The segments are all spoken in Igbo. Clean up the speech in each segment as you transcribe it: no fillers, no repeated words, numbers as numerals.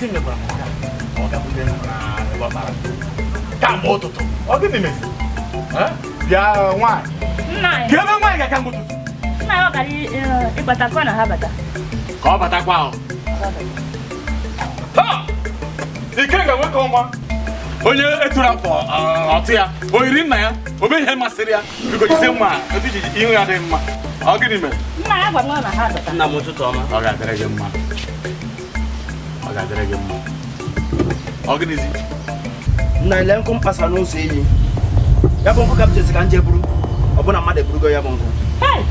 Ikenga gwara m nke a ka ọ gakwute m na ebe ọ kpara kamgbe ụtụtụ. Ọ gịnị mezi? Bịa nwaanyị. Nna anyị. Ka ebe nwaanyị ga kamgbe ụtụtụ. Nna ya ọ gara ịkpata ka ọ na ha bata. Ka ọ batakwa ahụ. Ikenga nwoke ọma. Onye eturu afọ ọtụ ya, o yiri nna ya, o mee ihe masịrị ya, biko jisie mma otu iji ihu ya dị mma. Ọ gịnị mere? Nna ya gwara m na ha bata. Nna m, ụtụtụ ọma. Ọ ga-adịrị gị mma. Ọ ga-adịrị gị mma. Ọ gịnịzi? Nna, ile nkụ m kpasa n'ụzọ iyi ya bụ nkụ ka m jezi ka m jee buru, ọbụna mmadụ eburugo ya bụ nkụ. Hey!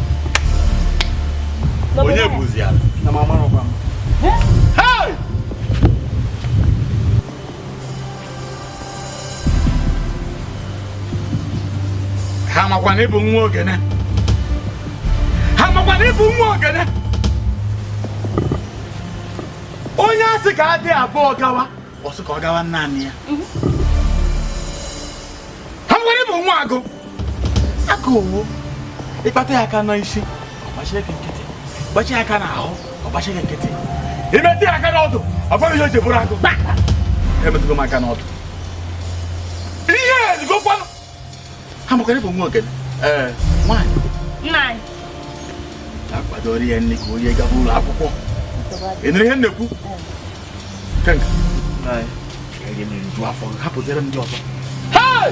Onye buzi ya? Na m amarọkwa m. Hey! Ha makwa na ịbụ nwa ogene. Ha makwa na ịbụ nwa ogene. Onye asị ka adị abụọ gawa, ọ sị ka ọ gawa naanị ya. Ha makwa na ịbụ nwa agụ. Agụ owo. Ịkpata ya aka n'isi, ọ gbachie gị nkịtị. Gbachie ya aka n'ahụ, ọ gbachie gị nkịtị. Imetụ ya aka n'ọdụ, ọ bụrụ ihe o ji bụrụ agụ. Emetụgo m aka n'ọdụ. Ihe ezigokwanụ. Ha makwa na ịbụ nwa ogene. Ee, nwaanyị. Nna anyị. Akwadoro ya nne ka onye gaba ụlọ akwụkwọ. Ị nụrụ ihe m na-ekwu? Ikenga. Ka gị na-eriju afọ gị, hapụziere m ndị ọzọ. Hey!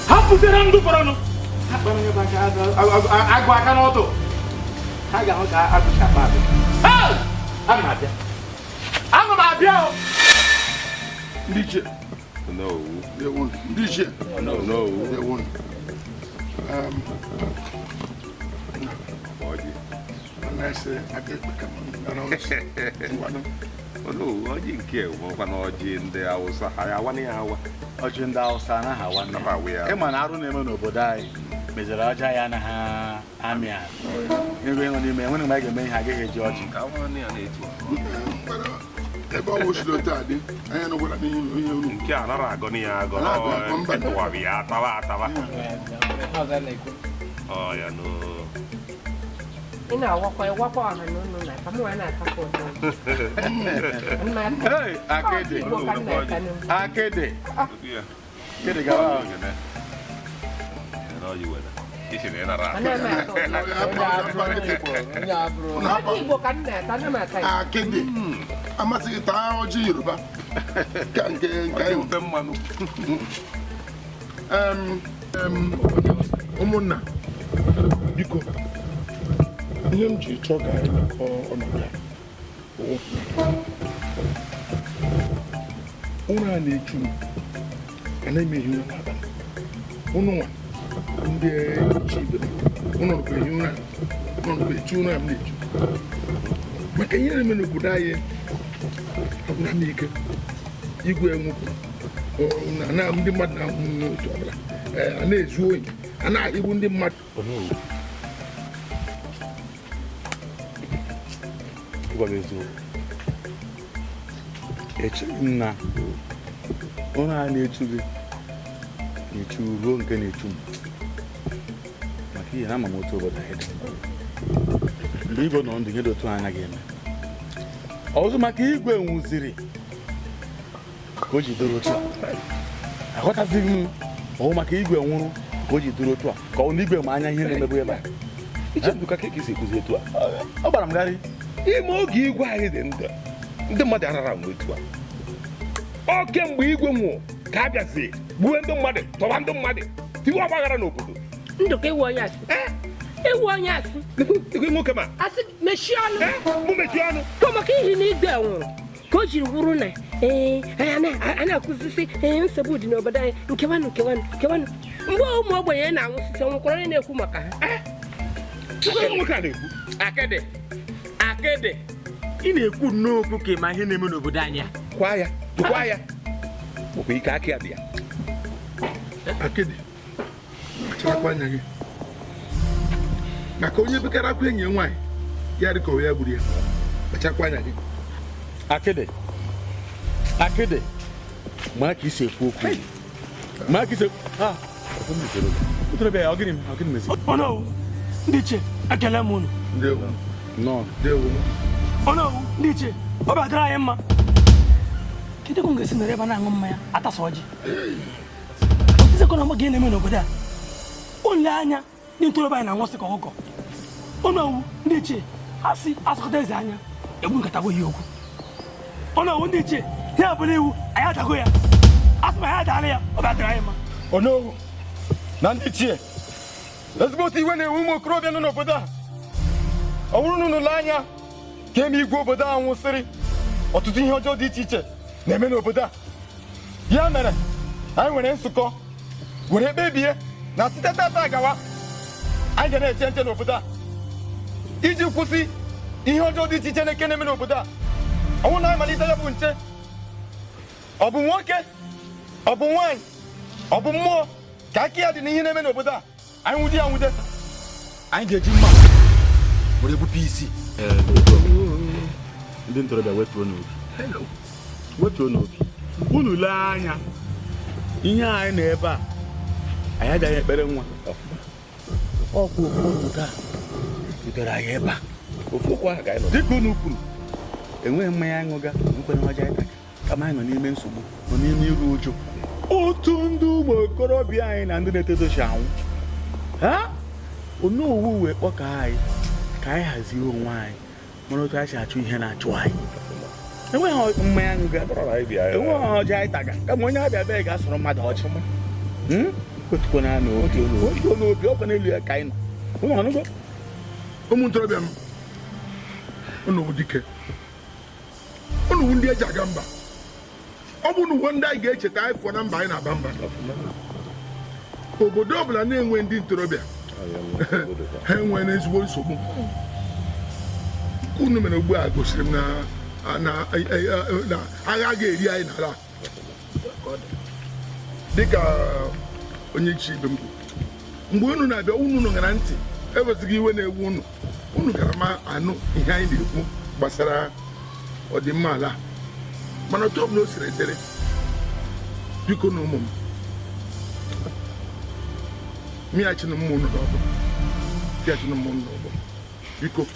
Hapụziere ndụ fọrọnụ. Ha kpara onye bụ agụ aka n'ọdụ. Ha ga-ahụ ka agụ si akpa agụ. Hey! Ana m abịa. Ana m abịa o. Ndị ichie. No. Ndewo. Ndị ichie. No, no. Ndewo. Ọjị. Na-ese aka ekpe ka m nara ọsọ. Ngwanụ. Onowu, ọjị nke bụkwa na ọjị ndị Awụsa, ha ya awa ya awa. Ọjị ndị Awụsa anaghị awa nne. Anaghị awa ya. Ịma na arụ na-eme n'obodo anyị meziri ọjị anyị anaghị amị amị. Ego ịnọ n'ime enwere mgbe anyị ga-eme ihe agaghị eji ọjị. Ka awa ya na-etu a. Ngwanụ, ebe ọ wụchiri otu a dị, anyị nụkwara n'ihe ihe unu. Nke a nara agọ na ya agọ. Nara agọ agọ, mba. Etụwara ya atawa atawa. Ọ ya nụ. Ị na-awakwa ịwakwa ọha na unu na ka m wee na-atakwa ụtọ. Hey, akịdị. Igbo ka m na-ata n'ugwu. Akịdị. Ya. Akịdị gawa. Ogene. Na ọjị were. Isi na ị nara Ọ agọ. na-eme atọ ụtọ. Ọjị Igbo ka m na-ata, ana m ata ya. Akịdị. Amasị gị taa ọjị Yoruba. Ka nke nke Ọjị anyị. ofe mmanụ. Ụmụnna, biko, ihe m ji chọọ ka anyị nọkọọ ọnọdụ a bụ ụra a na-echu m, anaghị m ehi ụra n'abalị. Ụnụ nwa ndị ichie ibe m, ụnụ nọkwa ehi ụra, ụnụ nọkwa echu ụra m na-echu maka ihe na-eme n'obodo anyị agwụla m ike. Igwe nwụpụ na ndị mmadụ na-anwụ n'otu ọbụla, a na-ezu ohi, a na-ahịgbu ndị mmadụ. Ịgwa gị eziokwu, echeghị m na ụra a na-echu gị na-echu ruo nke na-echu m, maka ihe na ama m otu obodo anyị dị mgbe igwe nọ ndụ, ihe dị otu a anaghị eme ọzọ. Maka igwe nwụziri ka o ji doro otu a, aghọtazighị m. Ọ maka igwe nwụrụ ka o ji doro otu a, ka ọ na igwe ma anya ihe na-emebu ebe a. Iche Ndụka ka esi ekwuzi etu a. Ọ gbara m garị. Ime oge igwe anyị dị ndụ, ndị mmadụ arara anwụ etu a. Ọ kemgbe igwe nwụrụ ka a bịazi gbuwe ndị mmadụ, tọwa ndị mmadụ, tiwe ọgbaghara n'obodo. Ndụka, ịwụ onye asị. Ịwụ onye asị. Ekwe nwoke ma. Asị mechie ọnụ. Mụ mechie ọnụ. Ka maka ihi na igwe nwụrụ ka o jiri wuru na ee a na-akụzisi ee nsogbu dị n'obodo anyị, nkewanụ nkewanụ nkewanụ, mgbe ụmụ ogbenye na-anwụsịsị nwụkwara onye na-ekwu maka ha. Nwoke a na-ekwu. Akịdị, akịdị, ị na-ekwu nnọọ okwu ka ịma ihe na-eme n'obodo anyị a. Kwa ya, tụkwa ya. Bụkwa ike aka ya dị ya. Akịdị, kpacharakwa anya gị maka onye bekara akwa enyi ya nwaanyị ya dị ka ọ ya gburu ya. Kpacharakwa anya gị. Akịdị, akịdị, mara ka isi ekwu okwu, mara ka isi ha otorobịa. Ọ gịnị, ọ gịnị mezi? Onowu, ndị ichie, ekele m unu. Ndewo. Nnọọ. Ndewo. Onowu, ndị ichie, ọ batara anyị mma. Kedu ka m ga-esi nọrọ ebe a na-aṅụ mmanya atasa ọjị? Ọtụtụ na gị na-eme n'obodo a. Unu anya ndị ntorobịa anyị na-anwụsị ka ọkụkọ. Onowu ndị ichie asị asụkọta eze anya egbu nkata bụ ihe okwu. Onowu ndị ichie ihe ọbụla iwu anyị adago ya. Asị ma anyị adaala ya ọ batara anyị mma. Onowu na ndị ichie ezigbote iwe na-ewe ụmụ okorobịa nọ n'obodo a. Ọ bụrụ na unu lee anya ka eme igwe obodo a nwụsịrị, ọtụtụ ihe ọjọọ dị iche iche na-eme n'obodo a. Ya mere anyị nwere nzukọ were kpebie na site tata gawa anyị ga na-eche nche n'obodo a iji kwụsị ihe ọjọọ dị iche iche na-eke na-eme n'obodo a. Ọ bụrụ na anyị malite ya bụ nche, ọ bụ nwoke, ọ bụ nwaanyị, ọ bụ mmụọ ka aka ya dị n'ihe na-eme n'obodo a, anyị nwụde ya nwụde. Anyị ga-eji mma were gbupụ isi. Ndị ntorobịa wetuo n'obi, wetuo n'obi. Unu lee anya ihe anyị nọ ebe a, anyị agaghị ekpere nwa. Ọkwa ofu obodo a butere anyị ebe a. Dịka unu kwuru, enweghị mmanya aṅụga, enwekwana ọjị anyị taka, kama anyị nọ n'ime nsogbu, nọ n'ime iru uju. Otu ndị ụmụ okorobịa anyị na ndị na-eto si anwụ. Ha Onowu wee kpọka anyị ka anyị hazie onwe anyị, mara otu anyị si achụ ihe na-achụ anyị. Enweghị mmanya aṅụga, enweghị ọjị anyị taga, kama onye abịa bịa ga-asọrọ mmadụ ọchị. Otukwana n'obi, otuo n'obi, ọkwa n'elu ya ka anyị nọ. Ụmụ anụgo? Ụmụ ntorobịa m, unu wụ dike, unu wụ ndị eji aga mba. Ọ bụ na uwe ndị anyị ga-echeta anyị pụọ na mba anyị na-aba mba. Obodo ọbụla na-enwe ndị ntorobịa ha enwere ezigbo nsogbu. Unu mere ugbu a gosiri m na agha ga-eri anyị n'ala dịka onye iche ibe m kwuru. Mgbe unu na-abịa, unu nọgara ntị, ewezụga iwe na-ewu unu, unu gara ma anụ ihe anyị na-ekwu gbasara ọdịmma ala. Mana otu ọbụla o siri dịrị, biko na ụmụ m, mịghachinụ mma unu n'ọbụ, mịghachinụ mma unu n'ọbụ, biko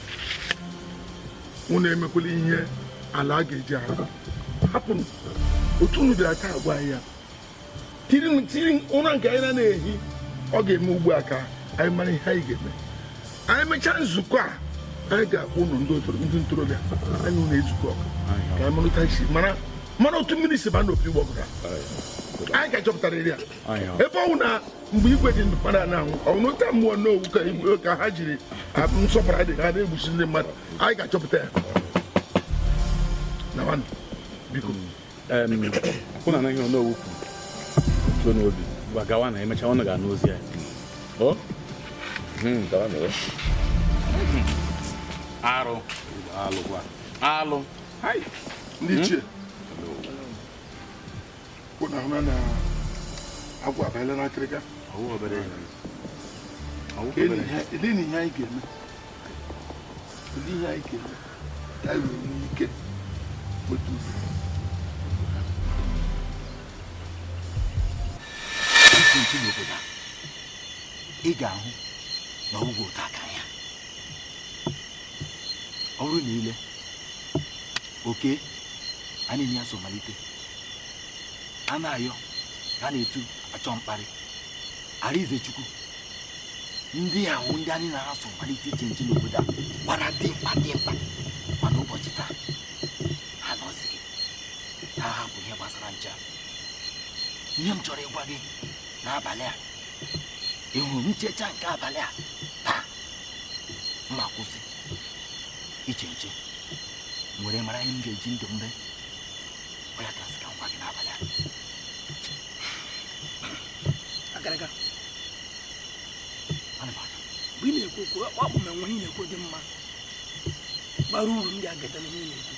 unu emekwala ihe ala a ga-eji ahụ. Hapụnụ otu unu bịara taa agwa anyị ya, tiri ụra nke anyị na-ehi, ọ ga-eme ugbu a ka anyị mara ihe anyị ga-eme. Anyị mechaa nzukọ a, anyị ga-akpọ ụnụ ndị ntorobịa anyị unu ezukọ ka anyị mara otu anyị si mara otu mmiri si ba n'opi ụgbọgụrụ. Anyị ga-achọpụtara ya ebe ọ bụ na mgbe igwe dị ndụ mmadụ na-anwụ, ọ bụ n'otu mmụọ n'owu ka igwe ka ha jiri nsọpụrụ adị ha na-egbuchi ndị mmadụ. Anyị ga-achọpụta ya na nwanne, biko. Unu anaghị Onowu kwuru otuo n'obi, gwa gawa na emechaa ọnụ ga-anụ ozi ya. Arụ alụ ndị ichie, unu ahụla na agwọ abanyela n'akịrịka. Kedu ihe anyị ga-eme? Kedu ihe anyị ga-eme ka anyị wee nwee ike nweta udo? Nche n'obodo a, ị ga-ahụ na ọgwụgwọ ụtọ aka ya. Ọ bụrụ na ile oke a na-enye ya so malite, a na-ayọ ka a na-etu achọ mkparị Arinzechukwu, ndị ahụ ndị anyị na-asụ malite iche nche n'obodo a gbara dimkpa dimkpa, mana ụbọchị taa ha nọzighị, ha hapụ ihe gbasara nche. Ihe m chọrọ ịgwa gị n'abalị a, ị hụrụ nchecha nke abalị a taa, mma kwụsị iche nche were mara ihe m ga-eji ndụ m mee. Ọ ya kasị ka m gwa gị n'abalị a. Agaraga, mgbe ị na-ekwu okwu, ọ bụ ma enwe ihe na-ekwu dị mma bara uru ndị agada n'ihe na-ekwu.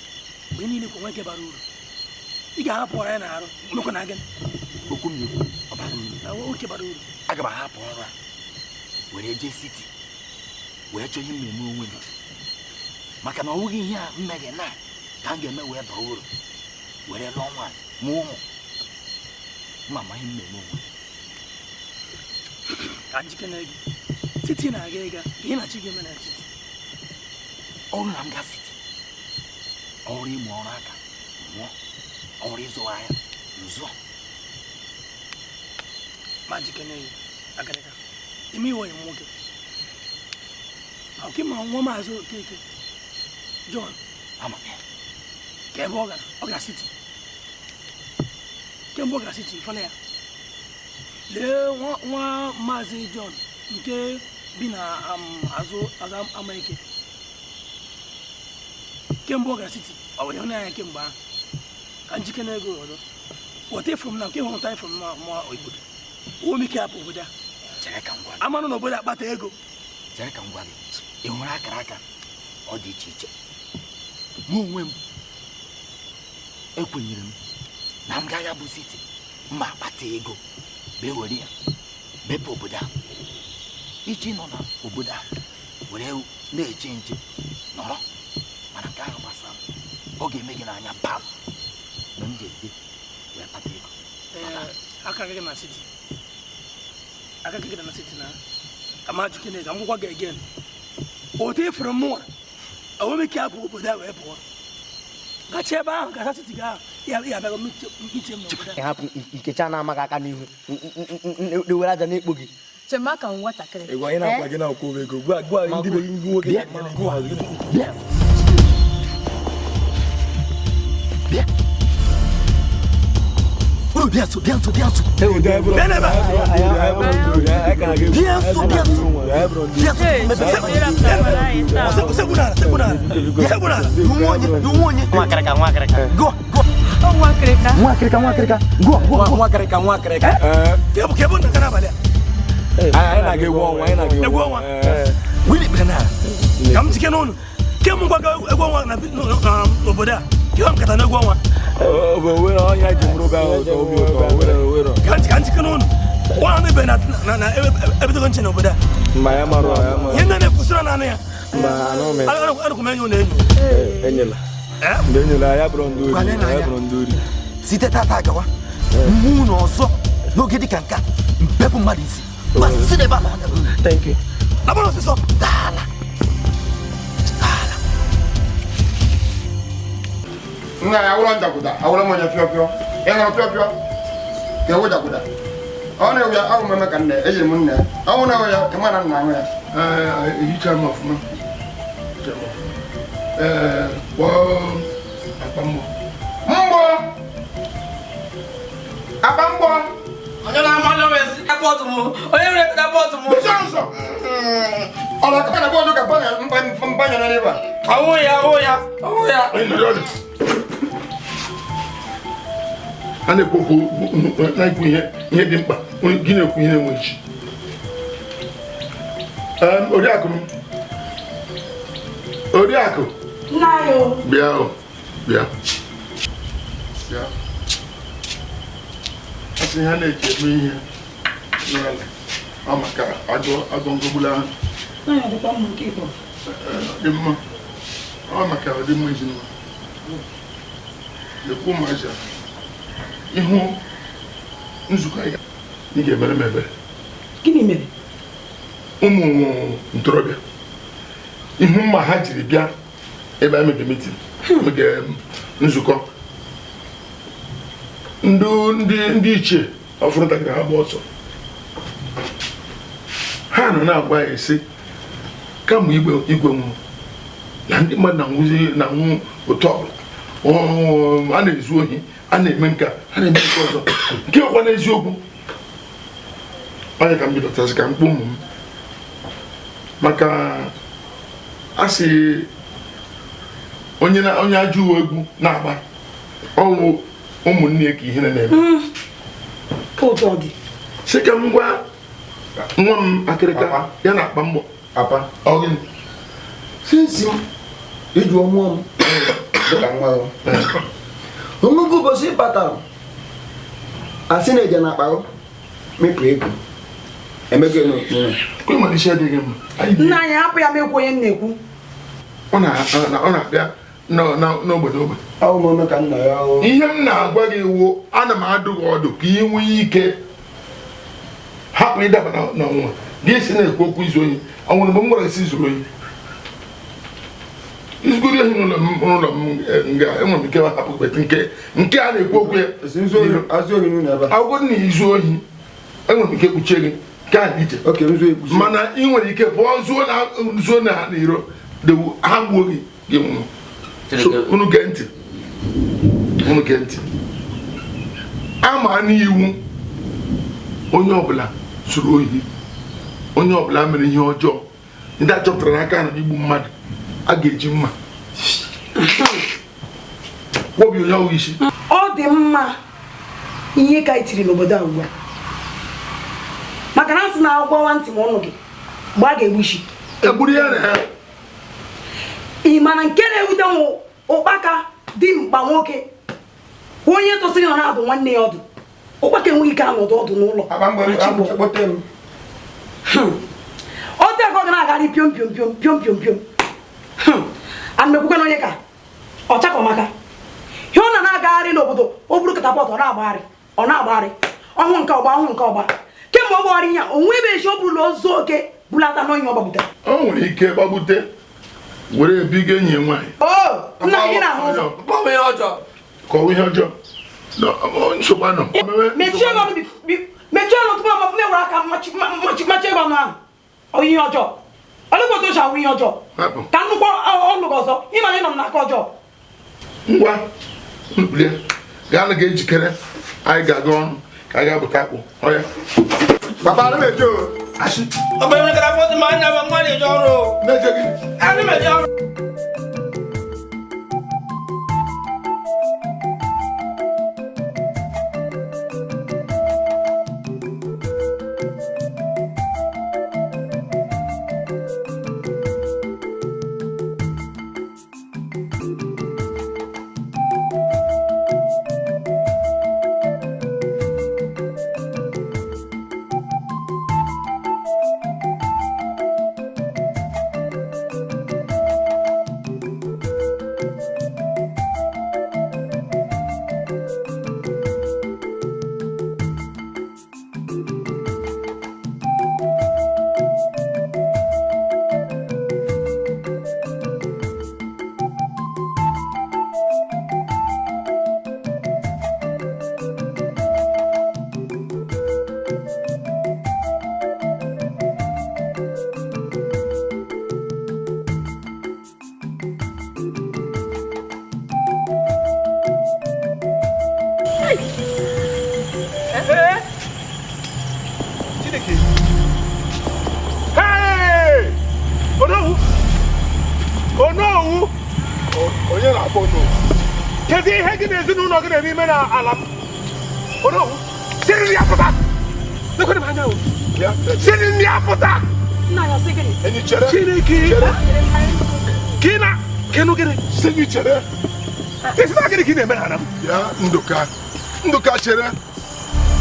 Mgbe niile kwu nwe nke bara uru, ị ga-ahapụ ọrụ anyị na-arụ mekwa na gị. Okwu m na-ekwu ọ bara uru. Oke bara uru. Aga m ahapụ ọrụ a were jee siti wee chọọ ihe m na-eme onwe m, maka na ọ bụghị ihe a m mere na ka m ga-eme wee baa uru were lụọ nwaanyị mụọ ụmụ, mma ma ihe m na-eme onwe m. Ka njike na gị siti na-aga ịga ka ị na-achị gị eme na siti. Ọrụ na m ga siti, ọrụ ịmụ ọrụ aka mụọ, Ọ nwere ịzụ ahịa nzụọ. Ma jikene ya akịrịka ime iwe ya nwoke ọka ma nwa maazị Okeke John ama m ya ka ebe ọ gara siti kemgbe ọ gara siti fọla ya lee nwa maazị John nke bi na azụ Amaike kemgbe ọ gara siti ọ were ịhụnanya kemgbe ahụ ka njike na ego ọzọ weta ifuru m na nke hụta ifuru m ma obodo omike hapụ obodo a amanụ na obodo akpata ego. Chere ka m gwa gị, ị hụrụ akara aka ọ dị iche iche. Mụ onwe m ekwenyere m na m gaghị abụ siti mma akpata ego bee were ya mepe obodo a. Ichi nọ na obodo a were na-eche nche nọrọ, mana nke ahụ gbasara m, ọ ga-eme gị n'anya pam mgbe m ji eje wee kpata ego. Aka gị na siti, aka gị na siti na ka ma jikene ka m gwakwa gị again. Otu ifuru mụnwa enweghị ike hapụ obodo a wee pụọ gachi ebe ahụ gasa siti gị ahụ ya abịago mitie m n'obodo a. Hapụ nkecha na-amaghị aka n'ihu na-ewere aja na-ekpo gị. Chema ka nwatakịrị. Ego anyị na-akwa gị na-akwụ ego gwa ndị be nwoke bịa. Bịa. Uru bịa nso, bịa nso, bịa nso. Bịa n'ebe a. Bịa nso, bịa nso. Bịa nso. Sekwu n'ala, sekwu n'ala. Sekwu n'ala. Nwa onye. Nwa akịrịka, nwa akịrịka. Gụọ, gụọ. Nwa akịrịka. Nwa akịrịka, nwa akịrịka. Gụọ, gụọ, nwa akịrịka, nwa akịrịka. Ka ebe nna n'abalị a. Anyị na-aga egwu ọnwa, anyị na-aga egwu ọnwa. Wili kpere n'ala. Ka m jike n'ụlọ. Kemgbe ngwa egwu ọnwa na n'obodo a. Ka m nkata n'egwu ọnwa. Ka njike n'ụlọ. Nwa ahụ ebe na ebidogo nche n'obodo a. Ihe ndị na-ekwusịrị na anụ ya. Anụkwu m enyo na enyo. Site tata gawa mụ na ọzọ n'oge dịka nke a mbepụ mmadụ isi. Si n'ebe a. Thank you. Labara ọsịsọ. Dala. Dala. Nna ya awụrọ njaguda, awụrọ m onye pịọpịọ. Ị hụrụ pịọpịọ ka ewu jaguda. Ọ na-ewu ya awụ meme ka nne, ejiri m nne. Ọnwụ na-ewu ya, ị ma na nna ahụ ya. Ehicha m ọfụma. Kpọọ akpa mgbọ. Mgbọ! Akpa mgbọ! Onye na-ama bọọdụ m, onye nwere bọọdụ m. Ụzọ! Ọ na-akpa na bọọdụ ka mpanyere n'ebe a. Ọwụ ya, ọwụ ya, ọwụ ya. A na-ekwu okwu na-ekwu ihe dị mkpa, gị na-ekwu ihe na-enwe isi. Oriakụ m. Oriakụ. Bịa o, bịa. Bịa. Asị ha na-eji eme ihe n'ala ọ maka agụ ngogbulu ahụ. Dị mma. Ọ maka ọdịmma ezinụlọ. Lekwa ụmụazị a. Ihu nzukọ anyị ị ga-emere m ebere. Gịnị mere? Ụmụ ntorobịa ihu mma ha jiri bịa ebe a mege mitin mege nzukọ ndị ichie ọfụrụ ntakịrị ha gba ọsọ ha nọ na-agwa ya sị kama igwe nwụrụ na ndị mmadụ na-anwụ otu ọbụla a na-ezu ohi a na-eme nka a na-eme nke ọzọ nke ọkwa n'eziokwu. Onye ka m bidọtasị ka mkpụ ụmụ m maka a sị onye ajọ uwe egwu na-agba ọnwụ ụmụnne ya ka ihe na-eme. Sị ka m gwa nwa m akịrịka ya na akpa mgbọ. Sinsi m eji ọmụọ m dịka nwa ya. Onwego ụbọchị batara asị na eje na akpa mepụ ego emego nna anyị hapụ ya ma ekwu onye na-ekwu. Ọ na-abịa n'ogbe n'ogbe. Ihe m na-agwa gị wụ ana m adụ gị ọdụ ka ị nwee ike hapụ ịdaba n'ọnwụnwa gị si na-ekwu okwu izu ohi. Ọ nwere mgbe m gwara gị si zuru ohi? Izugoro ehi n'ụlọ m n'ụlọ m nga enwere m ike hapụ bet nke a na-ekwu okwu ya. Akwụkwọ na izu ohi enwere m ike kpuchie gị nke a dị iche. Mana ị nwere ike pụọ zuo na ha n'iro ha gbuo gị gị nwụọ. Unu gee ntị. Unu gee ntị. Ama n'iwu onye ọbụla zuru ohi, onye ọbụla mere ihe ọjọọ, ndị a chọpụtara n'aka na igbu mmadụ, a ga-eji mma kwobi onye ọwụ isi. Ọ dị mma ihe ka itiri n'obodo a ugbu a, maka na asị na agbawa ntị ma ọnụ gị mgbe a ga-egbu isi egburu ya na ha. Ị mana nke na-ewute m ụkpaka dị mkpa nwoke onye tosiri nọ na-adụ nwanne ya ọdụ. Ụkpaka enweghị ike anọdụ ọdụ n'ụlọ. Otu aka ọ ga na-agarị piom piom piom piom piom piom. Ana m ekwukwe na onye ka ọchakọmaka ihe ọ na-agagharị n'obodo o buru katapọt ọ na-agbagharị ọhụ nke ọgba ọhụ nke ọgba kemgbe ọ gbagharị ya onwe ebe echi o burula ozu oke bulata n'onye ọ gbagbute. O nwere ike gbagbute were ebiga enyi ya nwaanyị. Nna gị na-ahụ ụzọ. Ka ọ ihe ọjọọ. Nsogbu anọ. Mechie ọnụ tupu m ewere aka machie gị ọnụ ahụ. Ọ ihe ọjọọ. Olee otu o si ahụ ihe ọjọọ? Ka nnukwu ọnụ gị ọzọ ịma na ị nọ m n'aka ọjọọ. Ngwa mkpulie gaa na ga-ejikere anyị ga-aga ọrụ ka anyị ga-abụta akpụ ọya. Papa, ana m eje o. Asị. Ọ bụ emekara fọdụ ma anya bụ nwa na-eje ọrụ. Na-eje gị. Ana m eje ọrụ. Ya Ndụka chere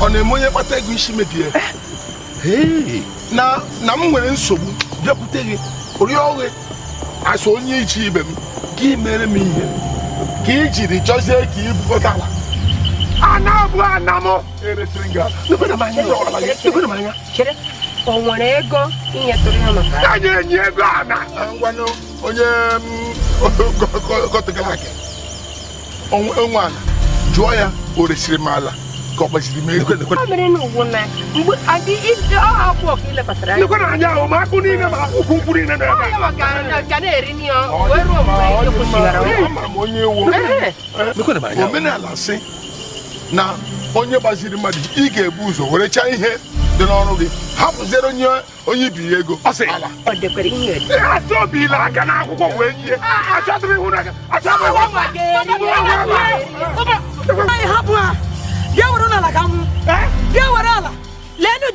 ọ na-eme onye kpata ego isi mebie na m nwere nsogbu bịakwute gị rịọ gị asụ onye iche ibe m ka ị mere m ihe ka ị jiri chọzie ka ị bukọta ala. Ana bụ ana m eresịrị gị ala. Chere, o nwere ego inyetụrụ ya maka anyị enyi ego ana ngwanụ onye kọtụgara aka onwe ala jụọ ya o resịrị m ala ka ọ gbaziri m ego. Ọ mere n'ugwu na mgbe adị ọ akwụ ọka ilekwasịrị anya. Lekwana anya ahụ ma akụ niile ma ukwu nkwụ niile na ebe. Ọ ya ga na-eri n'ihe wee ruo mgbe ego kwụsịrị. Amara m onye ewu. Omenala sị na onye gbaziri mmadụ ị ga-ebu ụzọ werechaa ihe dị n'ọrụ gị hapụziere onye ibi ya ego. Ala. Ọ dekwere ihe ede. Asọbila aka n'akwụkwọ wee nye. Achọghị m ịhụ n'aka. Achọghị m ịhụ. Anyị hapụ ha. Bịa were n'ala ka m hụ. Bịa were ala. Leenụ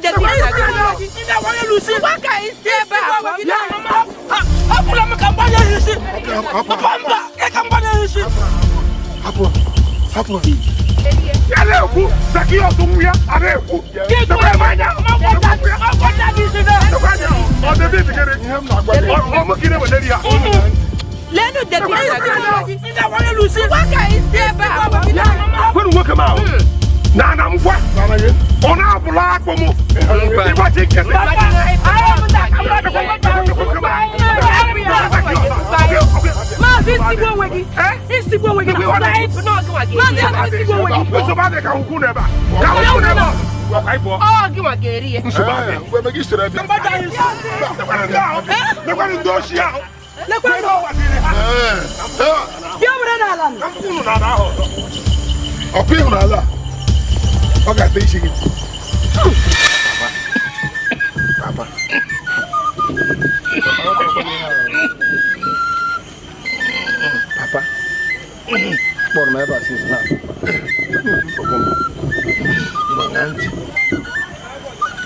Hapụla m ka m gbanye ya isi. Mba, ka m gbanye ya isi. Hapụ. Hapụ. Ya na-ekwu, Zakịọs nwa ya a na-ekwu. Leenụ Kwenu nwoke m ahụ na na ngwa ọ na-abụla akpụ m ịgbachi nkịtị. Isigbu onwe gị. Isigbu onwe gị. Maazị Azụ isigbu onwe gị. Nsogbu adịghị ka nkwụ n'ebe a. Ka nkwụ n'ebe a. Ọ gị nwa ga-eri ya. Nsogbu adịghị. Mgbe eme gị soro ebe. Lekwanụ ndị oshi ahụ. Lekwanụ. Bịa were n'ala. Ọkụ ịhụrụ ala ọ ga-ata isi gị. Papa. Papa. Kpọrọ m ebe a since na. Ngwa ṅaa ntị.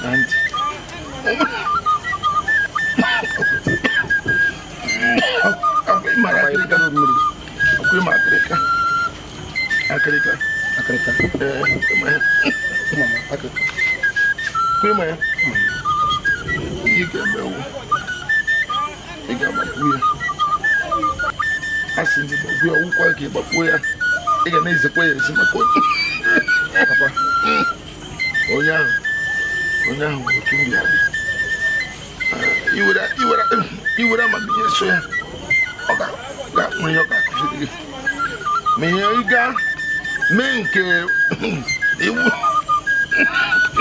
Ṅaa ntị. Ọkwa ịmara akịrịka. Ọkwa ịma akịrịka. Akịrịka. Akịrịka. Ee, ịma ya. Akịrịka. Ọkwa ịma ya. Ihe ị ga-eme wụ, ị ga-agbapụ ya. A sị gị gbagbuo ya, ọgwụkwa ka ị gbagbuo ya. Ị ga na-ezekwa ya ezi maka papa. Onye ahụ bụ otu ndị adị. Iwere amamihe so ya, ọ ga-nwere ihe ọ ga-akụziri gị. Ma ihe ị ga mee nke iwu.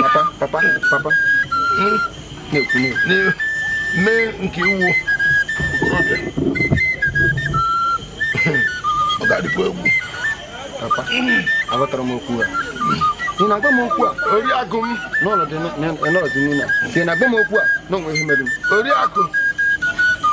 Papa, papa, papa. Na-ekwu. Mee nke iwu okorobịa. Ọ ga-adịkwa egwu. Papa, aghọtara m okwu a. Ị na-agwa m okwu a? Oriakụ m. N'ọnọdụ n'ime a. Ị na-agwa m okwu a na onwe ihe mere m. Oriakụ.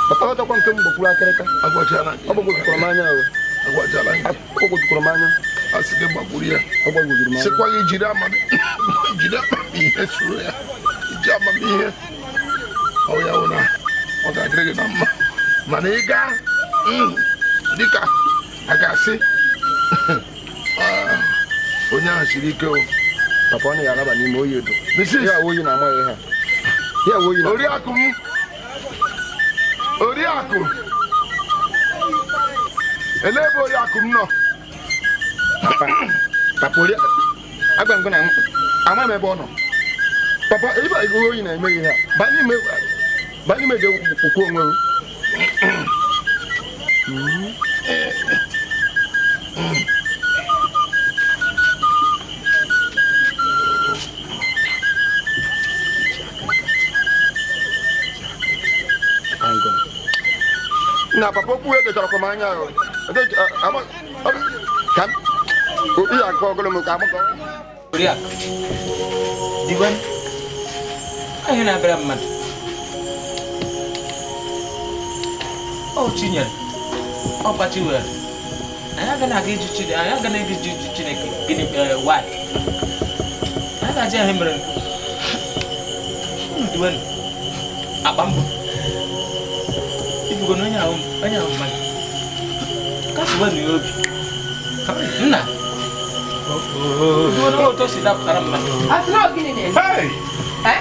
Papa, aghọtakwa nke m gbakwuru akịrịka. Agwachala gị. Ọ gbagwojukwara m anya o. Agwachala gị. Ọ gbagwojukwara m anya. A sị gị gbakwuru ya. Ọ gbagwojuru m anya. Sịkwa gị jiri amamihe soro ya. Iji amamihe. Ọ ya wụ na ọ ga-adịrị gị na mma. Mana ị gaa dịka a ga-asị onye ahụ siri ike o. Papa, ọ na-alaba n'ime oyi edo. Ya oyi na-amaghị ha. Ya oyi na. Oriakụ m. Oriakụ. Elee ebe oriakụ m nọ? Papa, papa oriakụ. Agwa m na amaghị m ebe ọ nọ. Papa, ebe a oyi na-eme ihe a. Ba n'ime je kwukwu onwe m. Na papa okwu edochara m anya ahụ. Ka ihe akọ ogologo ka agbakọ. Oriakụ, dịgwa ihe na-abịara mmadụ. Ọ Chinyere, ọ gbachiwere. Anyị agaghị aga iju Chineke, anyị agaghị aga iju Chineke gịnị why? Anyị ga-ajụ ihe mere. Unu diwenụ akpa mbụ. Ibugo na onye ahụ mmadụ. Kasiwenụ ya obi. Nna. Diwenụ otu o si dapụtara mmadụ. Asị na ọ gịnị na-eme?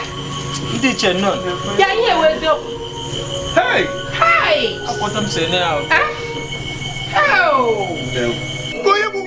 Ndị iche nnọọ. Ya ihe ewe eziokwu. Hey! Hey! Akwọtọ m si ne ahụ. Onye bụ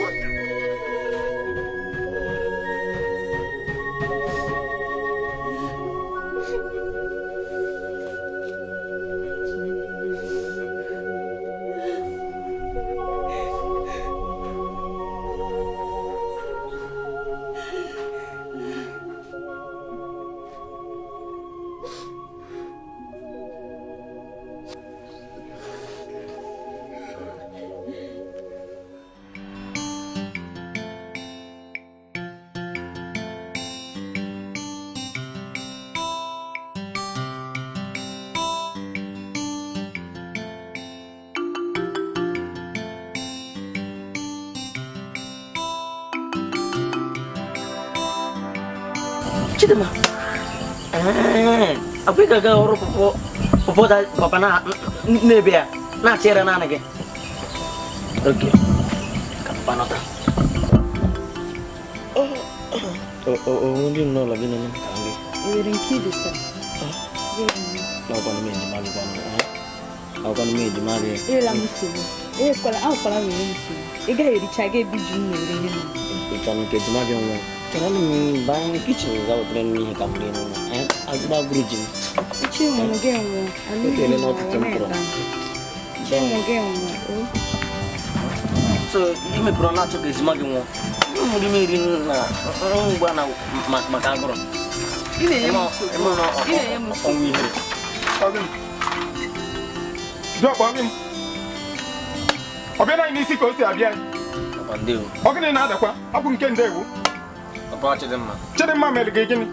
Chidima. Akwa ị ga-aga ọrụ pọpọ papa na n'ebe ya na-achịra naanị gị. Oke. Ka papa nọta. O ndị n'ụlọ gị nọ ka gị. Nwere nke idesa. N'ọkwanụ m ejima gị kwanụ. Ọkwanụ m ejima gị. Enyela m nsogbu. Enyekwala ahụkwala m enye m nsogbu. Ị gaghị ericha ga ebiju m na-ere ihe m. Ị chọrọ nke ejima gị nwụọ. Chọrọ m baa kichin ga wetara m ihe ka m rie n'ụlọ. Azụba gụrụ ji m. Chinwe gị nwụọ. Ekele n'ọtụtụ mkpụrụ. Chinwe gị nwụọ. So ị mepere ọnụ achọ ka ejima gị nwụọ. M nri m eri na ugbu a na maka agụrụ. Ị na-enye m nsogbu. Ị na-enye m nsogbu. Ọnwụ ihere. Ọ bịara anyị n'isi ka o si abịa anyị. Ọ gịnị na-adakwa? Ọ bụ nke ndewo. Papa Chidimma. Chidimma mere gị gịnị?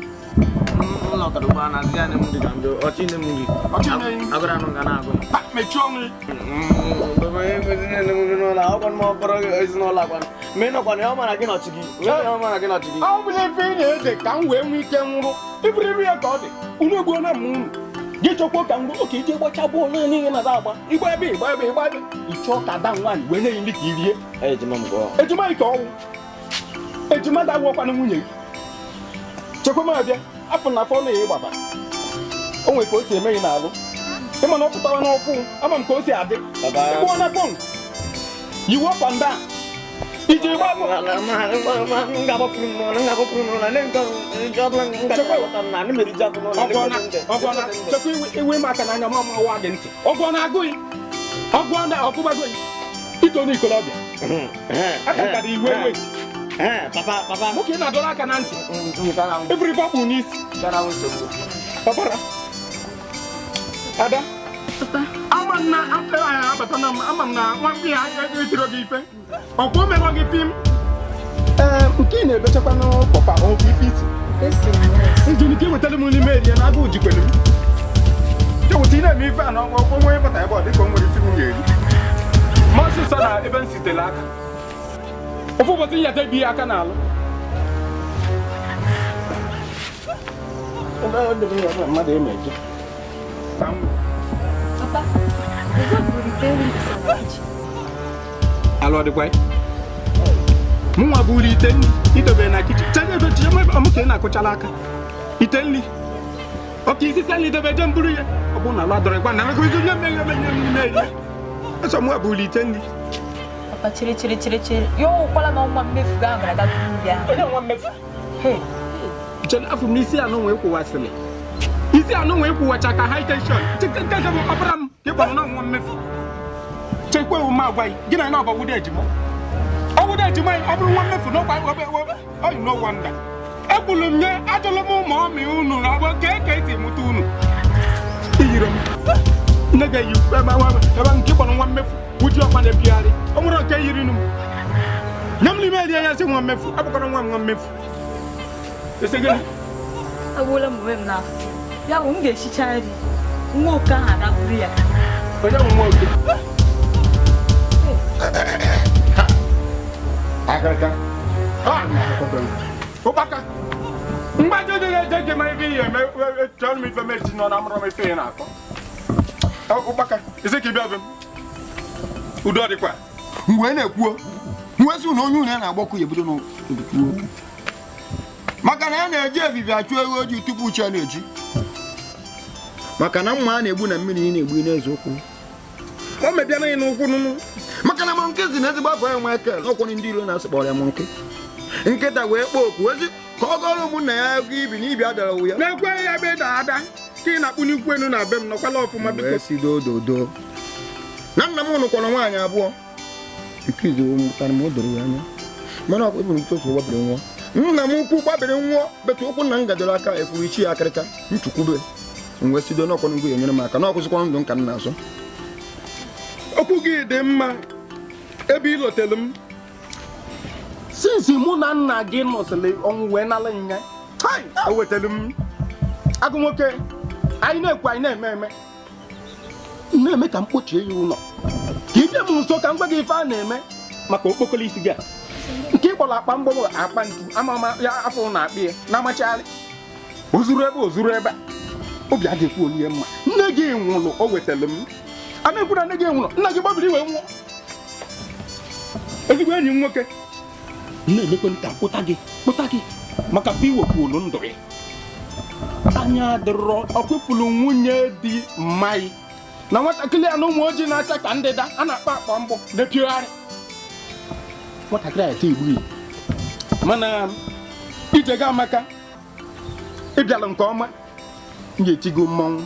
M lọtara ugbu a na azị anyị m dị ka ndị ọchị nne m nri. Ọchị nne m. Agụrụ anụ ga na-agụ m. Mechie ọnụ. Baba ekwesịghị nne m nri n'ụlọ akwụkwọ m ọkpọrọ ezinụlọ akwa. Ma ị nọkwa na ya ọ mara gị nọchi gị. Ya ọ mara gị nọchi gị. Ọ bụla ife ị na-ede ka m wee nwee ike nwụrụ. Iburu iru ya ka ọ dị. Unu egbuola m unu. Gị chọkwa ka m ruo oke ije gbacha bọọlụ niile na agba. Ịgba ebe ịgba ebe ịgba ebe. Ị chọọ ka ada nwaanyị wee nye ya nri ka i rie. Ejima m gụọ. Ejima ike ọnwụ. Ejima da-agwọkwanụ nwunye gị. Chekwa m abịa. Afọ na afọ na ịgbaba. O nwere ka o si eme gị n'alụ. Ịma na ọ pụtara n'ọfụ, ama m ka o si adị. Ịgbụọ na pọn. Yiwe ọkwa nda. Iji gba bọ. Chekwa iwe m aka n'anya ma ma gị ntị. Ọgwụ na-agụghị. Ọgwụ na ọgụgbagoghị. Ito n'ikolobịa. Aka nkara iwe ewe. Papa, papa. Nwoke na-adọrọ aka na ntị. Eburu ife ọkpụ n'isi. Papara. Ada. Ama m na abata na ama m na nwa mkpi ya etiro gị ife. Ọkwa o merọ gị pim. Ee, nke ị na-ebechakwa n'pọpa ọkwa ife isi. Njini nke wetara m n'ime erie na agụụ jikwere m. Chewụta ị na-eme ife a na ọnwa onwe ịbata ebe ọ dị ka o nwere isi m ga-eri. Ma ọsịsọ na ebe m sitere aka. Ofu ụbọchị nyata ebi ya aka n'alụ. Mmadụ emeje. Papa, ego buru ite nri dịsara kichin. Alụ ọdịkwa mụnwa buru ite nri idobere na kichin. Chenye ebe chinye m ka ị na-akụchala aka. Ite nri. Ọka isi sa nri dobe je mburu ya. Ọ bụrụ na alụ adọrọ ịgwa na emekwa nye m nye m nye m n'ime eri. Ọsọ mụnwa buru ite nri. Papa chere chere chere chere. Yo ụkwala na ọnwa mmefu ga gara aga buru nri ahụ. Onye nwa mmefu? Chere afọ m n'isi anụ nwee kwụwasịrị. Isi anụ nwee kwụwacha ka high tension. Nke bụ ọbara m ka ị kpọrọ na nwa mmefu. Chekwa ewu m agwa gị, gị na ya ọbọ wude ejima. Ọ wude ejima ọ bụrụ nwa mmefu n'ọkwa oyi no wonder. Ekwulu m nye ajụlụ m ụmụ ọmị unu na ọgbọ ka eke esi mụta unu. Iyiri m. Nne ga-eyi ebe nke kpọrọ nwa mmefu wuji ọkpa na-epigharị. O nwere nke yiri m. Nye m n'ime eri ya sị nwa mmefu, abụkọrọ nwa m nwa mmefu. Ese gịnị? Agwụla m onwe m n'afọ. Ya bụ m ga-esicha nri. Nwa oke ahụ agagburu ya. Onye bụ nwa oke? Akịrịka. Ụkpaka. Mgbaje je je ma ife ihe eme chọrọ m ife mechi nọ na amụrụ m ife ihe na-akọ. Ụkpaka, isi ka ị bịa be m. Udo dịkwa. Mgbe na-ekwuo, mgbe sị na onye unu ya na-agbakọ ya ebido n'otu okwu. Maka na ya na-eji ebibi achụ ewu ojii tupu uche na-eji. Maka na mma a na-egbu na mmiri na-egbu n'eze ụkwụ. O mebiana ya n'ụkwụ nụnụ. Maka na Monkey si na ezigbo afọ ya Michael n'ọkwụ ndị ilo na-asị kpọrọ ya Monkey. Nkịta wee kpọọ oku ezi ka ọ gọrọ ụmụnna ya ego ibi na ibi adara ụwa ya. Na-ekwe ya ebe ịda ada ka ị na-akpụ n'ikwu enu na be m nọkwala ọfụma biko. Wee si dododo. Na nna m nụkwara nwaanyị abụọ. Ikizi mụtara m o doro ya anya. Mana ọ bụ ntozu gbabiri nwa. Nna m ukwu gbabiri nwụọ betu ụkwụ nna m gadoro aka efuru ichi ya akịrịka nchukwube. M wee sido n'ọkwọ ngụ ya nyere m aka na ọkụzikwa ndụ nka m na-azụ. Okwu gị dị mma ebe ị lotelu m. Since mụ na nna gị nọsịrị ọnwụ wee nala nya. O wetelu m. Agụ nwoke, anyị na-ekwu anyị na-eme eme. Na-eme ka m kpochie ya ụlọ. Ka ị bịa m nso ka m gwa gị ife a na-eme maka okpokolo isi gị a. Nke ị kpọrọ akpa mgbọgbọ akpa ntu ama ama ya afọ na-akpị ya na-amachagharị. O zuru ebe a. Obi adịghị onye mma. Nne gị nwụrụ o wetelu m. A na-ekwu na nne gị nwụrụ, nna gị gbabiri iwe nwụọ. Ezigbo enyi m nwoke. Na-emekwe nta kpụta gị maka afọ iwekwulu ndụ gị. Anya dịrọ ọkwefulu nwunye di mmaghị na nwatakịrị a na ụmụ ojii na-acha ka ndịda a na-akpa akpa mbọ na-epiogharị. Nwatakịrị a ete igbu ya. Mana ije gị amaka, ị bịala nke ọma, m ga-eti gị mmọnwụ.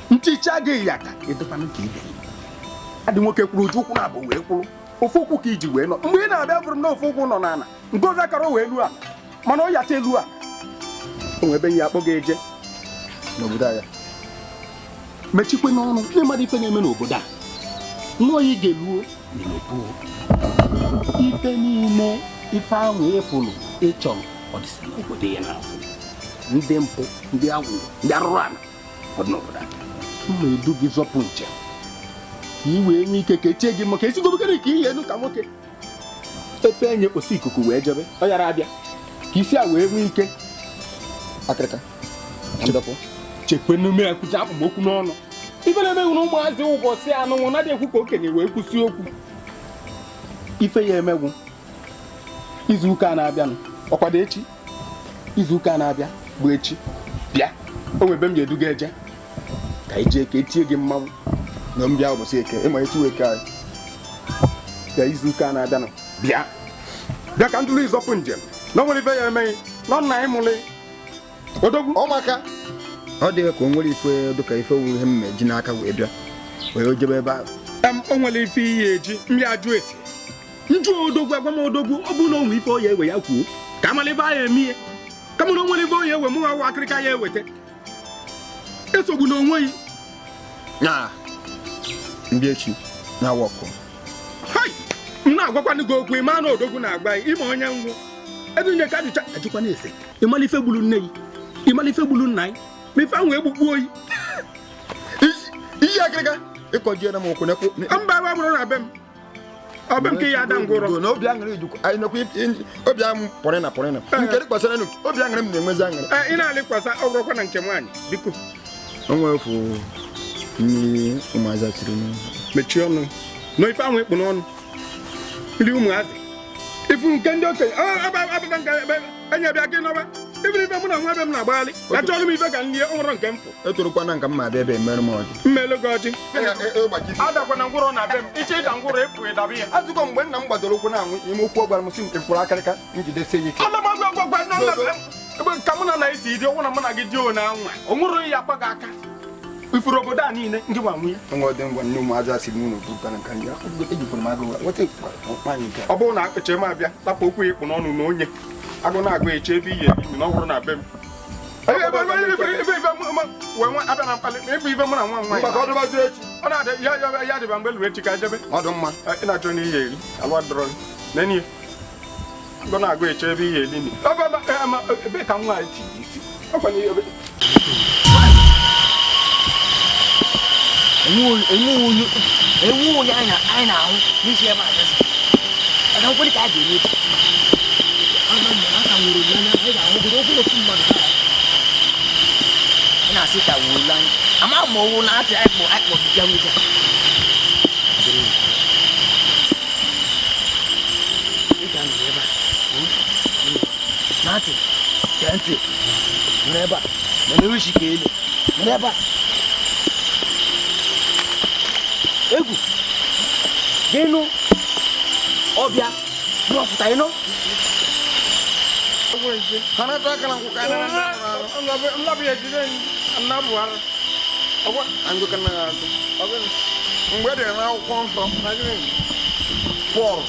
Nticha gị ya ka ịdịkwanụ ka ibe. Adị nwoke kwuru oju ụkwụ na abụ wee kwuru. Ofu ụkwụ ka iji wee nọ mgbe ị na-abịa bụrụ na ofu ụkwụ nọ n'ala nke ọzọ akara wee elu ala mana ọ yacha elu ala o nwebe ya akpọ gị eje n'obodo a ya mechikwe n'ọnụ ndị mmadụ ife na-eme n'obodo a nnọọ ị ga-eluo na-emepe ife niile ife ahụ ịfụlụ ịchọrọ ọdịsị n'obodo ya na-afụ ndị mpụ ndị agwụgwọ ndị arụrụ ala ọ dị n'obodo a mma edu gị zọpụ njem ka i wee nwee ike ka echie gị maka esigobekere ka ihe elu ka nwoke efe enye osi ikuku wee jebe ọ yara abịa ka isi a wee nwee ike akịrịka chekwe n'ume ya kwucha akpụmokwu n'ọnụ ife na-emeghu na ụmụazị ụbọchị anụnwụ na-adị ekwu ka okenye wee kwụsị okwu ife ya emegwu izu ụka na-abịanụ ọkwado echi izu ụka na-abịa bụ echi bịa o nwebe m ga-eduga eje ka ije ka etie gị mmanwụ na mbịa ụbọchị eke ịma echi weke anyị bịa izu ụka na-abịanụ bịa bịa ka ndụlụ ịzọpụ njem na o nwere ife ya emeghị nọ nna anyị mụlị odogwu ọmaka ọ dị ka o nwere ife dịka ife wu ihe m ji n'aka wee bịa wee jebe ebe ahụ o nwere ife iyi eji mbịa jụ esi njụ odogwu agwa m odogwu ọ bụrụ na o nwere ife ọ ya ewe ya kwuo ka amala ife ahụ eme ihe kama na o nwere ife ọ ya ewe mụ nwa akịrịka ya eweta esogbu na onwe gị na ndị echi na-awa ọkụ hai m na-agwakwanụ gị okwu ịma na odogwu na-agwa gị ime onye ngwụ edunye ka ajụcha ajụkwa na-ese ịmala ife gburu nne gị ịmala ife gburu nna gị ma ife ahụ egbukpu oyi iyi akịrịka ịkọjiere m ụkwụ nekwu mba ebe bụrụ na be m ọ bụ nke ya ada ngwụrọ na obi aṅụrị ijikwa anyị nekwa obi ahụ pọrịna pọrịna nke dịkwasara nụ obi aṅụrị m na-enwezi aṅụrị ị na-alịkwasa ọ bụrụkwa na nke nwaanyị biko o nwere ofu mmiri ụmụazị siri m mechie ọnụ na ife ahụ ekpu n'ọnụ ndị ụmụazị ifu nke ndị okenye enye bịa gị nọba ifere ife mụ na nwa ebe m na-agbagharị ka chọrọ m ife ka nlie ọnwụrọ nke m fụ etorokwana nka m ma abịa ebe emerụ m ọjị mmelụ gị ọjị adakwana ngwụrọ na be m iche ịda ngwụrọ ịpụ ịdaba ya azụkọ mgbe nna m gbadoro ụkwụ na-anwụ ime okwu ọ gwara m sị m ịfụrụ akịrịka njidesie ya ike ka mụ na na esi dị ọnwụ na mụ na gị dị o na anwa o nwụrụ ya akpa gị aka ifuru obodo a niile ndị gwa nwunye nwa dị ngwa nne ụmụazị asị n'ụlọ bụrụkana nka ndị ejikwara m agụ nweta nwaanyị nke ọ bụrụ na akpịcha m abịa lapụ okwu ịkpụ n'ọnụ na onye agụ na-agụ eche ebe iyi eri na ọ bụrụ na be m abịa na mkpali ma ife ife mụ na nwa nwaanyị ọ na-adị ya dịba mgbe lụrụ echi ka jebe ọ dị mma ị na-achọ na ihe eri alụ adọrọ gị agụ na-agụ eche ebe ihe eri ebe ka nwa eti isi ọkwa na ihe enwe onye anyị na-ahụ n'isi ebe a gasị ọdakwụkwọ ka a ga-eme echi aka nwere olileanya anyị ga-ahụgodo okwu ofu mmadụ ị na-asị ka nwere olileanya ama ma ọwụ na atị anyị kpọ bịa nweta ị ga-anọ ebe a na atị gee ntị nọrọ ebe a mana eruchi ka elu nọrọ ebe a egwu gịnụ ọbịa rọpụta ịnụ mgbe edere n'akwụkwọ nsọ Pọl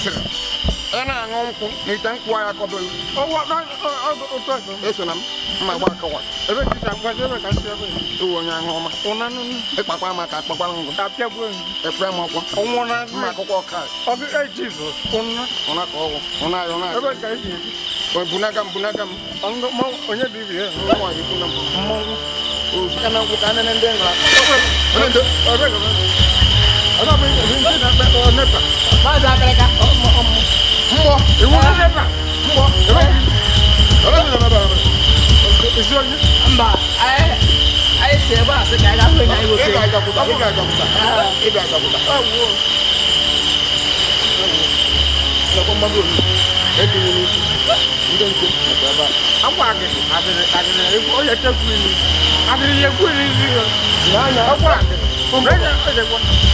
sịrị ị na-aṅụ nkwụ na ite nkwụ anyị akọdoghị eso na m mma gba akawa ewu onye ahụ ọma ịkpakpa ama ka akpakpa ngụ efere m ọkwa mma akwụkwọ ọka ụna ka ọgwụ ụna ayọ na bunaga m bunaga m mmọnwụ na nkwụ ka nene ndị ngara mmụọ iwu mmụọ mba anyị si ebe a sị ka anyị ga-ahụ enyi anyị nwoke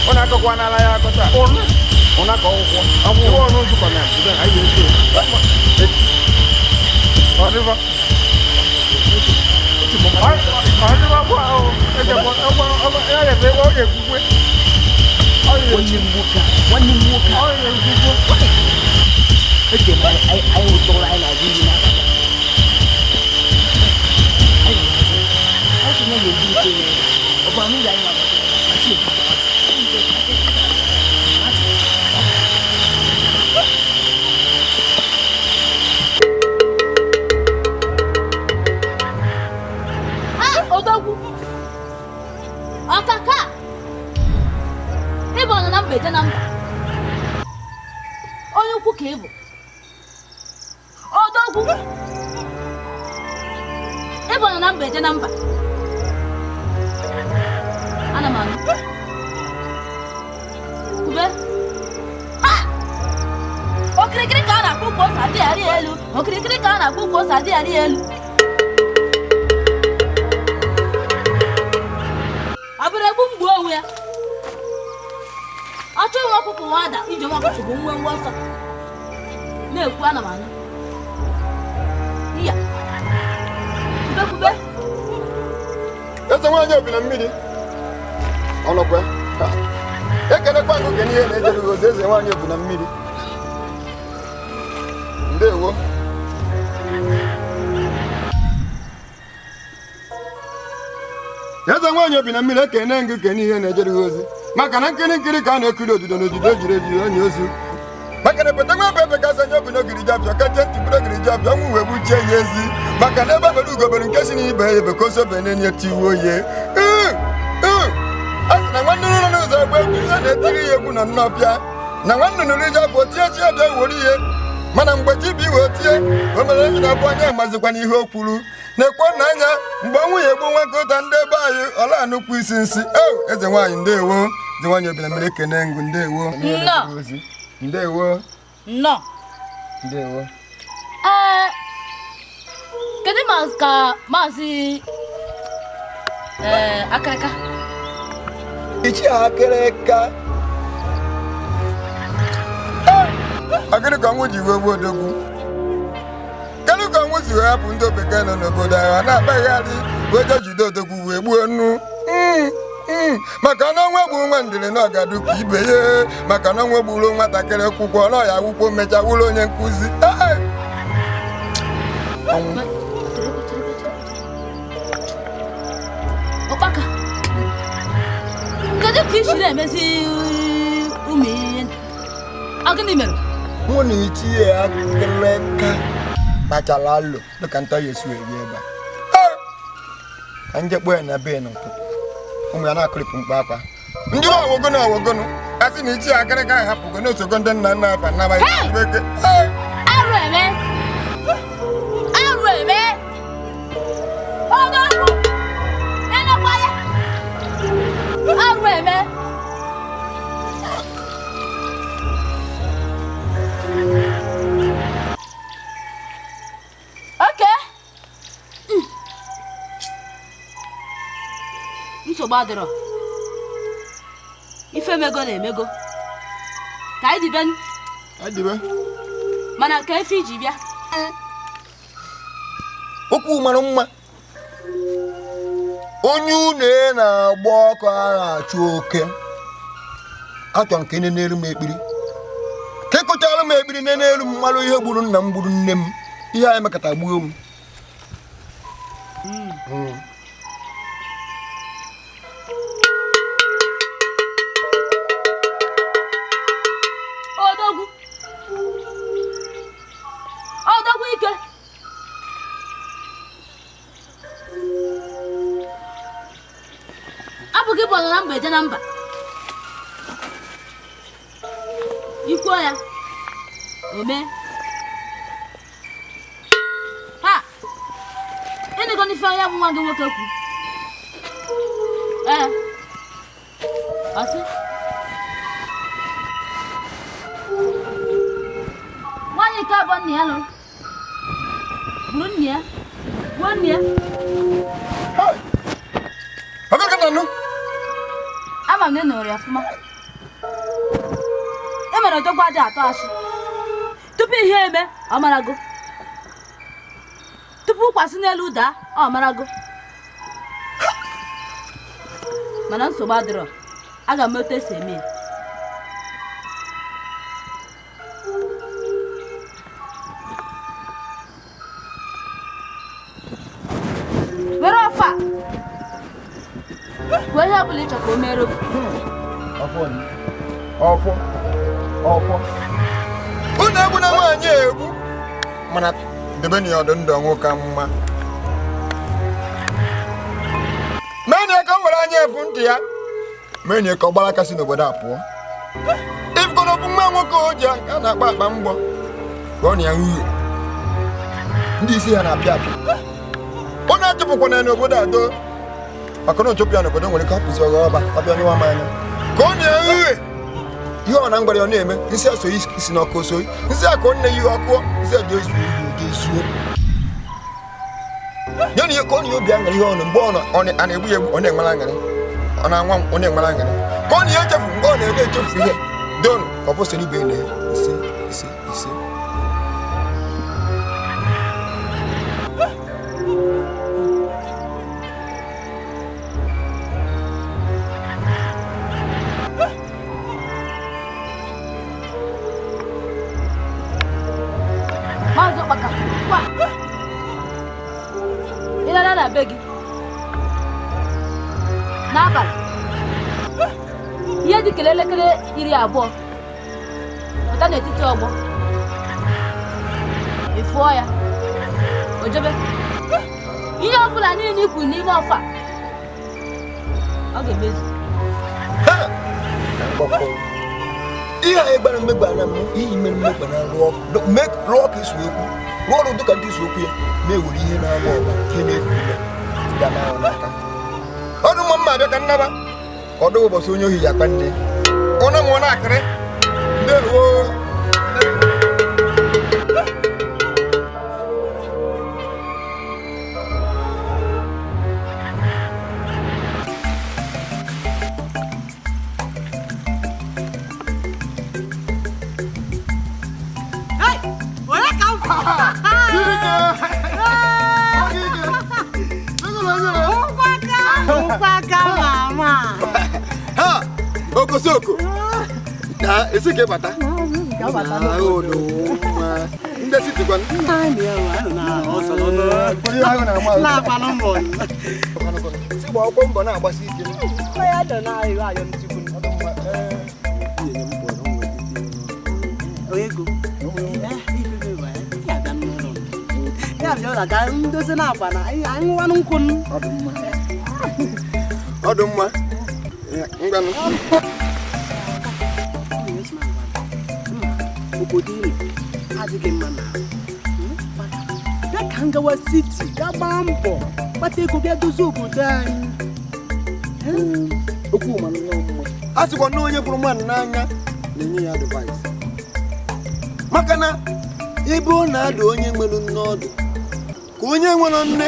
ọ na-akọkwa n'ala ya akọta ọ na-akọ ụgwọ akwụkwọ ọnụ nzukọ na anyị ga-eso Nwanne m nwoke a, nwanne m nwoke a. Eche m anyị wụtọrọ anyị na-aga iri n'abalị. Anyị na-azụ. Ọ sị na ya ga-ebu ute ya. Ọ bụ anụ ụlọ anyị na-agbata. Asị ebu. Odogwu ọkaka ịbụ ọnọ na mba eje na mba onye ukwu ka ịbụ odogwu ịbụ ọnọ na mba eje na mba ana m anụ kube ha okirikiri ka a na-akpụ ukwu ose adịghị elu okirikiri ka a na-akpụ ukwu ose adịghị elu ọchọ nwa ọkụkọ nwa ada ije nwa ọkụkọ bụ nwe nwa ọsọ na-ekwu ana m anụ iya kube kube eze nwaanyị obi na mmiri ọnọkwe ekelekwa ngụ gị n'ihe na-ejere ozi eze nwaanyị obi na mmiri ndewo eze nwaanyị obi na mmiri ekene ngụ ke n'ihe na-ejere ozi maka na nkiri nkiri ka a na-ekiri odido na odido ejiri ejiri onye ozu maka na epete nwa ebe kasị anya obi n'ogiri ji apịa kacha ntị bụrụ ogiri ji apịa nwa uwe gbuchie ya ezi maka na ebe bere ugobere nke si n'ibe ya ebe ka osobe na-enye tiwuo ye a sị na nwanne ụlọ n'ụzọ egbe egwu ihe na-etiri ya egwu na nnọpịa na nwanne nụrụ iji afọ tie chi ya bịa were ihe mana mgbe chi bụ iwe tie o mere eji na-abụ anya amazikwa n'ihe o kwuru na-ekwe na anya mgbe ọnwụ ya egbu nwa nkụta ndị ebe anyị ọla anụkwu isi nsị o eze nwaanyị ndewo eze nwaanyị obere mere ekene ngụ ndewo ndewo nnọọ ndewo. Ee, kedu ka maazị Akịrịka ichi Akịrịka Akịrịka ọnwụ ji wee gbuo odogwu kedu ka ọnwụ si wee hapụ ndị bekee nọ n'obodo ahụ na-akpagharị wee jee jide odogwu wee gbuo nnu maka na ọnwa gburu nwa ndịrị na ọgadu ka ibe ya maka na ọnwa gburu nwatakịrị akwụkwọ na ọya akwụkwọ mechaa wụrụ onye nkụzi Ụkpaka kedu ka i si na-emezi ụmụ ihe ọ gịnị mere mụ na ichie Akịrịka kpachara alụ dịka nta ya esi wee ebe a ka njekpo ya na be n'ụtụtụ ụmụ ya na-akụrịpụ mkpa akwa ndị ọwogonu ọwogonu a sị na ichie Akịrịka ahapụgo n'osogo ndị nna nna afa naba ya eke arụ eme arụ eme odogwu enekwa ya arụ eme oke nsogbu adịrọ ife emego na-emego ka anyị dibe mana ka efe iji bịa okwu mara mma onye unu na-agba ọkụ agha achụ oke achọrọ ka ị na-eru m ekpiri ka ịkụchara m ekpiri na-eru m mmalụ ihe gburu nna m gburu nne m ihe anyị mekọta gbuo m Odogwu odogwu ike abụghị bụ ọnọ na mba eje na mba ikwuo ya ome ha ịnịgo n'ife ya bụ nwa gị nwoke kwu ee ọsị nwaanyị nke abụọ nna ya lụrụ gburu nna ya gbuo nna ya ama m na ị nụrụ ya ọfụma e mere odogwu adịghị atọ achị tupu ihe eme ọ marago tupu ụkwasị n'elu daa ọ marago mana nsogbu adịrọ aga m otu esi eme ya. Ihe ọ bụla ị chọrọ ka o mere gị. Ọfọ ọfọ unu egbu na nwaanyị egbu mana debe na ya ọdụ ndụ ọnwụ ka mma mee ka o were anya efu ntị ya mee ka ọ gbara aka si n'obodo a pụọ ifukọrọ bụ nwa nwoke o ji aka na-akpa akpa mgbọ ka ọ na ya nwunye ndị isi ha na-apịa apịa ọ na-achụpụkwana ya n'obodo a doo maka na ọchụpụ ya n'obodo nwere ike hapụzi ọgha ọba ọbịa nyụwa m anya ka ọ na-eghe ihe ọ na ngwara ya ọ na-eme nsị a soyi isi n'ọkụ osoyi nsị a ka ọ na-eyi ọkụ nsị a ga-ezu ezu ya na ihe ka ọ na obi aṅụrị ihe ọ nọ mgbe ọ a na-egbu ya egbu ọ na-enwere aṅụrị ọ na-anwa ọ na-enwere aṅụrị ka ọ na-echefu mgbe ọ na-eme echefu ihe donu ka ọ bụsịrị ibe na ise ise ise. Maazị Ụkpaka, ị lara na be gị n'abalị ihe dị ka elekere 20 pụta n'etiti ọgbọ ị fụọ ya o jebe ihe ọ bụla niile i kwuru n'ime ọfa ọ ga-emezu. Ihe anyị gbara mmegba na m iyi mere mmegba na rụọ ka isi okwu rụọ ọrụ dịka ndị isi okwu ya na-ewere ihe na-agba ọgba nke na-eku ume ga na-ahụ n'aka ọdụ mma mma abịa ka nnaba ọdụ ụbọchị onye ohi ya akpa nne ụnụ mụọ na-akịrị ndewo. Okosoko na esi ka ịbata ndị siti kwanụ si gba akwụkwọ mbọ na-agbasi ike. Ọ dị mma. Ngwanụ. Obodo unu adịghị mma na bịa ka m gawa siti ga gbaa mbọ kpata ego bịa dozie obodo anyị. Okwu mmanụ mma a sịkwa na onye fụrụ mmadụ n'anya na-enye ya advice maka na ebe ọ na-adụ onye nwere nne ọdụ ka onye nwere nne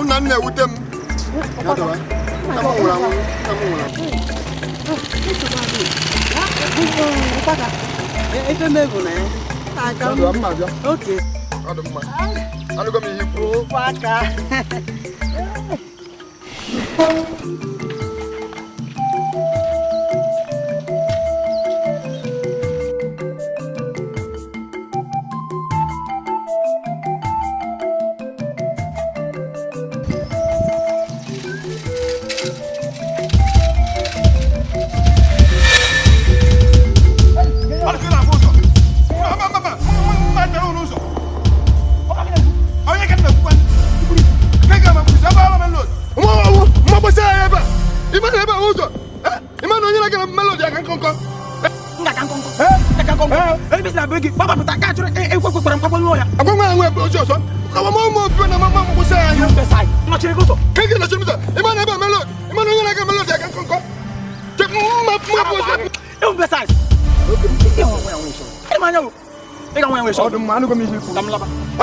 nna m na-ewute m. Nna m nwụrụ anwụ. Nna m nwụrụ anwụ. Anụgo m ihe ikwu.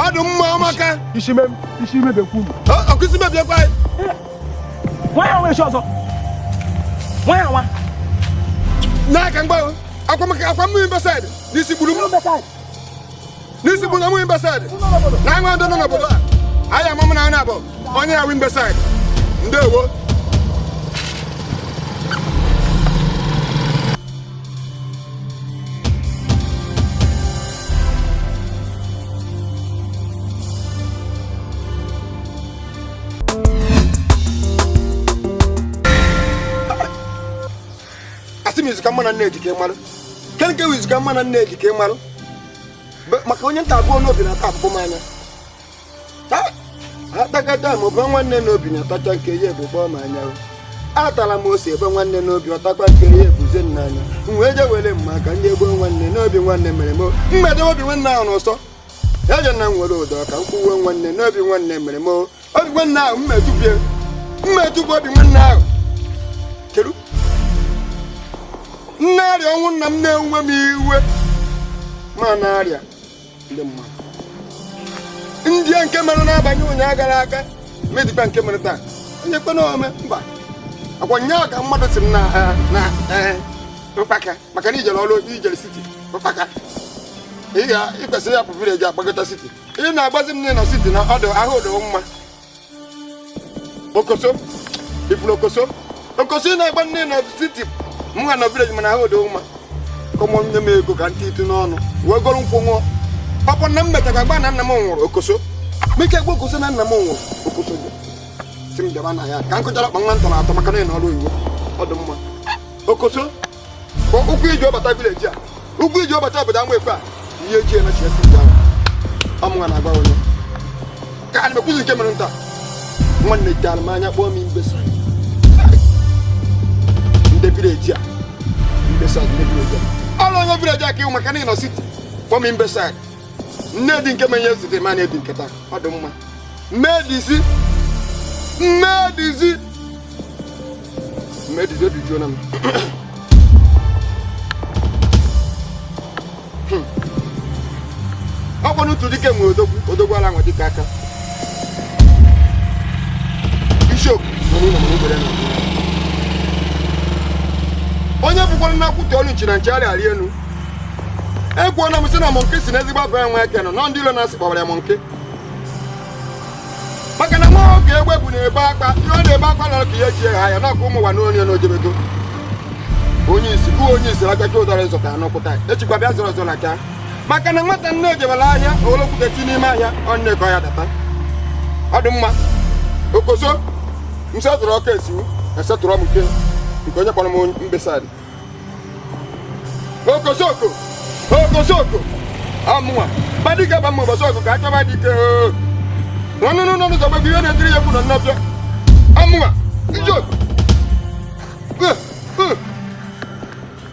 Ọdụ mma ọmaka isi mebekwu ọkụisi mebiekwa nwa ya nwe ọzọ nwa ya nwa n'aka mgba akwa mmiri mbesaid n'isi gburu m n'isi gburu m mbesaid na anwa ndụ nọ n'obodo a anyị ama m na ana abụ onye ya wi mbesaid ndewo. m izu ka mma na nne eji ka ị marụ ke nke izu ka mma na nne eji ka ị marụ maka onye nta abụọ n'obi na-ata abụbụ m anya atakata m ụbọ nwanne n'obi na-atacha nke ya ebụbọ m anya atara m ose ebe nwanne n'obi ọtakwa nke ya ebuze m n'anya m wee je were mma ka ndị egbuo nwanne n'obi nwanne mere m mmedo obi nwanne ahụ n'ụsọ eje na m nwere ụdọ ka m kwuwe nwanne n'obi nwanne mere m obi nwanne ahụ mmetụpụ obi nwanne ahụ kedu nne arịa ọnwụ nna m na-enwe m iwe ma na-arịa ndị mmadụ ndị nke mere n'abalị ụnyaahụ gara aga medikwa nke mere taa onye kwe na ome mba akwa nyaa ka mmadụ si m na mkpaka maka na ijere ọrụ ijere siti mkpaka ị kwesịrị ịhapụ vileji agbagota siti ị na-agbazi m nọ siti na ọdụ ahụ odo mma okoso ifuru okoso okoso ị na-agba nne nọ siti m ga nọ vileji mana ahụ odo mma kọmọ nne m ego ka ntị ịtụ n'ọnụ wee goro nkwụ ṅụọ papa nna m mechakwa gba na nna m nwụrụ okoso meke gba okoso na nna m nwụrụ okoso si m bịaba na ya ka nkụchara akpa nwa ntọrọ atọ maka na ị nọrọ oyibo ọ dị mma okoso ụkwụ iji ọbata vileji a ụkwụ iji ọbata obodo ama ekwe a ihe eji emechi esi ndị ahụ ọmụnwa na-agba onye ka a na-ekwuzi nke mere nta nwanne tara m anya kpọọ m imbesa ndị vileji a imbesa ndị vileji a ọrụ onye vileji a ka ịhụ maka na ị nọ siti kpọọ m imbesa nne dị nke menye zite ma na-edi nke taa ọ dị mma mmedizi mmedizi mmedizi obi juo na m ọkwa n'otu dike nwere odogwu odogwu ala nwa dike aka isiokwu nọ n'ụlọ mana ogbere na onye bụkwara na akwụte ọlụ nchi na nchegharị arị elu ekwuola m sị na mọnke si n'ezigbo afọ ya nwa eke nọ nọ ndị ilo na-asị kpọwara ya mọnke maka na nwa oge egbe bụ na-ebe akpa ihe ọ na-ebe akpa nọrọ ka ihe ji ha ya nakwa ụmụ ụwa n'onye na ojebego onye isi bụ onye isi agacha ụdara ịzụta anọkwụta echikwa bịa zọrọ ọzọ na ka maka na nwata nne ejebela ahịa olokwutechi n'ime ahịa ọ nne ka ọ ya data ọ dị mma okoso m setụrụ ọkụ esiwu esetụrụ m nke nke onye kpọrọ m mbesadị okosoko okosoko amụnwa badike ba mma ụbọchị ọgụ ka achọba dike nọnụnụ nọ n'ụzọ gbagbo ihe na-etiri ya egwu nọ nnọbịa amụnwa ijo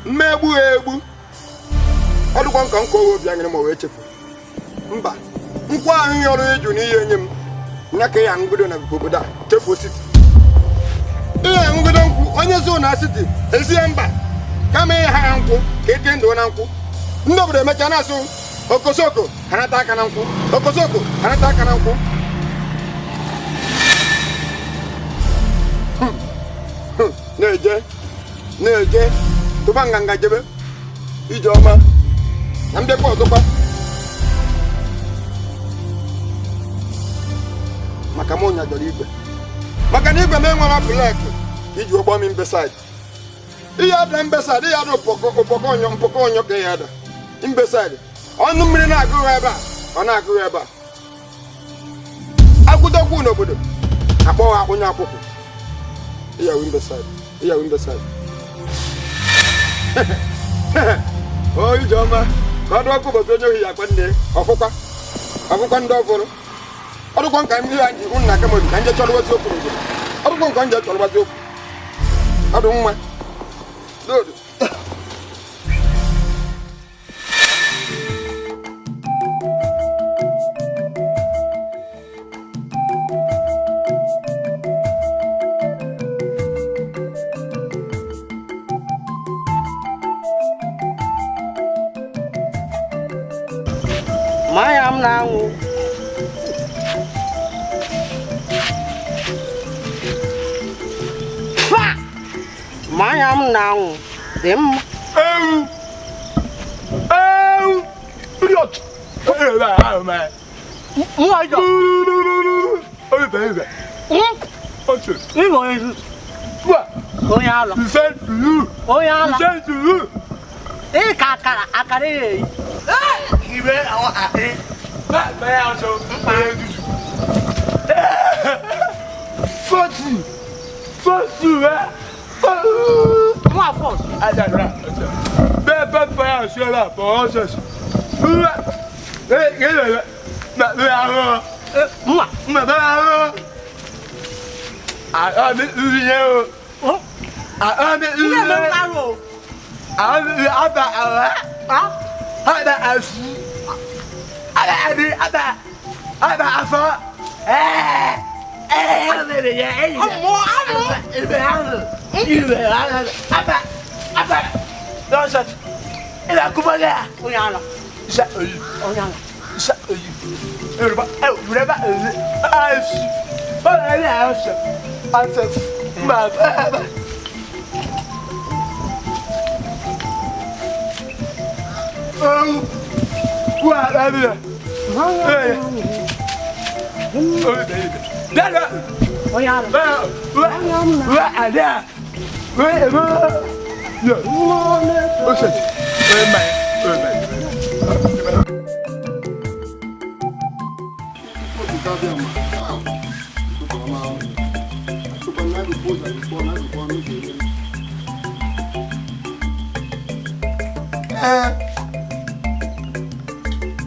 mmegbu ha egbu ọ dịkwa nka nkwa obi anyere ma wee chefu mba nkwa ahụ ya ọrụ ịjụ n'ihe enye m nya ka ya aṅụgodo na obodo a chefuo siti ihe aṅụgodo nkwụ onye zo na siti ezi ya mba kama ihe ha nkwụ ka ete ndụ na nkwụ ndị obodo emechaa na-asụ okosoko hanata aka na nkwụ okosoko hanata aka na nkwụ na-eje na-eje tụba nganga jebe ije ọma na mbịakwa ọzọkwa maka m nyajọrọ igwe maka na igwe m enwere bleki iji ụgbọ m mbesaid ihe ada mbesaid ihe ada ụpọkọ ọnyọ mpọkọ ọnyọ ka ihe ada mbesaid ọnụ mmiri na-agụghị ebe a ọ na-agụghị ebe a akwụdokwu n'obodo akpọghị akwụnye akwụkwụ ịyawu mbesaid ịyawu mbesaid o ijeọma ka ọ dị ọkụ ụbọchị onye ohi ya akpa nne ọfụkwa ọfụkwa ndị ọfụrụ ọ dịkwa nka ihe anyị ji nna aka m obi ka nje chọrọwazi okwu n'obodo ọ dịkwa nka nje chọrọwazi okwu ọ dị mma dodo mmanya m na-anwụ mmanya m na-anwụ dị mma ewu ewu idiot onye ala onye ala ị ka akara akara eyi ìwé àwọn àti bẹ́ẹ̀ aṣọ fọ́tù fọ́tù rẹ̀ fọ́tù. Mụ afọ.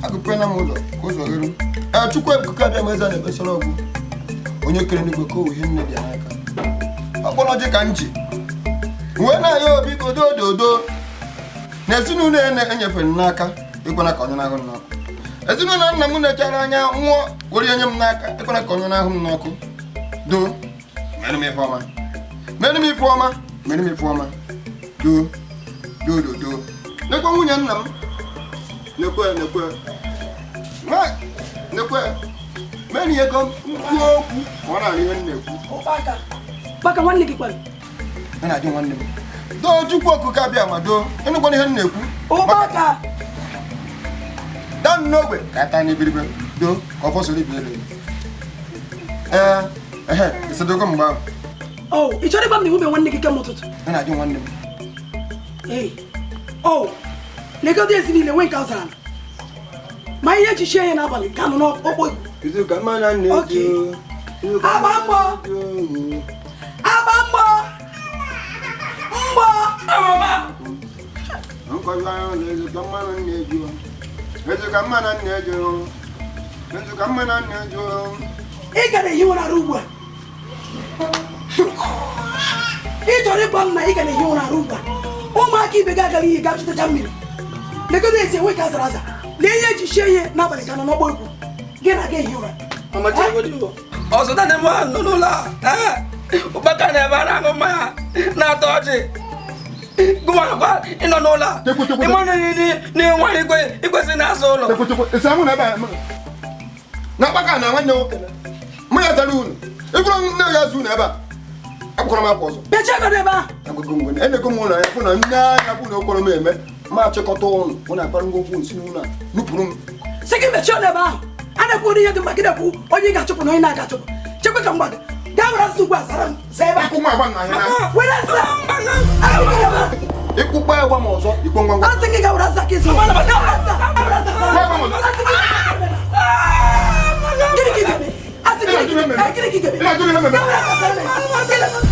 Agụpena m ụzọ ka ụzọ gheru. Chukwu ebuka abịa m eze na-ekpesara ọgwụ onye kere n'igwe ka o ihe nne dị n'aka ọkpọrọ ji ka m ji wee na-aya obi godo ododo na ezinụlọ enyefere m n'aka ekwena ka onye na-ahụ m n'ọkụ ezinụlọ nna m nechara anya nwụọ were enye m n'aka ekwena ka onye na-ahụ m n'ọkụ doo mere m ife ọma mere m ife ọma mere m ife ọma doo doo doo doo nekwe nwunye nna m nekwe nekwe nekwe mere ihe ka mkpu okwu ka ọ na-arị ihe m na-ekwu Maka nwanne gị kwara a na-ajụ nwanne m doo Chukwu okuke abịa ma doo ịnụkwana ihe m na-ekwu ụgbọaka daa m n'ogbe ka ata n'ibiribe doo ka ọ fọsoro ibe elu ee ehe esedogo mgbe ahụ o ị chọrọ ịgwa m na iwube nwanne gị kemgbe ụtụtụ a na-ajụ nwanne m ee o legodo ezi niile nwee nke ọ zara ma ihe eji chie ya n'abalị ka nọ n'okpo agba mbọ agba mbọ mbọ ị gara ehi ụra ugbu a ị chọrọ ịgwa m na ị gara ehi ụra ugbu a ụmụaka ibe gị agara ihe gaa chụtacha mmiri legodo ezi enwe ka zara aza lee ihe eji chie ihe n'abalị ka nọ n'ọgbọ egwu gị na-aga ehi ụra ọzụta na eme nọ n'ụlọ a ụkpaka na-ebe a na-aṅụ mmanya na-atọ ọchị gụwakwa ịnọ n'ụlọ a ịma na nwaanyị ikwesịrị na-asa ụlọ na akpaka na nwanne nwoke mụ ya zara unu ịbụrụ nne ya zu unu ebe a akwụkwọrọ m akwa ọzọ enego m ụlọ ya kwụ na nne anya kwụ na okworo m eme ma achịkọta ụnụ mụ na akpara ngwongwo nsi n'ụlọ a nupụrụ m sị gị mechie ọnụ ebe ahụ a na-ekwu ihe dị mma gị na-ekwu onye ị ga-achụpụ na onye na-aga achụpụ chekwa ka mgba gị gaa were asụsụ ugbu a zara m zaa ebe a were asụsụ ịkwụkpa agwa m ọzọ ikpo ngwa ngwa asị gị gaa were asụsụ aka ịzụ gaa were asụsụ gaa were asụsụ gịnị ka ị ga-eme asị gịnị ka ị ga-eme gaa were asụsụ gaa were asụsụ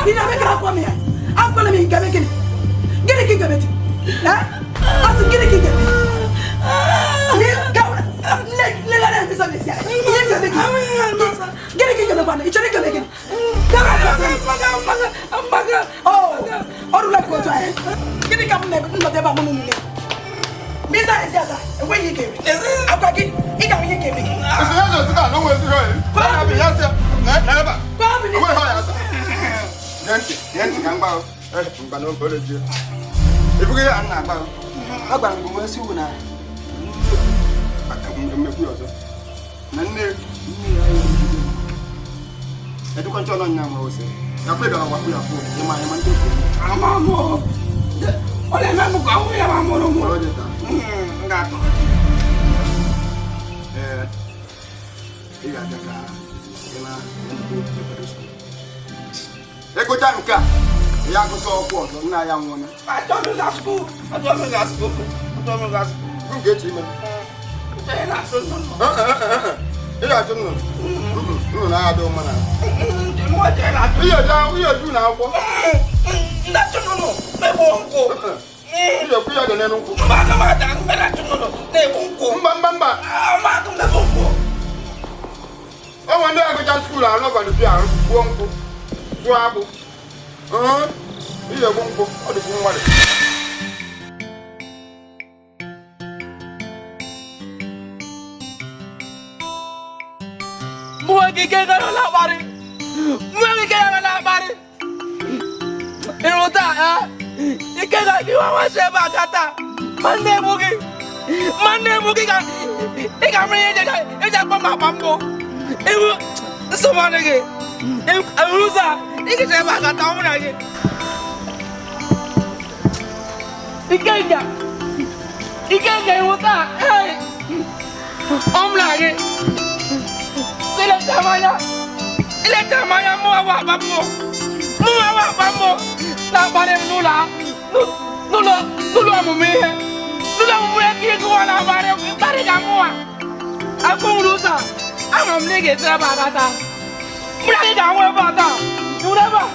ị na-eme ka akwa m ya akwala m nke gịnị gịnị ka ị ga-eme asị gịnị ka ị ga-eme Na nne edukọ nchọ nọ nya ma ose ya kwe dọrọ wakwu ya fụ ịma ịma ndị okwu ama mụ ọ na-eme m ka ọnwụ ya ma mụrụ mụ m ga-atọ ee ị ga-abịa ka ị na-ekwado skuul ịgụcha nke a ya agụsị ọkwụ ọzọ nna ya nwụọ achọ m ịga skuul achọ m ịga skuul achọ m ịga skuul m ga-eche ime ị ga-achụ nnụnụ nnụnụ na-adị mma na ihe eju na akwụkwọ. Na-achụ nnụnụ na-egbu nkwụ. Ekwu ya dị n'elu nkwụ. Mba, aga m ata mbe na-achụ nnụnụ na-egbu nkwụ. Mba, mba, mba. Ama m na-egbu nkwụ. Ọ nwe ndị agụcha skuulu arụ gwanụpi arụ gbuo nkwụ gbuo akpụ. Ihe egbu nkwụ ọ dịkwu mmadụ. Mụ ike gara n'akparị. Mụ ike gara n'akparị. Ịrụ taa, ike ga gị nwa nwa si ebe a ga taa. Ma nne egbu gị. Ma nne egbu gị ga ị ga-amara ihe eji akpọ m akpa mbụ. Iwu nsogbu adịghị. Ịrụ ụzọ a, ị ga-esi ebe a ga taa ọmụ na gị. Ikenga. Ikenga ịrụ taa. Ọmụ na gị. Ileta mmanya mụ awa akpa mmụọ. Mụ awa akpa mmụọ na-akparị m n'ụlọ n'ụlọ ọmụmụ ihe. N'ụlọ ọmụmụ ihe ka ịgụwa na-akparị m mkparị ka mụwa. Akụ nwere ụzọ ama m na ị ga-esi ebe a gata. Mụ na gị ga-anwụ ebe a taa. Ị hụrụ ebe a?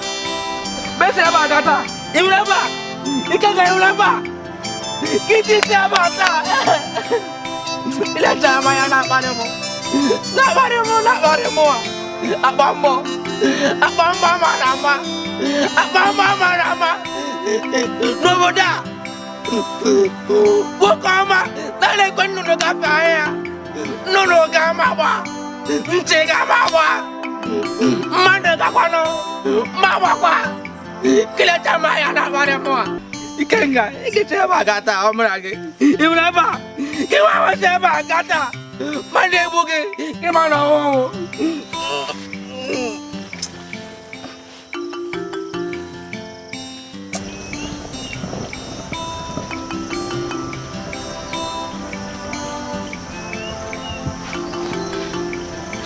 Besi ebe a gata. Ị hụrụ ebe a? Ike ga ịhụrụ ebe a? Ka iti isi ebe a taa. Ileta mmanya na-akparị m. Na-akparị m na-akparị mụwa. Akpa mbọ. Akpa mbọ mara ama. Akpa mbọ mara ama. N'obodo a, nwoke ọma na-ekwe nnụnụ gafee anya. Nnụnụ ga-ama gba. Ntị ga-ama gba. Mmadụ gakwanụ ma gbakwa. Kilecha m anya na-akparị mụwa. Ikenga, ikecha ebe a gata ọ mụra gị. Ị hụrụ ebe a? Gị nwa nwesị ebe a gata. Mmadụ egbu gị, gị ma na ọnwụ.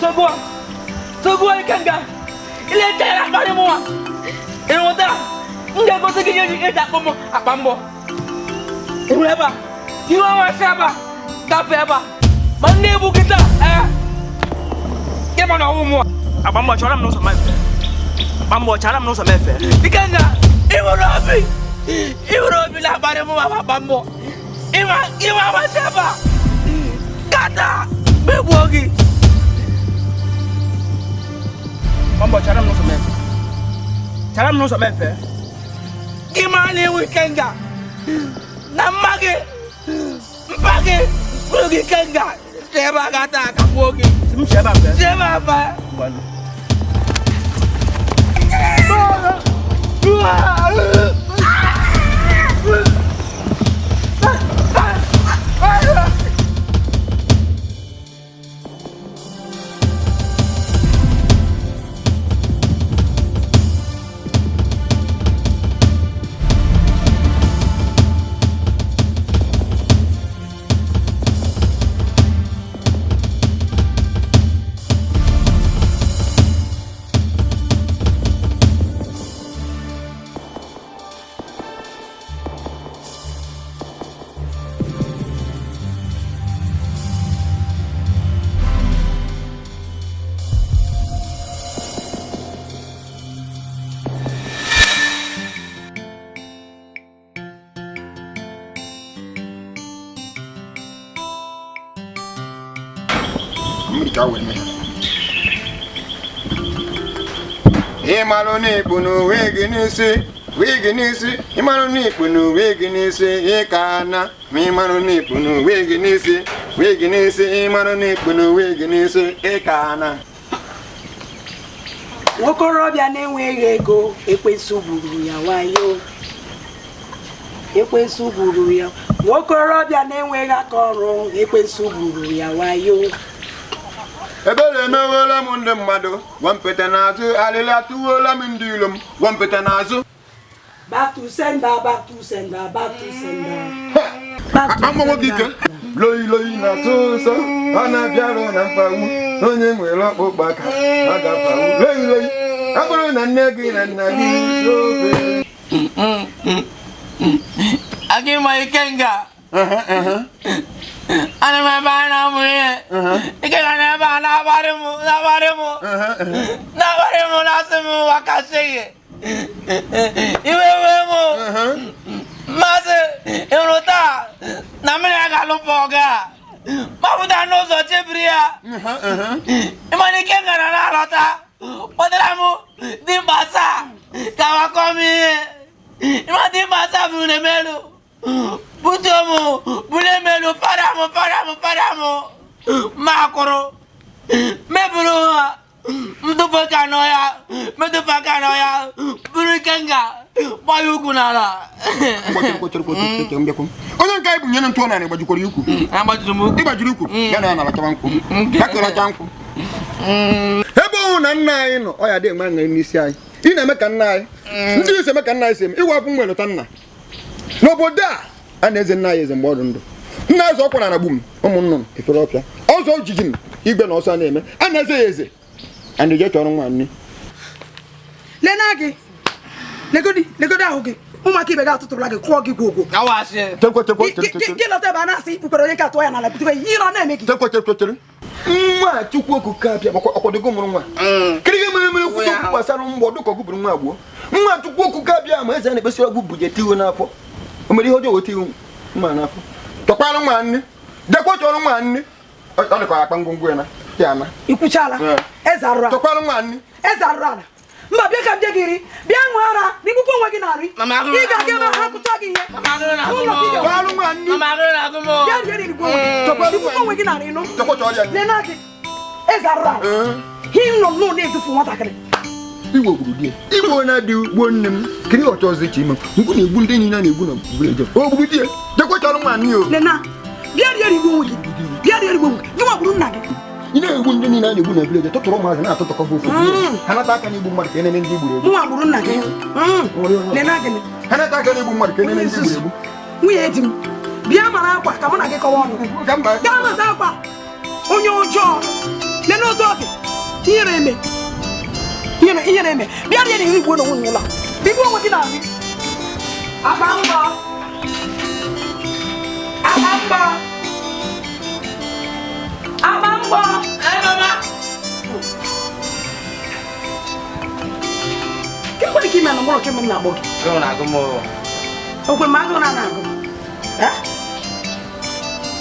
Sogua! Sogua Ikenga! Ile chere akparị mụwa! Ịhụta! M ga-egosi gị ihe eji akpọ m akpa mbọ. Ị hụrụ ebe a? Ihu ọnwa si ebe a gafee ebe a. Ma nne egbu gị taa, ee! Gị ma na ọnwụ mụwa. Akpa mbọ chọrọ m n'ụzọ mefe. Akpa mbọ chara m n'ụzọ mefe. Ikenga, ị hụrụ obi! Ị hụrụ obi na-akparị mụwa akpa mbọ. Ịma amasị ebe a! Gata! Megbuo gị! Akpa mbọ chara m n'ụzọ mefe. Chara m n'ụzọ mefe. Gị ma na iwu Ikenga na mma gị mpa gị bụrụ gị Ikenga si ebe a gata akagbuo gị. M si ebe a fee. Si ebe a fee. Ịmarụ n'ikpu n'uwe gị n'isi, wee gị n'isi, ịmarụ n'ikpu n'uwe gị n'isi, ịka na ma ịmarụ n'ikpu n'uwe gị n'isi, wee gị n'isi, ịmarụ n'ikpu n'uwe gị n'isi, ịka na. Nwokorobịa na-enweghị ego, ekwensu gburu ya wayo. Ekwensu gburu ya. Nwokorobịa na-enweghị aka ọrụ, ekwensu gburu ya wayo. Ebere emewela m ndị mmadụ, gwampete n'azụ, alịlị atụwela m ndị ilo m, gwampete n'azụ. Back to sender, back to sender, back to sender. Akpa mmụọ nwoke ike. Loi loi na-atụ ụsọ, ọ na-abịarụ na mkpagbu, onye nwere ọkpụkpụ aka, ọ ga-akpagbu. Loi loi, ọ bụrụ na nne gị na nna gị ofe. Akịma Ikenga. Ana m ebe a na-amụ ihe. Ikenga na ebe a na-akparị m na-akparị m na-akparị m na-asị m wakasị gị. Iwe Maazị ịhụrụ taa na mmiri a ga-alụpụ ọga mapụta n'ụzọ chebiri ya ịmana ike ngara na-alọta kpọtara m dimkpa asaa ka wakọ m ihe ịma dimkpa asaa buru m elu butuo m bulie m elu fara m fara m fara m ma akụrụ meburu ha mtụpụ ka n'ọhịa metụpụ aka n'ọhịa buru ikenga gbaa ya ukwu n'ala. Onye nke anyị bụ nyere ntụ narị gbajikwara ukwu. Ịgbajiri ukwu ya na ya na-alachawa nkwụ. Ya kụracha nkwụ. Ebe ọnwụ na nna anyị nọ ọ ya dị enwe aṅụrị n'isi anyị. Ị na-eme ka nna anyị ndị isi eme ka nna anyị si eme ịwa akwụ nwe lụta nna. N'obodo a na-eze nna anyị eze mgbe ọ dị ndụ. Nna eze ọkwa na-anagbu m ụmụ nnụnụ efere ọfịa. Ọzọ ojiji m igwe na ọsọ a na-eme a na-eze ya eze. And you get your own. Lena gị legodi legodi ahụ gị ụmụaka ibe gị atụtụrụla gị kụọ gị gwogwo. Gị lọta ebe a na-asị ikpukpere onye ka atụọ ya n'ala bitukwa ihe ọ na-eme gị. Nwa Chukwu Okike abịa ọkwadogo mụrụ nwa. Kiri gị mere mere kwute okwu gbasara mgbọ dịka ọgụ buru nwa gboo. Nwa Chukwu Okike abịa ma eze a na-ekpesịrị ọgwụ buje tiwo n'afọ. O mere ihe ọjọọ weta iwu nwa n'afọ. Tọkwara nwa nne. Dekwa chọrọ nwa nne. Ọ dịkwa akpa ngwongwo ya na. Ikwuchala eze arụrụ ala. Eze arụrụ ala. Mba bịa ka m je gị ri bịa ṅụọ ara na ikwukwu onwe gị na-arị ị ga-aga ebe ha kụcha gị ihe bịa rie rigbo ikwukwu onwe gị na-arị nụ lena gị eze arụrụ ala hi nọ nnọọ na-edufu nwatakịrị. Igwe gburu di ya. Igwe na-adị gbuo nne m kiri ọchọ ọzọ iche ime ngwụ na-egbu ndị enyi ya na-egbu na village. O gburu di ya jekwa chọrọ nwa nne o. Lena bịa rie rigbo onwe gị bịa rie rigbo onwe gị gị nwa gburu nna gị. Ị na-egbu ndị niile a na-egbu na vileji tụtụrụ ụmụazị na-atụtụkọ ofu ha nata aka n'igbu mmadụ ka enene ndị gburu egbu. Nwa gburu nna gị. Ha nata aka n'igbu mmadụ ka enene ndị gburu egbu. Nwunye di m bịa mara akwa ka mụ na gị kọwa ọnụ. Gaa mata akwa onye ọjọọ lene otu ọ dị ihere eme ihere eme bịa rie n'ihu igbo n'onwe n'ụlọ bigbu onwe gị na nri. Akpa mgbọ akpa mgbọ akpa mgbọ. Ke kwere ka ime na mgbọrọ kemgbe m na-akpọ gị? Okwe m agụụ na-agụ m.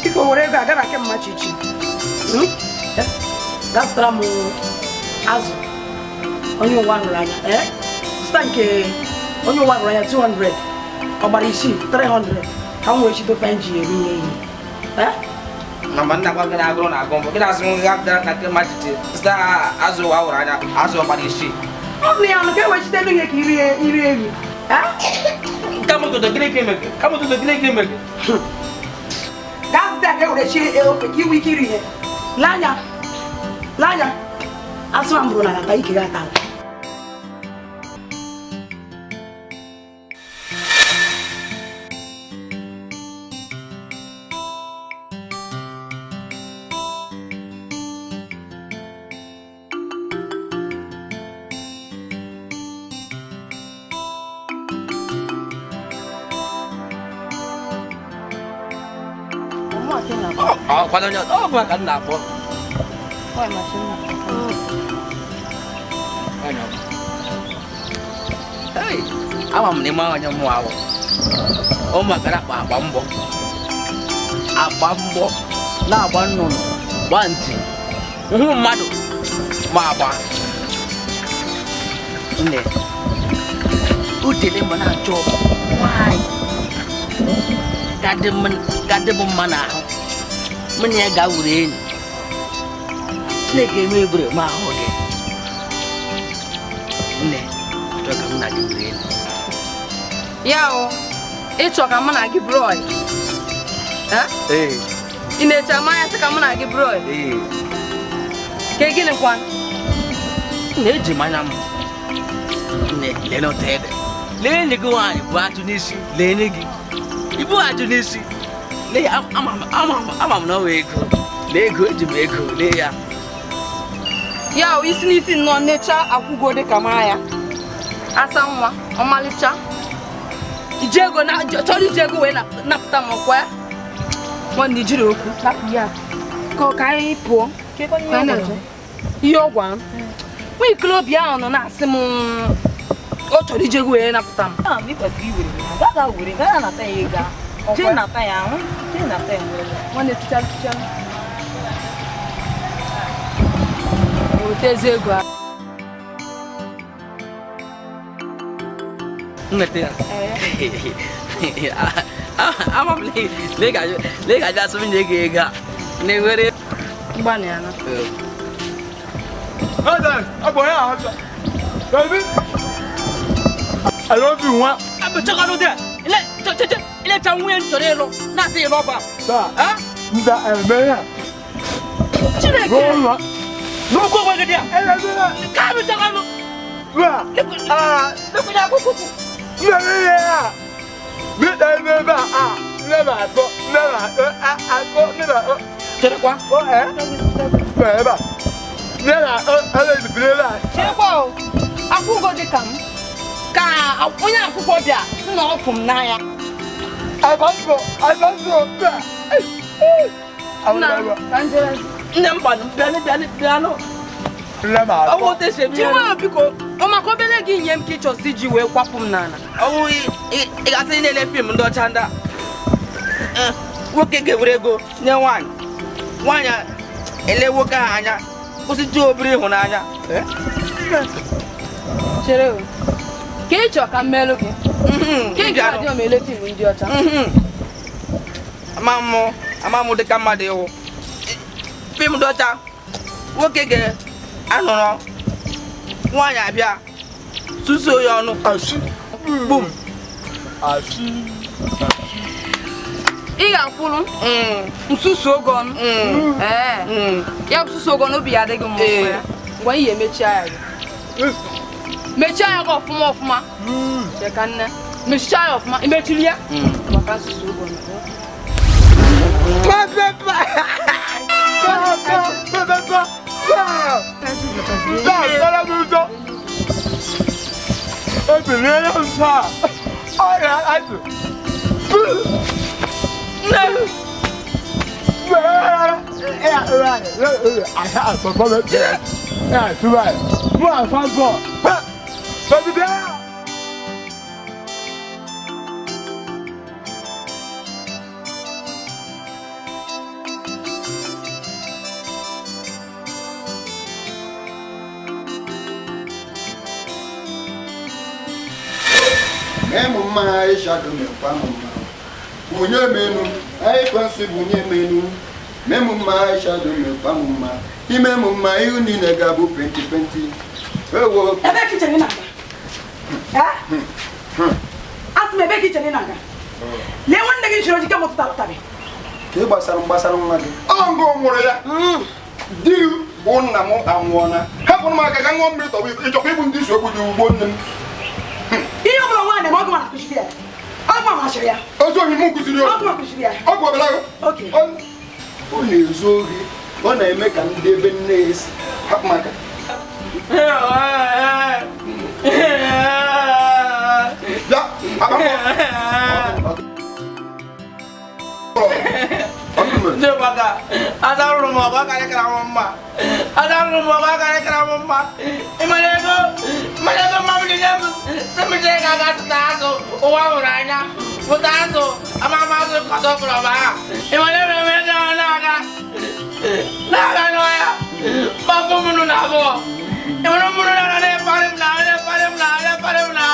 Biko were ego aga na ke mma chichi. Gaa zụtara m azụ onye ụwa hụrụ anya. Zụta nke onye ụwa hụrụ anya 200 ọgbara isii 300 ka m wee chidofe anyị ji eri ihe ihe. Mama nna gwa gị na agụrụ na-agụ mbụ gị na-asị m gị gara na nke mma chichi zụta azụ ụwa hụrụ anya azụ ọgbara isii. Ọ bụ ya nụ ka e wee chite elu ihe ka iri eri. Gaa zụta ya ka e were chie ofe ka iwe ike iri ihe. Lee anya lee anya asụ a mbụrụ na ata ike gị ata. Ama m na ịma onye mmụọ ahụ ụmụaka na-akpa akpa mbọ agba mbọ na-agba nnụnụ gba ntị hụ mmadụ ma agba nne utele m na-achọ nwanyị ga-adị m mma n'ahụ mụ na ya ga-awuru enyi Chineke eme ebere m ahụ gị nne achọ ka m na gị wuru enyi ya o ịchọ ka mụ na gị bụrụ ọyị. Ị na-eche amanya sị ka mụ na gị bụrụ ọyị ke gịnịkwa? Na-eji mmanya m nne lee n'otu ede lee enyi gị nwaanyị bụ atụ n'isi lee enyi gị ibu atụ n'isi lee ama m na ọ wee ego lee ego eji m ego lee ya ya o isi n'isi nnọọ nnecha akwụgo dị ka mara ya asa nwa ọmalịcha iji ego chọrọ iji ego wee napụta m ọkwa ya nwanne ijiri okwu napụ ya ka anyị pụọ ihe ọgwa m nwa ikolobịa ahụ nọ na-asị m Ọ chọrọ ije ego wee napụta m. Ị kwesịrị iwere ya. Gaa were, gaa nata ya ego ahụ. Jee nata ya ahụ. Jee nata ya. Nwanne ticha ticha. Wetezi ego ahụ. Nweta ya. Ama m na ị ga-abịa asị m nye gị ego a. Na-ewere. Mgbanị ya na. I love you, nwa. Ilecha nwunye m chọrọ ịlụ na-asị ịlụ ọba. Nda eme ya. Chineke. N'okwu onwe gị dị ya. Ka m chọrọ Lekwenye akwụkwọ. Mmemme ya. Mita ebe ebe a. Nne m atọ, nne m atọ, atọ, nne m atọ. Cherekwa. O ebe a. Nne na ele ebe a. Cherekwa o. Akwụgo dị ka m. Ka onye akwụkwọ bịa sị na ọ fụ m n'anya. Nne m gbanụ bịanụ bịanụ bịanụ. Chinwe biko, ọ maka obere gị nye m ka ị chọsị iji wee kwapụ m n'ala. Ọwụ ị ga-asị ị na-ele fim ndị ọcha ndị a. Nwoke ga-ewere ego nye nwaanyị. Nwaanyị ele nwoke ahụ anya kwụsịtụ obere ịhụnanya. Chere o. Ka ị chọọ ka m meelụ gị. Ka ị ga-adị m ele fim ndị ọcha. Ama mụ dịka mmadụ ịhụ. Fim ndị ọcha, nwoke ga-anọrọ nwaanyị abịa susuo ya ọnụ. Bum. Ị ga-akwụrụ nsusu oge ọnụ. Ya nsusu oge ọnụ obi ya adịghị mma. Ngwa ihe mechie anya gị. Mechie anya gị ọfụma ọfụma. Cheka nne. Mechie anya ọfụma. I mechiri ya? Maka nsusu oge ọnụ. Bunye menu, ekwensu bunye menu. Memu mma Aisha do mekwa mma. Ime mu mma ihu niile ga-abụ penti penti. Ewo. Ebe ka ichere na-aga? Asị m ebe ka ichere na-aga? Lee nwanne gị chiri ojike mụtụtara ụtarị. Ka ị gbasara nwa gị. Ọ ngụ nwụrụ ya. Di bụ nna m anwụọna. Hapụrụ m aka ka ṅụọ mmiri tọgbọ iko. Ị chọkwa ịbụ ndị isi okwu dị ugbo nne m. Ihe ọ bụla nwaanyị ma ọ gụma na-akụziri ya. Ọ gụma masịrị ya. Ozu ohi m kụziri ya. Ọ gụma kụziri ya. Ọ gwabara gị. Ọ na-ezu ohi. Ọ na-eme ka ndị ebe nne ya esi. Hapụ m aka. Bịa, akpa m. Ndị adarụrụ m ọgụ akarịkara m mma. Adarụrụ m ọgụ akarịkara m mma. Ịmara ego mma m ji nye m sị m jee ga zụta azụ ụwa hụrụ anya pụta azụ ama m azụ kọtọpụrụ m aha. Ịmara ebe m ego ahụ na-aga na-aga n'ọhịa gbapụ m nụ na abụọ. Ịmara m nụ na na-eparị m na na-eparị m na na-eparị m na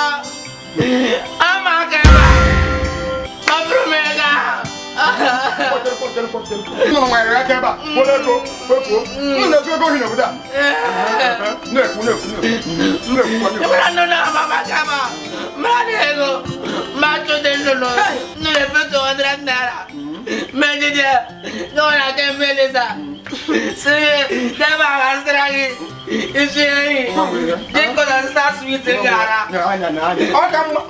ama aka ebe a gbapụrụ m ego ahụ. Nọ nwanyere aka ebe a were ego wefuo m na-ezu ego ohi n'obodo a na-ekwu na-ekwu na-ekwu nnụnụ amama mara na ego ma chụde nnụnụ nnụnụ efe 200 naira megide n'ụlọ aka mmelisa si debe agha nsịra gị isi ehi dịkọta nsa swit gara ọ ka mma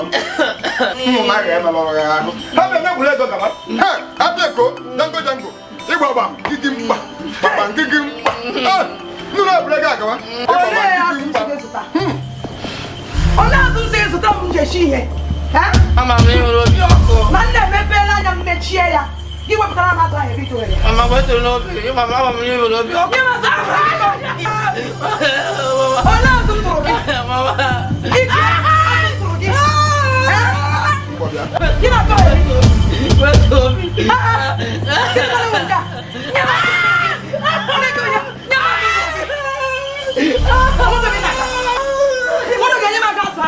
ụmụ mmadụ emelọrọ ya ahụ ha bụ emegwuru ego gaba ha abịa ko jango jango ịgba gbam gigi mkpa gbam gigi mkpa nnụnụ ebule gị agawa Olee azụ m si zụta m ji esi ihe? Ama m ịhụrụ obi ọkụ. Ma nna emepeela anya m mechie ya. Gị wepụtara m azụ ahụ ebe itowere ya. Ama m n'obi, ama m ịhụrụ obi ọkụ. Olee azụ m tụrụ gị? Iji Gị na-akọ eri. Gịnị kwanụ bụ nke a? Nye m aka. Nye m aka. Moto gị na-aga. Moto ga-enye m aka asa.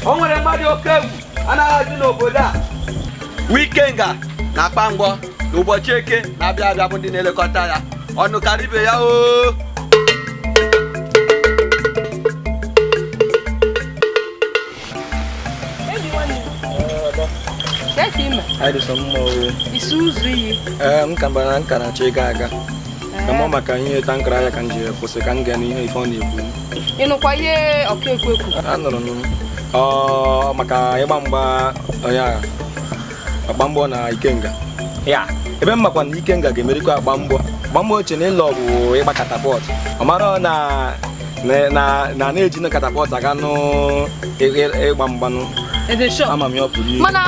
O nwere mmadụ oke egwu anaghị adị n'obodo a. Wikenga na-akpa mgbọ n'ụbọchị eke na-abịa abịa bụ ndị na-elekọta ya. Ọnụ karịa ibe ya oo. M ka mbara nka na-achọ ịga aga ka mụ maka ihe tankara ya ka m ji kwụsị ka m gaa n'ihe ife ọ na-ekwu. Ị nụkwa ihe ọkaekwe kwuru? Anụrụ m ọ maka ịgba mgba ya agba mgbọ na Ikenga ya ebe m makwa na Ikenga ga-emerikwa agba mgbọ agba mgbọ oche na ịlọ bụ ịgba katapọt ọ mara na na na-eji na katapọt aga nụ ịgba mgbanụ. Ama m ya ọ pụrụ ihe mana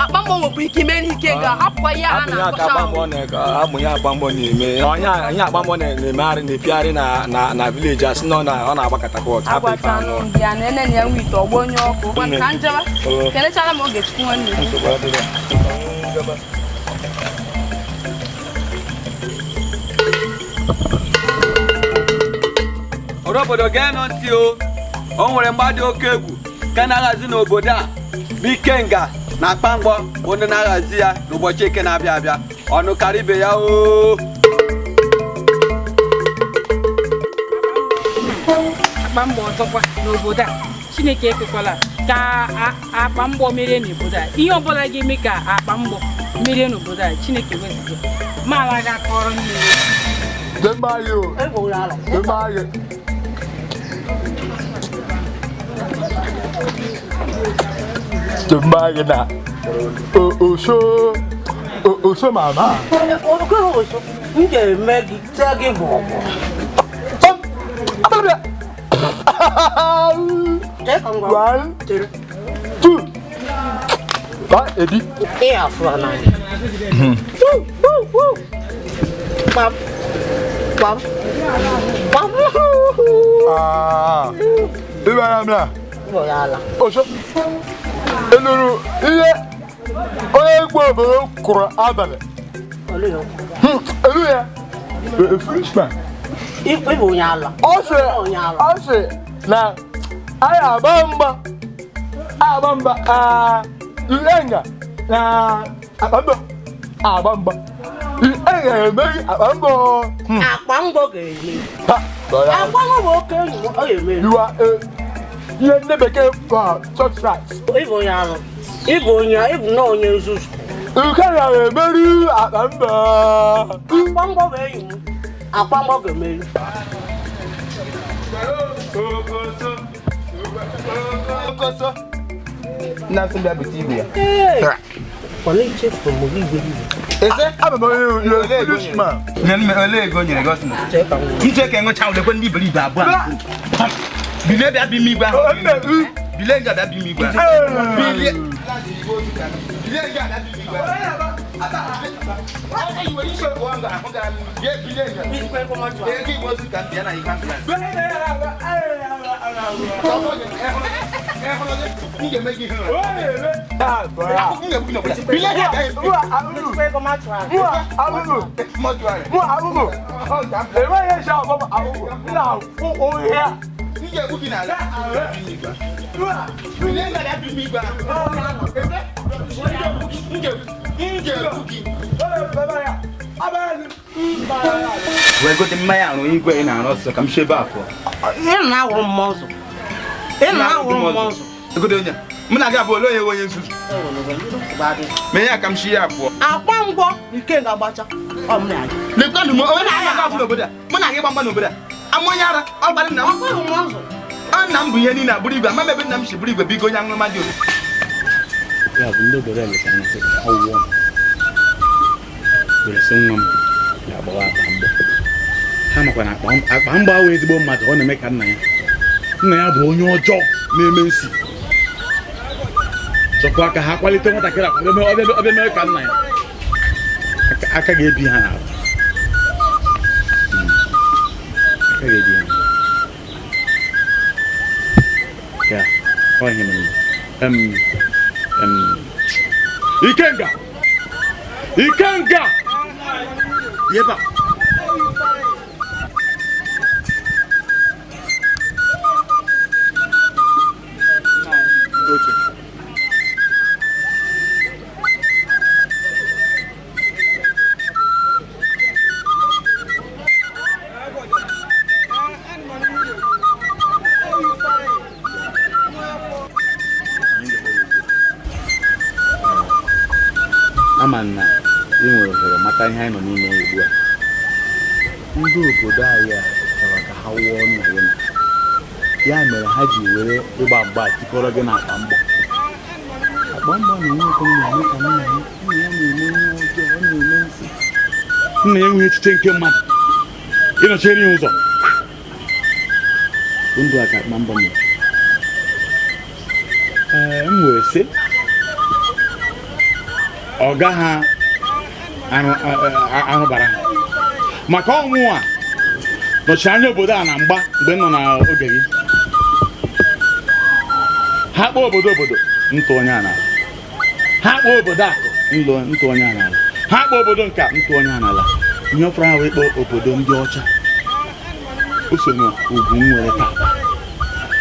akpa mgbọ nwekwa ike ime n'Ikenga hapụkwa ihe a na-akọcha ahụ ya akpa mgbọ na-eme onye akpa mgbọ na-emegharị na-epigharị na vileji asị na ọ na-agba katapọt hapụ ife anụ ya na ene na ya nwe ite ọgbọ onye ọkụ ka njeba kelechara m Ogechukwu nwanne m. Ọrụ obodo geenụ ntị o. O nwere mgba dị oke egwu ka na-aghazi n'obodo a bụ Ikenga na akpa mgbọ bụ ndị na-aghazi ya n'ụbọchị eke na-abịa abịa. Ọnụ karịa ibe ya oo. Akpa mgbọ ọzọkwa n'obodo a Chineke ekwekwala. Ka akpa mgbọ merie n'obodo a. Ihe ọbụla ga-eme ka akpa mgbọ merie n'obodo a, Chineke wezuga. Ma ala ga-akọrọ nne ya. Na oso oso mama. Oso m ga-eme gị tee gị gwọgwọ. 1 2 ba ebi. Ị afụ n'anya. Pam pam pam. Ah. Ibe na. Oso. Eluru ihe onye egwu obodo kụrụ abalị. Elu ya. A Frenchman. Ịbụ onye ala. Ọ sị na anyị agba mgba Ikenga na akpa mbọ agba mgba. Ikenga ga-emeri akpa mbọ. Akpa mbọ ga-emeri. Akpa mbọ bụ oke enyi m, ọ ga-emeri. You are a ihe ndị bekee kpọrọ torchlight. Ịbụ onye alụ. Ịbụ onye ịbụ na onye nzuzu. Ikenga ga-emeri akpa mbọ. Akpa mbọ bụ enyi m. Akpa mbọ ga-emeri. Okoso. Nna m bịa bute igwe ya. Ese? Abụ m onye Englishman. Ole ego nyere gị ọsị na? Iche ka ịṅụcha ụlekwe ndị iberibe abụọ a. Bilie bịa bi m igwe ahụ. Bilie nga bịa bi m igwe ahụ. Bilie. Bilie nga bịa bi m igwe ahụ. Wee gote mmanya arụ igwe ị na-arụ ọsọ ka m chebe afọ. Ị na-awụrụ mmụọ nsọ. Ị na-awụrụ mmụọ nsọ. Egodo onye. Mụ na gị abụọ ole onye onye nzuzu. Mee ya ka m shi ya abụọ. Akpa ngwọ Ikenga gbacha. Ọ m na-aga. Lekwanụ m onye na-aga afọ n'obodo a. Mụ na gị gba mgba n'obodo a. Ama onye ara ọ gbara nna m. Ọ nna m bụ ihe niile abụrụ igwe. Ama m ebe nna m si bụrụ igwe bigo onye aṅụrụma dị otu. Ya bụ ndị obodo eleta anya sị ka ha wụọ m. Were sị nwa m ga-agbawa akpa mgbọ. Ha makwa na akpa mgbọ ahụ ezigbo mmadụ, ọ na-eme ka nna ya. Nna ya bụ onye ọjọọ na-eme nsi. Chọkwa ka ha kwalite nwatakịrị akwa ọbịa mee ka nna ya. Aka ga-ebi ha n'ahụ. Aka ga-ebi ha n'ahụ. Ya, ọ ihe mere. Ikenga! Ikenga! Yeba! Ama na ị nwere ohere mata ihe anyị nọ n'ime ugbu a. Ndị obodo anyị a chọrọ ka ha wụọ nna gị na ya mere ha ji were ịgba mgba tikọrọ gị na akpa mgbọ. Akpa mgbọ na-enwe ụtọ na-eme ka nna ya na-eme ihe ọjọọ, ọ na-eme nsị. Nna ya enweghị echiche nke mmadụ ịnọchiere ya ụzọ. Ndụ a ka akpa mgbọ na-eche. Ee, m wee sị ọ gaghị arụbara ha maka ọnwụ a nọchiri anya obodo a na mgba mgbe m nọ n'oge gị. Ha kpọọ obodo obodo ntụ onye n'ala, ha kpọọ obodo akụ ntụ onye n'ala, ha kpọọ obodo nka ntụ onye n'ala. Ihe ọfụrụ ha wee kpọọ obodo ndị ọcha. O so na ugwu m nwere tata,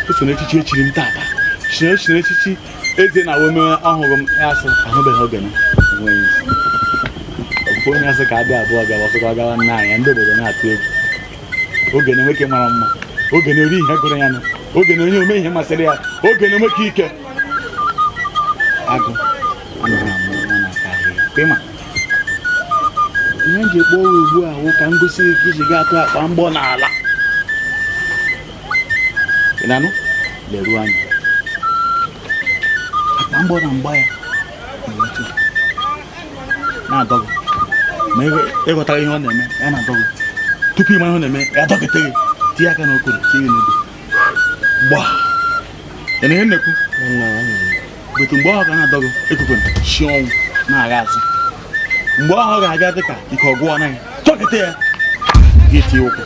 o so na echichi echiri m tata, si na echichi eze na ome ọhụrụ m ya asị ahụbeghị oge m. Onye asị ka abịa abụọ gawa ọsọkwa gawa nna anyị, ndị obodo na-atụ egwu. Oge na nwoke mara mma, oge na ori ihe gụrụ ya nụ, oge na onye ome ihe masịrị ya, oge na nwoke ike. Agụ anaghị amụ nwa na-ata ahịhịa. Kwa ịma? Ihe m ji ekpo ọrụ ugbu a wụ ka m gosi gị ka iji gaa atụ akpa mgbọ n'ala. Ị na-anụ? Leruo anya. Akpa mgbọ na mgba ya na-emetụ na-adọ gị. Ma ịghọtara ihe ọ na-eme, ya na-adọ gị. Tupu ị mara ihe ọ na-eme, ya dọkịta gị, tinye aka n'okoro, tinye gị n'obi. Gbaa! Ị na ihe m na-ekwu? Betu mgbe ahụ ga na-adọ gị, ekwekwana, shi ọnwụ na-agha azụ. Mgbe ahụ ọ ga-abịa dị ka ike ọgwụ anaghị chọkịta ya, gị tinye ụkwụ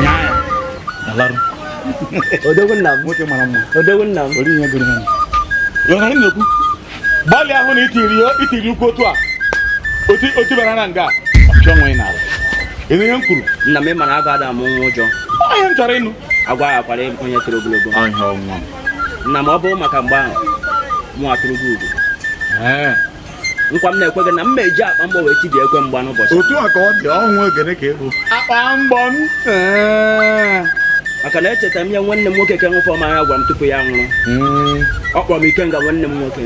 nyaa ya alarụ. Odogwu nna m. Nwoke mara mma. Odogwu nna m. Ori ihe gụrụ ha. Ịghọtara ihe m na-ekwu? Gbalịa hụ na itiri ụkwụ otu a, otu bara na nga, ọpịa onwe ya n'ala. Ị nụ ihe m kwuru? Nna m, ị ma na agụ ada amụ nwa ụjọ. Ọ ihe m chọrọ ịnụ. Agwa ya akwara onye toro ogologo. Ọ ihe ọnwa m. Nna m, ọ bụrụ maka mgbe ahụ, mụ atụrụ gị ugo. Nkwa m na-ekwe gị na m ma-eji akpa mgbọ wee tibie ekwe mgba n'ụbọchị. Otu a ka ọ dị, ọnwụ ogene ka ịbụ. Akpa mgbọ m. Maka na echetara m ya nwanne m nwoke ke nwụfọ m anya gwara m tupu ya nwụrụ. Ọ kpọrọ m Ikenga nwanne m nwoke.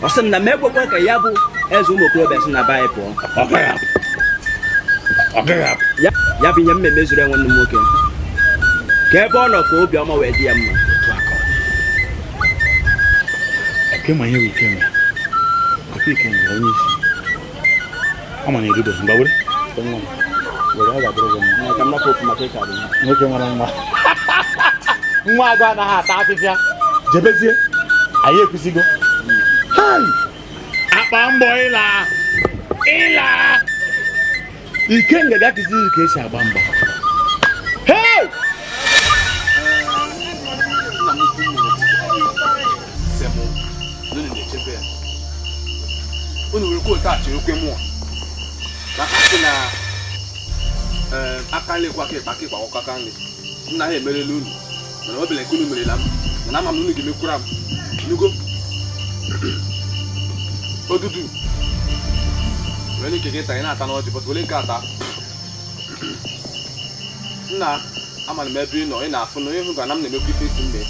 Ọ sị m na m ekwekwa ka ya bụ eze ụmụ okorobịa si na be anyị pụọ. Ọ gaghị apụ. Ọ gaghị apụ. Ya bụ ihe m emezuru ya nwanne m nwoke. Ka ebe ọ nọ ka obiọma wee dị ya mma. Oke ma ihe bụ Ikenga. Oke Ikenga onye isi. Ọ ma na erubeghị mgbe were. Nwa m. Were ọ ga-adịrị gị mma. Ka m napụ okwu maka ịka dị mma. Nwoke mara mma. Nwa agụ anaghị ata afịfịa. Jebezie. Anyị ekwusigo. Hai! Akpa mbọ ịla. Ịla. Ikenga ga-akụziri ka esi agba mbọ. Hey! Nna m ukwu mụrụ sị mụ na unu na-echebe ya. Unu were kwuo otu a chere okwe mụọ maka sị na aka nri kwa aka ịkpa aka ịkpa akwụkwọ aka nri. Nna ha emerela unu mana ọ bụla nke unu merela m mana ama m na unu ga-emekwura m. Nugo odudu were nke gị taa ị na-ata n'ọjị bọt were nke ata. Nna amara m ebe ị nọ ị na-afụ na onye hụ ga na m na-emekwa ife isi mme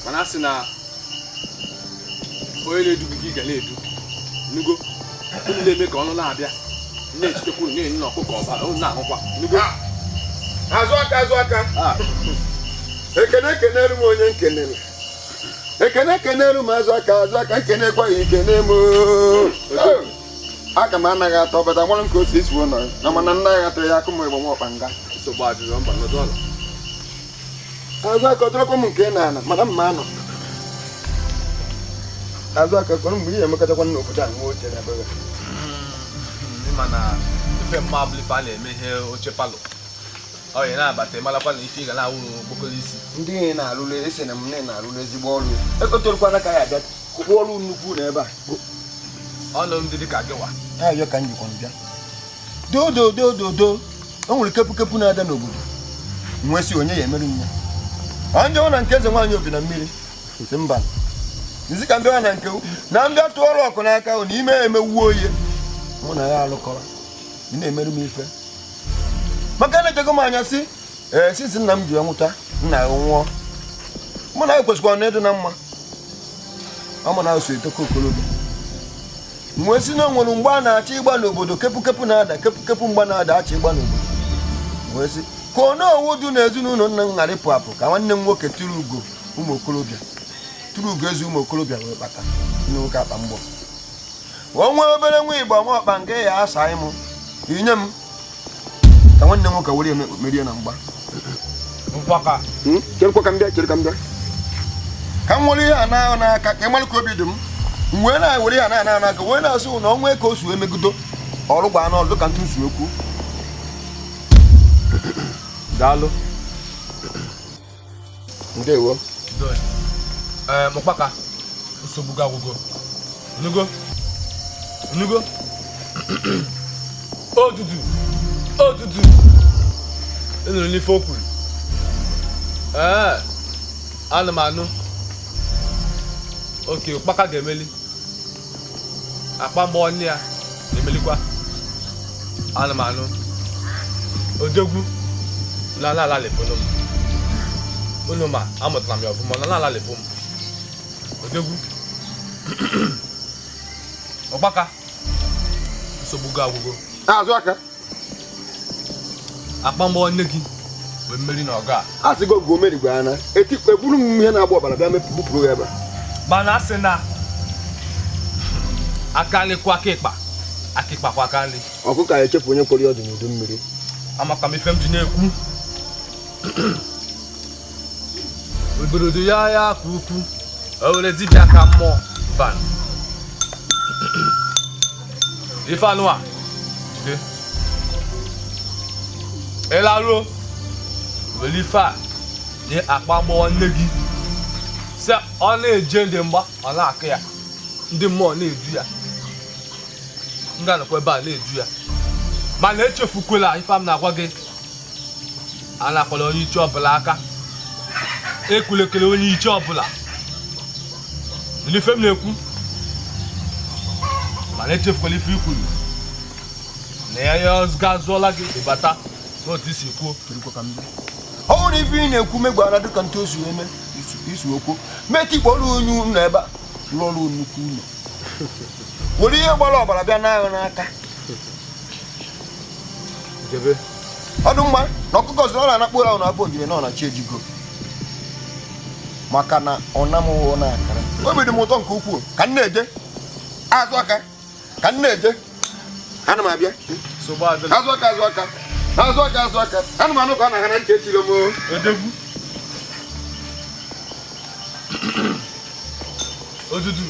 mana a sị na onye na-edu gị ga na-edu. Nugo unu na-eme ka ọnụ na-abịa na-echetekwa unu na-enye n'ọkụkọ ọbara unu na-ahụkwa. Nugo azụ aka azụ aka. Ekene ekenere m onye nkenere. Ekene ekenere m azụ aka azụ aka nkenekwa ya ikene m. Aka m anaghị atọ bata nwere m ka o si esi ụlọ na mana nna ya atọ ya akụ m igbo m ọkpa nga. Nsogbu adịrọ mba nọdụ ala. Azụ aka ọtọrọkwa m nke na ala mana mma anọ. Azụ aka kọrọ mgbe ihe emekọtakwa n'obodo a nwa oche na ebe. Ịma na ife mma abụla ife a na-eme ihe oche palọ. Ọ ya na-abata ịmalakwa na ife ị ga na-awụ okpokoro isi. Ndị na-arụrụ esi na m na-arụrụ ezigbo ọrụ. Ekotorokwana ka ya abịa kwụọ ọrụ nnukwu na ebe a. Ọnụ ndị dị ka gịwa. Ha ka m jikwa bịa. Do do do do do. O nwere kepu na-ada n'obodo. Nwe si onye ya emerụ ya. Ọ njọ na nke eze nwaanyị obi na mmiri. Si mba. Nzi ka mbịa na nke na mbịa tụọ ọrụ ọkụ n'aka na ime emewuo oye. Mụ na ya alụkọrọ. Ị na-emerụ m ife. Maka na echego m anya si ee sisi nna m ji nwụta nna ya nwụọ. Mụ na ya kwesịkwara na ịdị na mma. Ọ mụ na ya so etoko okorobịa. Mgbe si na o nwere mgbe a na-achọ ịgba n'obodo kepu na-ada kepu mgba na-ada achọ ịgba n'obodo. Wee sị ka ọ na-owu du na ezinụlọ nna m ghara ịpụ apụ ka nwanne m nwoke tụrụ ugo ụmụ okorobịa tụrụ ugo ezi ụmụ okorobịa wee kpata nne nwoke akpa mgbọ. O nwee obere nwa igbo nwa ọkpa nke ya asa ịmụ inye m ka nwanne m nwoke were merie na mgba. Cherekwa ka m bịa chere ka m bịa ka m nwere ihe a na-ahụ n'aka ka ị mara ka obi dị m. Mgbe na-ewere ya na n'aka wee na-asụ na ọnwa ka o su emegido ọrụ gbaa n'ọrụ ka ntụ su ekwu. Daalụ. Ndewo. Mụkpaka nsogbu gị agwụgo. Nugo. Nugo. Odudu. Odudu. Ị nụrụ n'ife o kwuru. Ee, ana m anụ. Oke ụkpaka ga-emeli. Akpa mgbọ nne ya na-emelikwa. Ana m anụ. Odogwu na na-alalịpụnụ m. Unu ma amụtara m ya ọfụma na na-alalịpụ m. Odogwu Ọgbaka nsogbu gị agwụgo. Azụ aka. Akpa mgbọ nne gị wee mmeri na ọgụ a. A sị gị ogo merigwe ana etikpe egburu m ihe na-agba ọbara bịa bupụrụ ya ebe a. Mana a sị na aka nri kwa aka ịkpa, aka ịkpa kwa aka nri. Ọkụkọ a echefu onye kwere ọdụ n'udu mmiri. Amaka m ife m ji na-ekwu. Obodo ya ya ka ukwu, o were dibịa ka mmụọ ban. Ife anụ a jide. Ịlaruo were ife a nye akpa gbọọ nne gị. Sị ọ na-eje ndị mgba ọ na-akụ ya, ndị mmụọ na-edu ya, ndị anọkwa ebe a na-edu ya. Mana echefukwela ife m na-agwa gị, a na-akwala onye iche ọbụla aka, ekwulekele onye iche ọbụla. Ife m na-ekwu, mana echefukwala ife i kwuru na ya ya ga-azụọla gị ịbata n'otu isi kwuo. Ọ bụrụ ife ị na-ekwu megwara dịka ntu osu eme isu okwu metikpọrọ onye ụlọ ebe a rụọ ọrụ nnukwu ụlọ were ihe gbara ọbara bịa n'ahụ n'aka. Ọdụ mma na ọkụkọ zụrụ ọ na-anakpụ ụra n'afọ ojiri na ọ na-achị ejigo maka na ọ namụghị na akara. Obi dị m ụtọ nke ukwuu ka m na-eje azụ aka ka m na-eje ana m abịa azụ aka azụ aka azụ aka azụ aka ana m anụ ka ọ na-aha na ntị echiri m. Odegwu odudu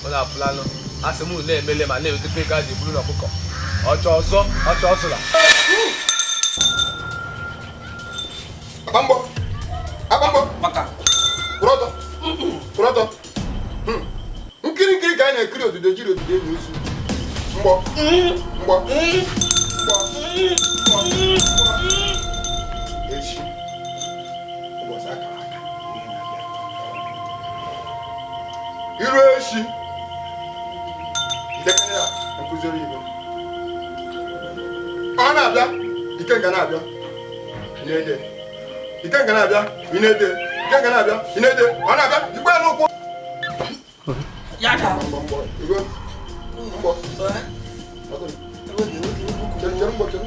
ọ na-afụlanụ asị m na-emele ma na-ewetekwa ego a ji eburu n'ọkụkọ ọchọ ọzọ ọchọ ọsụla. Akpamgbọ akpamgbọ maka kwụrụ ọtọ kwụrụ ọtọ. Nkiri nkiri ka anyị na-ekiri odudo jiri odudo enyi ozu. Mgbọ mgbọ mgbọ mgbọ echi ụbọchị akara aka ihe na-abịa. Iru echi ndekere ya nkụziri ibe ọ na-abịa ikenga na-abịa ị na-ede ikenga na-abịa ị na-ede ikenga na-abịa ị na-ede ọ na-abịa igwe n'ụkwụ ya ka mgbọ igwe mgbọ chere chere mgbọ chere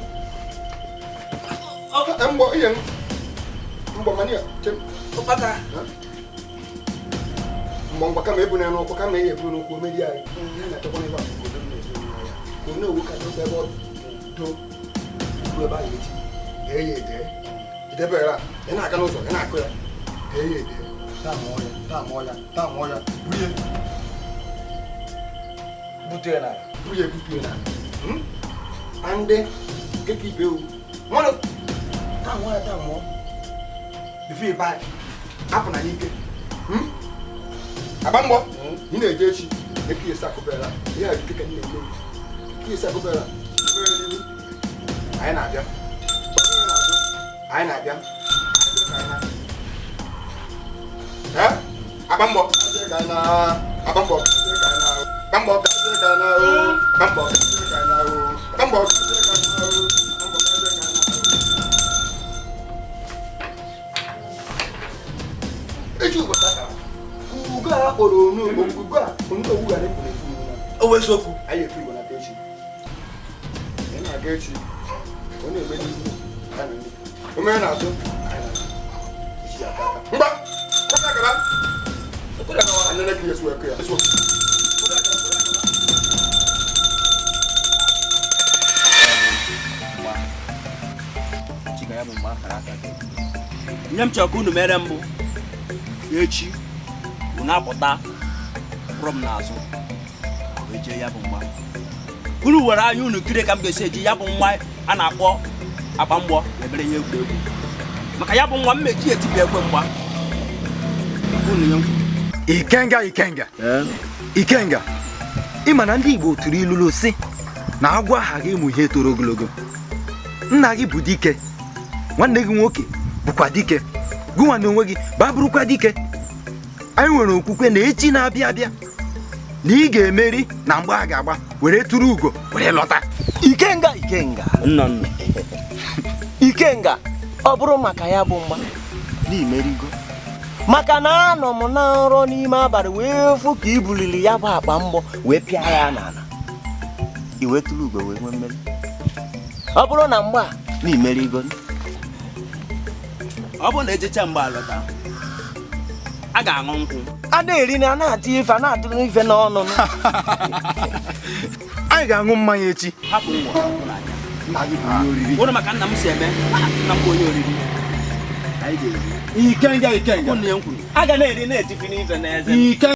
mgbọ ihe mgbọ mania chere ụkpaka mgbọ mgbọ kama ebu n'ụkwụ kama ihe ebu n'ụkwụ omeri anyị ihe na-achọkwa n'ebe a ka odo na-ezinụlọ ya ka onye owu ka dobe ebe ọ do ruo ebe ahụ echi dee ya edee idebere ị na-aga n'ụzọ ị na-akụ ya dee ya edee taa mụọ ya taa mụọ ya taa mụọ ya burie butu ya n'ala burie butu ya n'ala andị nke ka ibe ewu mmadụ taa mụọ ya taa mụọ bifo ịba apụ na n'ike. Agba mbọ ị na-eje echi eke esi akụbera ihe a dịka nne nne eke esi akụbera anyị na-abịa anyị na-abịa agba mbọ agba mbọ agba mbọ agba mbọ agba mbọ. Echi ụbọchị akara ugo a kpọrọ onugbu ugo a onugbu ghara ịpụ n'efu O wee eziokwu anyị efu igbo nata echi ị na-aga echi ọ na-eme n'ihu o mere n'azụ anyị na-azụ echi ya aka aka mgba kwụsị akara anyị na-ekiri esu ekwe ya esu. Nye m chọrọ ka unu mere mbụ echi unu apụta kwụrụ m n'azụ wee jee ya bụ mgba. Unu were anya unu kiri ka m ga-esi eji ya bụ nwa a na-akpọ akpa mgbọ wee mere ihe egwuregwu maka ya bụ nwa mmeji etipụ ekwe mgba. Unu nye m. Ikenga ikenga ikenga ị ma na ndị Igbo tụrụ ilulu sị na agwọ aghaghị ịmụ ihe toro ogologo. Nna gị bụ dike, nwanne gị nwoke bụkwa dike, gụnwa na onwe gị babụrụkwa dike. Anyị nwere okwukwe na echi na-abịa abịa na ị ga-emeri na mgbe a ga-agba were tụrụ ugo were lọta. Ikenga ikenga nna nna ikenga ọ bụrụ maka ya bụ mgba na imerigo Maka na anọ m na nrọ n'ime abalị wee fụ ka i buliri ya bụ akpa mgbọ wee pịa ya n'ala. I wee tụrụ ugo wee nwee mmeri. Ọ bụrụ na mgbe a na imerigo. Ọ bụrụ na ejecha mgbe alọta, a ga-aṅụ nkwụ. A na-eri na a na-atụ ife a na-atụrụ ife n'ọnụ. Anyị ga-aṅụ mmanya echi. Hapụ nwa ụrụ maka nna m si eme nna m bụ onye oriri. Anyị ga-eri. Ikenga ikenga. Ụnụ ya m kwuru. A ga na-eri na-etifi n'ife n'eze. Ikenga.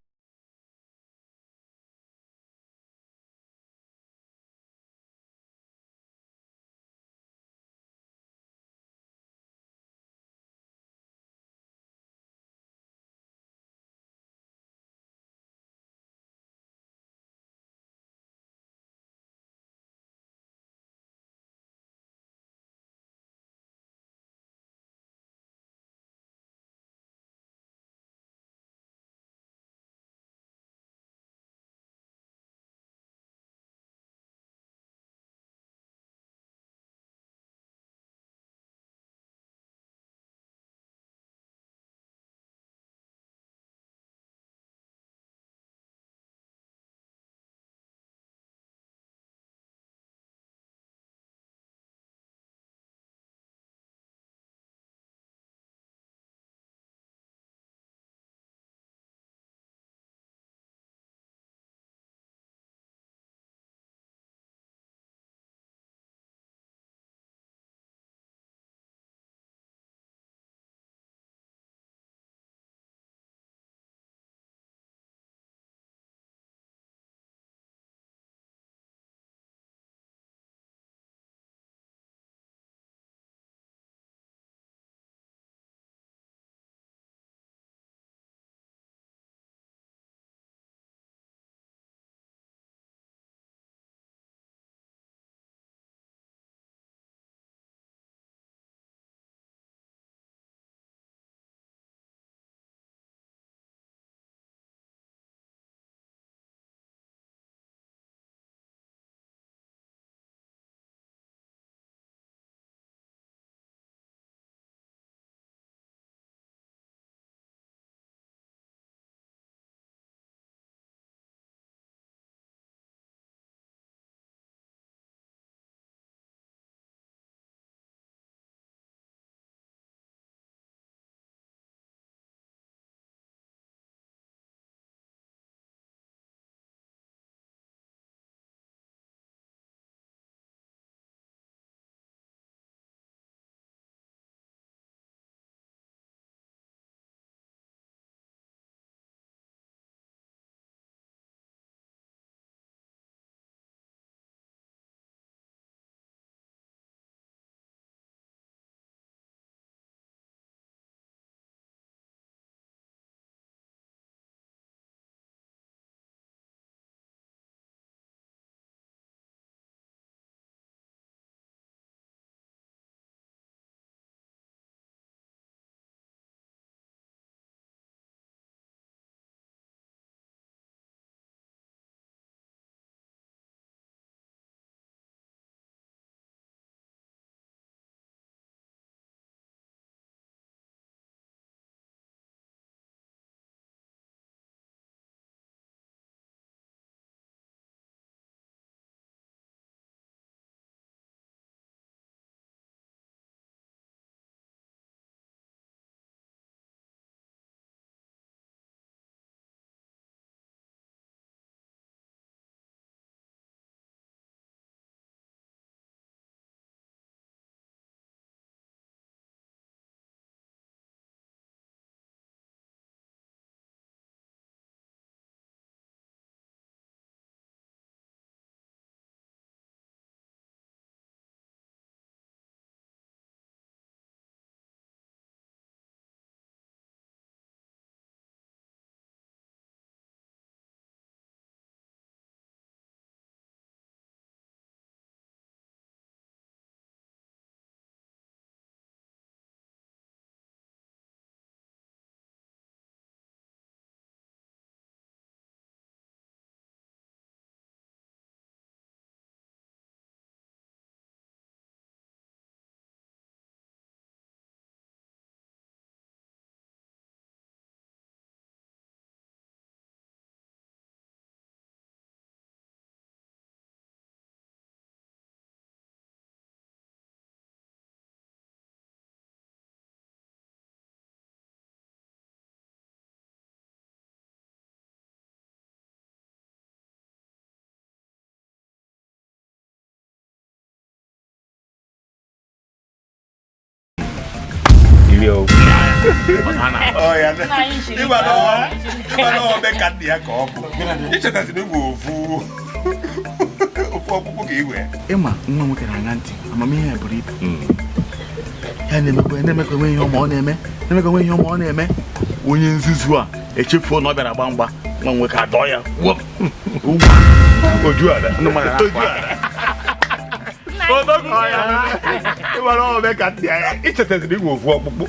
Jiri o. Ịma na ọ mee ka nna ya ka ọ bụ. Ichetazina igwe ofu ọkpụkpụ ka igwe. Ịma nwa nwoke na-aṅa ntị, amamihe ya buru ibu. Ya na-emekwa na-emekwa enwe ihe ọma ọ na-eme, na-emekwa enwe ihe ọma ọ na-eme. Onye nzuzu a echefuo na ọ bịara gba mgba, nwa nwoke adọ ya. Oju ala. Ichetazina igwe ofu ọkpụkpụ.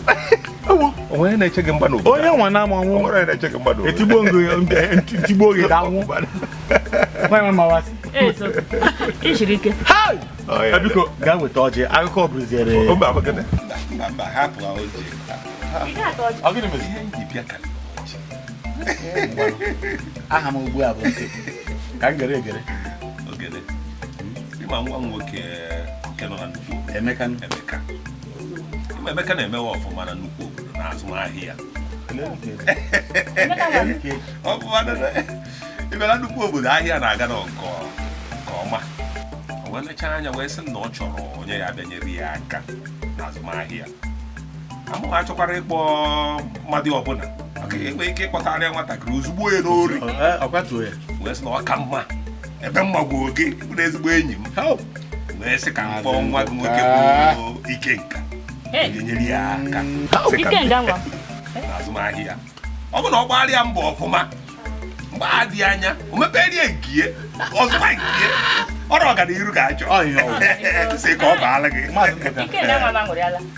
Onye na-eche gị mgba n'obodo. Onye nwa na-ama ọnwụ. Onye na-eche gị mgba n'obodo. Etigbo ntigbo gị ga-anwụ. Nwa ma wasị. Ishiri ike. Biko gaa weta ọjị, akụkọ bụziere. Mba, hapụ ọjị. Ọ gịnị mere? Ihe m ji bịa ka aha m ugbu a bụ ka m gere egere. Ogede. Ịma nwa m nwoke nke nọ na nnukwu obodo. Emeka. Emeka. Ịma Emeka na-emewe ọfụma na nnukwu obodo na azụmahịa ya. Ọ bụ ị bịara nnukwu obodo ahịa na-aga nke ọma. O wee lechaa anya wee sị na ọ chọrọ onye ya bịanyere ya aka n'azụmahịa. Amụ achọkwara ịkpọ mmadụ ọbụla maka enwe ike ịkpọtarịa nwatakịrị ozugbo ya n'ori. Wee sị na ọ ka mma ebe mma gwuo gị bụ na ezigbo enyi m. Wee sị ka m kpọọ nwa gị nwoke bụ Ikenga ga-enyere ya aka n'azụmahịa. Ọ bụ na ọ gbagharịa mbọ ọfụma mgbe a dị anya o meperie nkie ọzụma nkie ọrụ ọganiru ga-achọ sị ka ọ baala gị.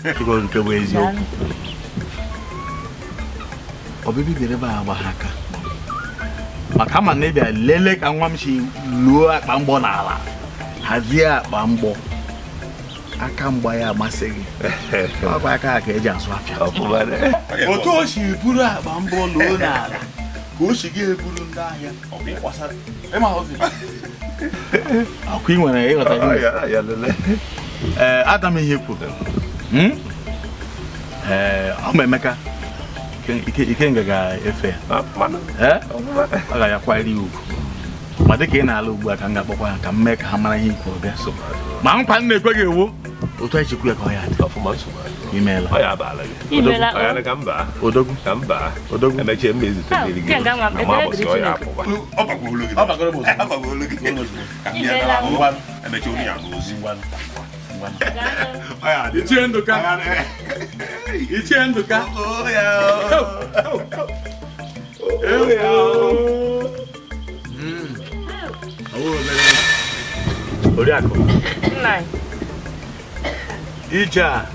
Nke bụ eziokwu, ọbịbị bịara ebe a agba ha aka maka ama na ịbịa lelee ka nwa m si luo akpa mgbọ n'ala, hazie akpa mgbọ, aka mgba ya amasịghị. Ọ bụ aka ka eji asụ afịa. Otu o si buru akpa mgbọ luo n'ala ka o si gị eburu ndị ahịa ọkụ ị nwere ịghọta ihe. Ee, ada m ihe kwuru. Ee, ọ ma Emeka Ikenga ga-efe ya. Ọ ga-akwanyere ya ugwu. Ma dịka ị na-ala ugbu a ka m ga-akpọkwa ha ka m mee ka ha mara ihe ikwu bịa. Ma nkwa m na-ekwe gị ewo otu anyị chekwu ya ka ọ ya dị. Imeela. Odogwu. Odogwu. Ichie Ndụka. Ichie Ndụka. Oriakụ. Ije a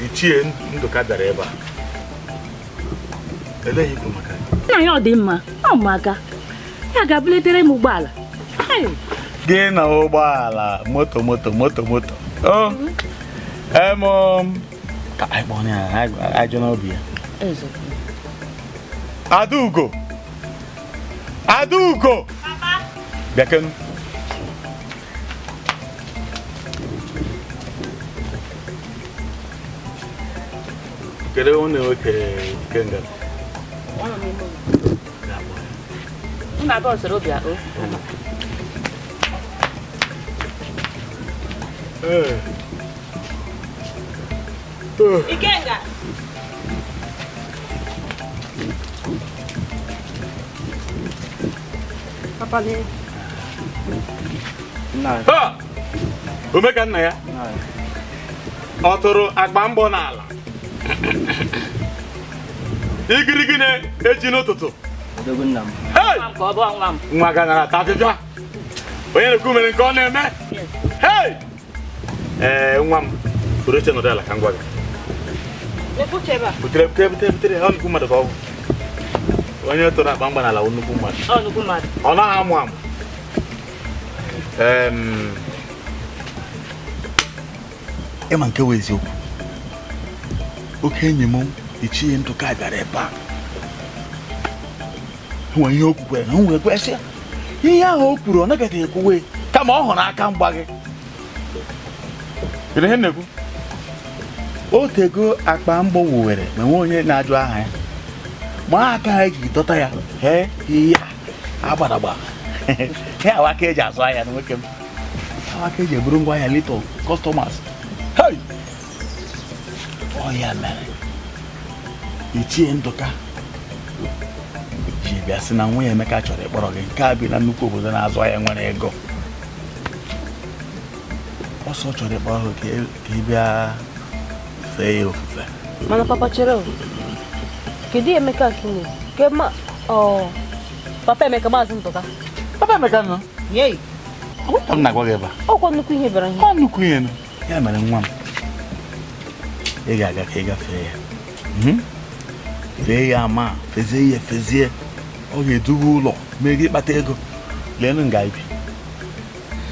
Ichie Ndụka bịara ebe a. Eleghị ikwu maka ya. Nna ya ọ dị mma, ọ maka. Ya ga-abulitere m ụgbọala. Gị na ụgbọala moto moto moto moto. O em ka anyị kpọọ ya ajọ n'obi ya. Adaugo. Adaugo. Papa. Bịa kenu. Kedu onye nwoke Ikenga? Nna gị ọ sịrị obi akpọ? Ikenga. Papa ne. Ha! Omeka nna ya. Ọ tụrụ akpa mbọ n'ala. Igirigi na-eji n'ụtụtụ. Nwa ga nara ata afịfịa. Onye na-ekwu mere nke ọ na-eme. Hey! Ee, nwa m, buru oche nọdụ ala ka m gwa gị. Butere butere butere butere, ọ nnukwu mmadụ ka ọ bụ. Onye tụrụ akpa mgba n'ala bụ nnukwu mmadụ. Ọ naghị amụ amụ. Ịma nke bụ eziokwu. Oke enyi m Ichie Ndụka bịara ebe a. Enwere ihe o kwukwere na o nwere kwesị. Ihe ahụ o kwuru ọ naghị ekwuwe kama ọ hụrụ aka mgba gị. Kedu ihe m na-ekwu? O tego akpa mgbọ wuwere ma nwee onye na-ajụ aha ya. Ma aka ha eji dọta ya he ya agbadagba. Ya awa aka eji azụ ahịa na nwoke m. Awa aka eji eburu ngwa ahịa little customers. Hey! Ọ ya mere Ichie Ndụka ji bịa sị na nwa ya Emeka chọrọ ịkpọrọ gị nke a bi na nnukwu obodo na-azụ ahịa nwere ego. Ọsọ chọrọ ịkpọrọ gị ka ị bịa fee ya ofufe. Mana papa chere o. Kedu Emeka kine? Ke ma ọ Papa Emeka Maazị Ndụka. Papa Emeka nọ? Yei. Ọ ka m na-agwa gị ebe a. Ọkwa nnukwu ihe bịara ihe. Ọ nnukwu ihe nụ. Ya mere nwa m, ị ga-aga ka ị gafee ya. Fee ya ama, fezie ya fezie. Ọ ga-eduga ụlọ mee gị ịkpata ego. Leenụ nga ibi.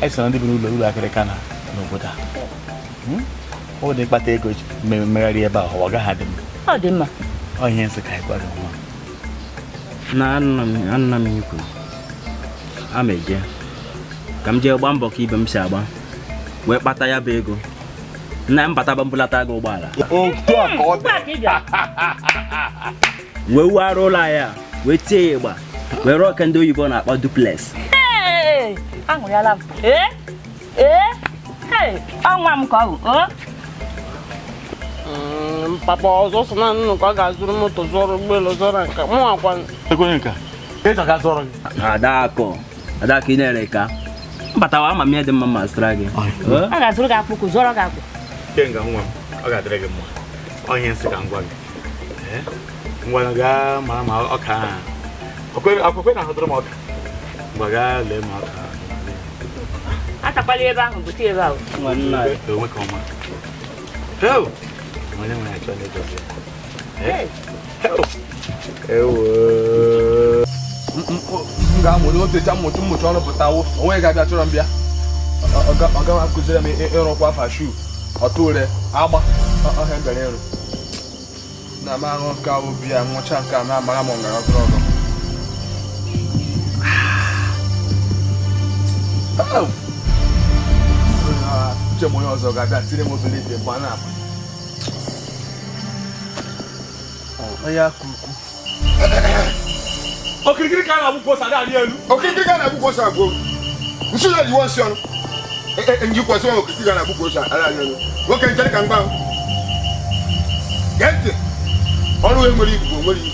Anyị sị na ndị bi n'ụlọ ụlọ akịrịka na n'obodo a. Ọ dị ịkpata ego mmegharị ebe a, ọ gaghị adị mma. Ọ dị mma. Ọ ihe nsị ka anyị gwa gị nwa. Na anna m ikwu ama eje ka m jee gbaa mbọ ka ibe m si agba wee kpata ya bụ ego nna m bata mbulata gị ụgbọala otu a ka ọ dị. Wee wugharị ụlọ anyị a wee tie ya ịgba wee rụọ ka ndị oyibo na-akpọ duplex. Aṅụrịala m. Ọnwa m ka ọ bụ. Papa ọzọ sọ na nnụ ka ọ ga-azụrụ moto zụọrọ ụgbọelu zụọrọ nka mụ akwa. Ekwenye nka. Ịchọ ka zụọrọ gị. Adakụ Adakụ ị na-ere ka mbatawa ama m ihe dị mma ma zụtara gị. A ga-azụrụ gị akpụkụ zụọrọ gị akpụ. Kenga nwa m, ọ ga-adịrị gị mma. Ọ ihe nsị ka m gwa gị. Ngwa gaa mara ma ọka ahụ. Akwekwe na ahụtụrụ m ọka. Ngwa gaa lee ma ọka ahụ. Atakwala ebe ahụ bute ebe ahụ. Onwe ka ọma. Heo! Onye nwe ya chọọ na-edozi ya. Heo! Ewo! M ga-amụ n'otecha mmụta mmụcha ọrụ pụtawo onwe ga-abịa chọrọ m bịa ọ gaghị akụziri m ịrụkwa fashu ọtụ ure agba ọhịa bịara ịrụ na m aṅụ nke ahụ biya nwụcha nke a na-amara m ngara ọgọrọ ọgọ. Uche m onye ọzọ ga-abịa tiri m obere ite mgbe a na-akpa onye aka ukwu. Okirikiri ka a na-agbụ ose adị elu. Okirikiri ka a na-agbụ ose agwụ. Nsi ya jiwo nsị ọnụ. Njikwa sị okirikiri ka a na-agbụ ose adị elu. Nwoke nchere ka mgba. Gee ntị. Ọrụ enwere ibu nwere ibu.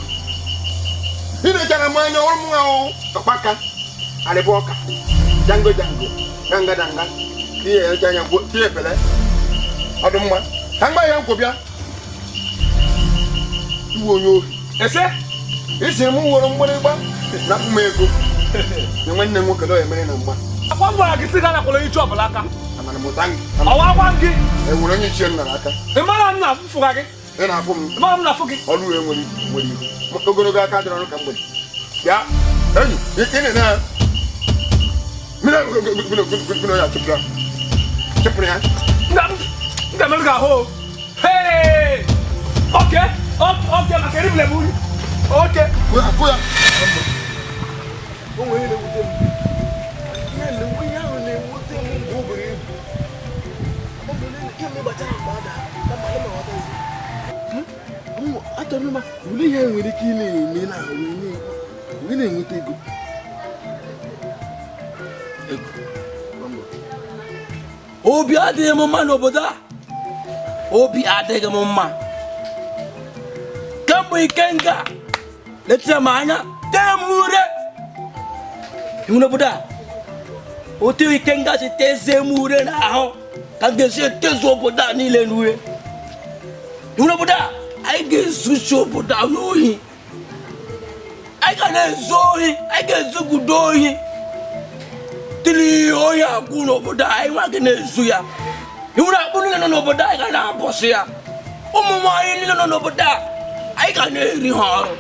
Ị na-echara m anya ọrụ m ahụ ọkpaka alịba ọka. Jango jango danga danga. Tinye eche anya gwuo tinye efele. Ọ dị mma. Ka mgba ya nkwụ bịa. Iwe onye ohi. Ese? Isi m nwere mgbịrịgba napụ m ego na nwanne m nwoke na emere na mgba. Akwa m gwara gị sị gaa nakwala onye iche ọbụla aka. Amara m ụta gị. Ọwa agwa m gị. Enwere onye ichie m nara aka. Ị mara m na-afụga gị. Ị na-afụ m. Ị mara m na-afụ gị. Ọrụ e nwere nwere ihu. Ogologo aka dịrị ọrụ ka mgbede. Bịa enyi ị na-ene ya. Mmiri ya chụpụrụ ya. Chụpụrụ ya. M ga-emerụ gị ahụ. Hey! Okay, okay, maka eribule m uri. Okay. Kuya. O nwere na-ewute m. Ihe na-ewu ahụ na-ewute m mgbe o buru ibu. Ọ bụ na kemgbe gbachara mgbe ọ dara, na mmadụ ma ghọtazi. Achọrọ m wule ihe nwere ike ị na-eme na wee na-enweta ego. Ego. Obi adịghị m mma n'obodo a. Obi adịghị m mma. Kemgbe Ikenga letara m anya tee m ure. Ihu n'obodo a, otu Ikenga si tezie m ure n'ahụ ka m ga-esi etezu obodo a niile n'ure. Ihu n'obodo a, anyị ga-ezuchi obodo a n'ohi. Anyị ga na-ezu ohi, anyị ga-ezugudo ohi. Tili ohi agwụ n'obodo a, anyị nwa gị na-ezu ya. Ihu na akpụ niile nọ n'obodo a, anyị ga na-abọsị ya. Ụmụ nwaanyị niile nọ n'obodo a, anyị ga na-eri ha ọrụ.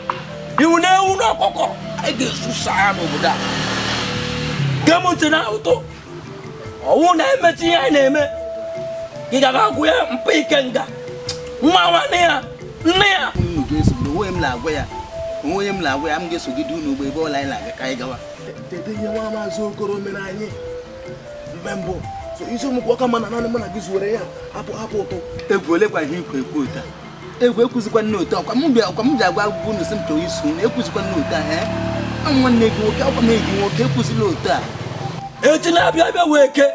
Iwu na ewu na ọkụkọ, anyị ga-esusa ya n'obodo a. Gee m ntị na ụtọ. Ọwụ na-emechi ihe anyị na-eme. Ị ga agwụ ya mpa Ikenga. Nwa nwanne ya, nne ya. Unu ga-eso onwe m na-agwa ya. Onwe m na-agwa ya m ga-esogide unu ugbo ebe ọla anyị na-aga ka anyị gawa. Tete ihe nwa Maazị Okoro mere anyị mgbe mbụ. So isi ụmụ ọka mana naanị mụ na gị zuwere ya hapụ hapụ ụtọ. Egwu olekwa ihe ikwu ekwu ụta. Egwu ekwuzikwa nne otu ọkwa m bịa ọkwa m ji agwa agwụgwụ unu sị m chọrọ iso unu ekwuzikwa nne otu a ee nwanne gị nwoke ọkwa m gị nwoke ekwuzila otu a. Echi na-abịa abịa wee ke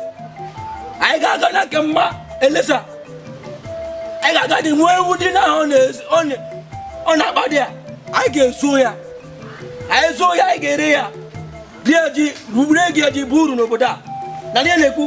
anyị ga-aga na nke mma Elesa. Anyị ga-aga dị nwee ewu dị na ọ na-akpa dị ya. Anyị ga-ezuo ya. Anyị zuo ya, anyị ga-ere ya. Rie ji, rubere gị ji bụ uru n'obodo a. Na ihe na-ekwu.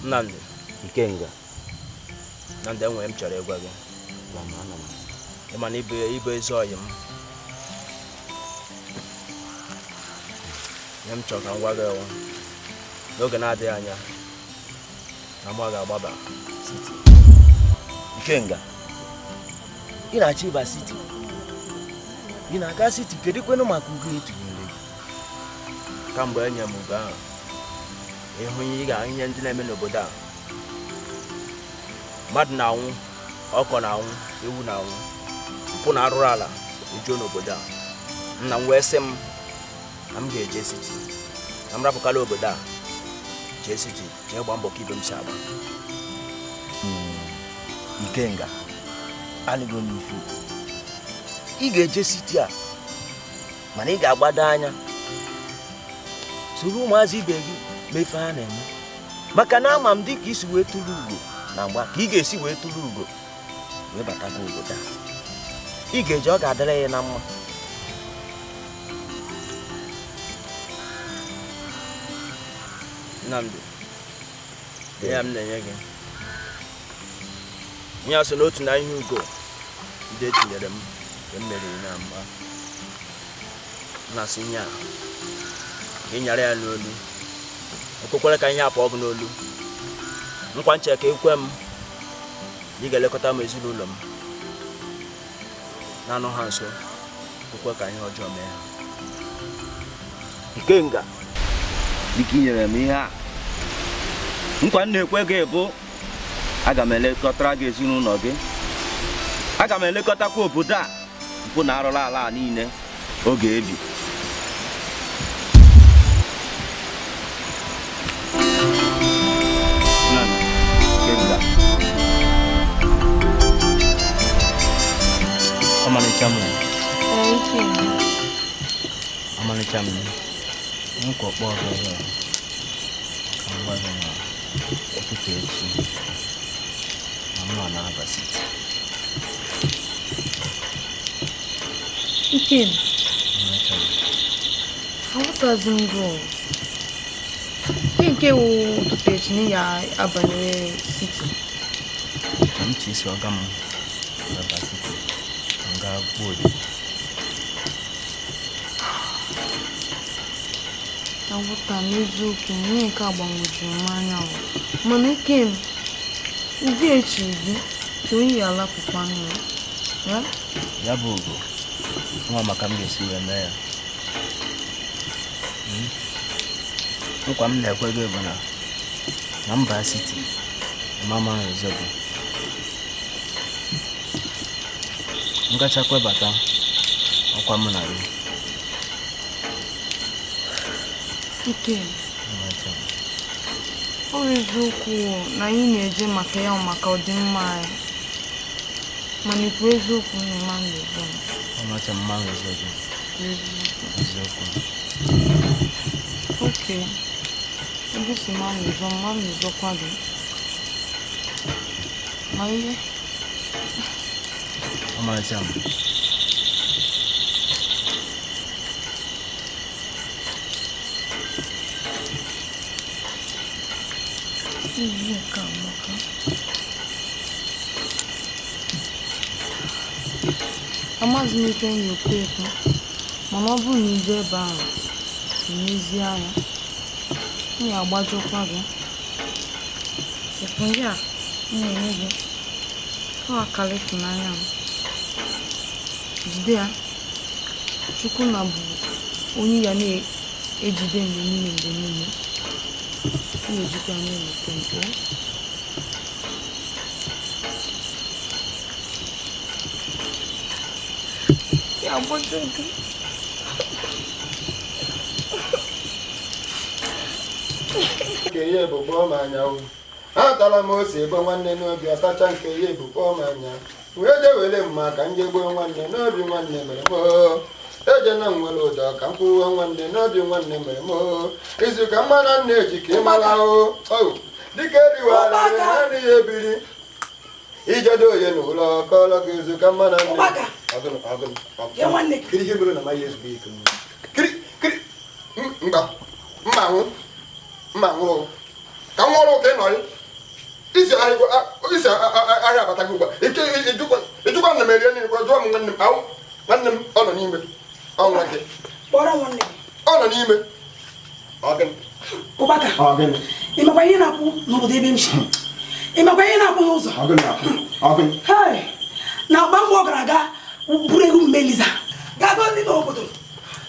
Nnamdi Ikenga, Nnamdi, enwere m chọrọ ịgwa gị. Ị ma na ịbụ ezi ọyị m. Ihe m chọrọ ka m gwa gị ewu n'oge na-adịghị anya na mụ ga-agbaba siti. Ikenga, ị na-achọ ịba siti? Ị na-aga siti? Kedu kwenu maka ugo etinyere gị? Kamgbe enye m ugo ahụ, ịhụ ihe ị ga-ahụ ihe ndị na-eme n'obodo a. Mmadụ na-anwụ, ọkọ na-anwụ, ewu na-anwụ, mpụ na arụrụ ala ejuo n'obodo a. Nna m wee sị m na m ga-eje siti, na m rapụkala obodo a jee siti, jee gbaa mbọ ka ibe m si agba. Ikenga, anụgo m ifu. Ị ga-eje siti a, mana ị ga-agbado anya soro ụmụazị ibe gị mee ife ha na-eme, maka na ama m dị ka isi wee tụrụ ugo na mgba ka ị ga-esi wee tụrụ ugo wee batakwa obodo a. Ị ga-eje, ọ ga-adịrị ya na mma. Nnamdi, ihe m na-enye gị ihe a so n'otu na ihe ugo ndị etinyere m nke m meriri na mgba. Na-asị ihe a ka ị nyara ya n'olu, ekwekwara ka ihe a pụọ gị n'olu. Nkwa nche ka ekwe m na ị ga-elekọta m ezinụlọ m na-anọ ha nso, ekwe ka ihe ọjọọ mee ha. Ikenga, dịka ị nyere m ihe a, nkwa m na-ekwe gị bụ aga m elekọtara gị ezinụlọ gị, aga m elekọtakwa obodo a mpụ na arụrụ ala a niile oge ebi. Ọmalịcha m. Ee, Ikem. Ọmalịcha m. Nkwa ọkpọ ọzọ ọzọ. Ka m gwa gị na ụtụtụ echi na mụ na-aba siti. Ikem. Ọmalịcha m. Aghọtazi m gị o. Nke wụ ụtụtụ echi na ya abanyere siti. Ka m chi isi ọga m aba siti. Ka m gaa gbuo odibo. Aghọta n'eziokwu ihe nke a gbagwojuru m anya o. Mana Ikem, ụdị echi gị ka onye ya alapụkwanụ ya. Ya bụ ugo, nwa maka m ga-esi wee mee ya. Nkwa m na-ekwe gị bụ na mba siti mama ezo gị. M gachakwa bata ọkwa mụ na gị. Ikem, ọ bụ eziokwu na anyị na-eje maka ya maka ọdịmma anyị. Mana ikwu eziokwu na ịma nlezo m. Ọmacha mma nlezo gị. Eziokwu. Oke, ebe si ma nlezo m, ma nlezokwa gị. Ma ihe? Ọmacha m. Ihe nke amaka. Amaghịzi m ife m ga-ekwu ekwu, mana ọ bụrụ na ije ebe ahụ n'ezie anya, m ga-agbajọkwa gị. Ekwu ndị a m na-enye gị, ọ akara ịfụnanya m. Jide ya, Chukwunna bụ onye ya na-ejide mgbe niile mgbe niile. M ga-ejikwa ya na-eweta nke. Ya agbajọ gị. Nke ya bụ kpọọ m anya o. Atala m ose ebo nwanne n'obi asacha nke ya bụ kpọọ m anya. Wee je were mma ka m je gbuo nwanne n'obi nwanne mere m o. Eje na m nwere ụdọ ka m kwuo nwanne n'obi nwanne mere m o. Izu ka mmanụ nna eji ka ị mara o. Dịka eriwara naanị ya ebiri. Ijedo onye n'ụlọ kọrọ gị izu ka mmanụ nna. Ọgụnụ. Kiri ihe mere na amaghị ezigbo ike m. Kiri kiri mba mma nwụ mma nwụrụ ka m nwụrụ ka ị nọrị. Isi ahịa abata gị ugbu a. Ịjụkwa nna m erie nri jụọ m nwanne m ahụ nwanne m ọ nọ n'ime. Ọ nwa gị. Kpọrọ nwanne gị. Ọ nọ n'ime. Ọgịnị. Ụbaka. Ọgịnị. Ị makwa ihe na-akwụ n'obodo ebe m si? Ị makwa ihe na-akwụ n'ụzọ? Ọgịnị na-akwụ. Ọgịnị. Hei! Na agba mgbe ọ gara aga buru ewu Mmeliza. Gaa gozi n'obodo.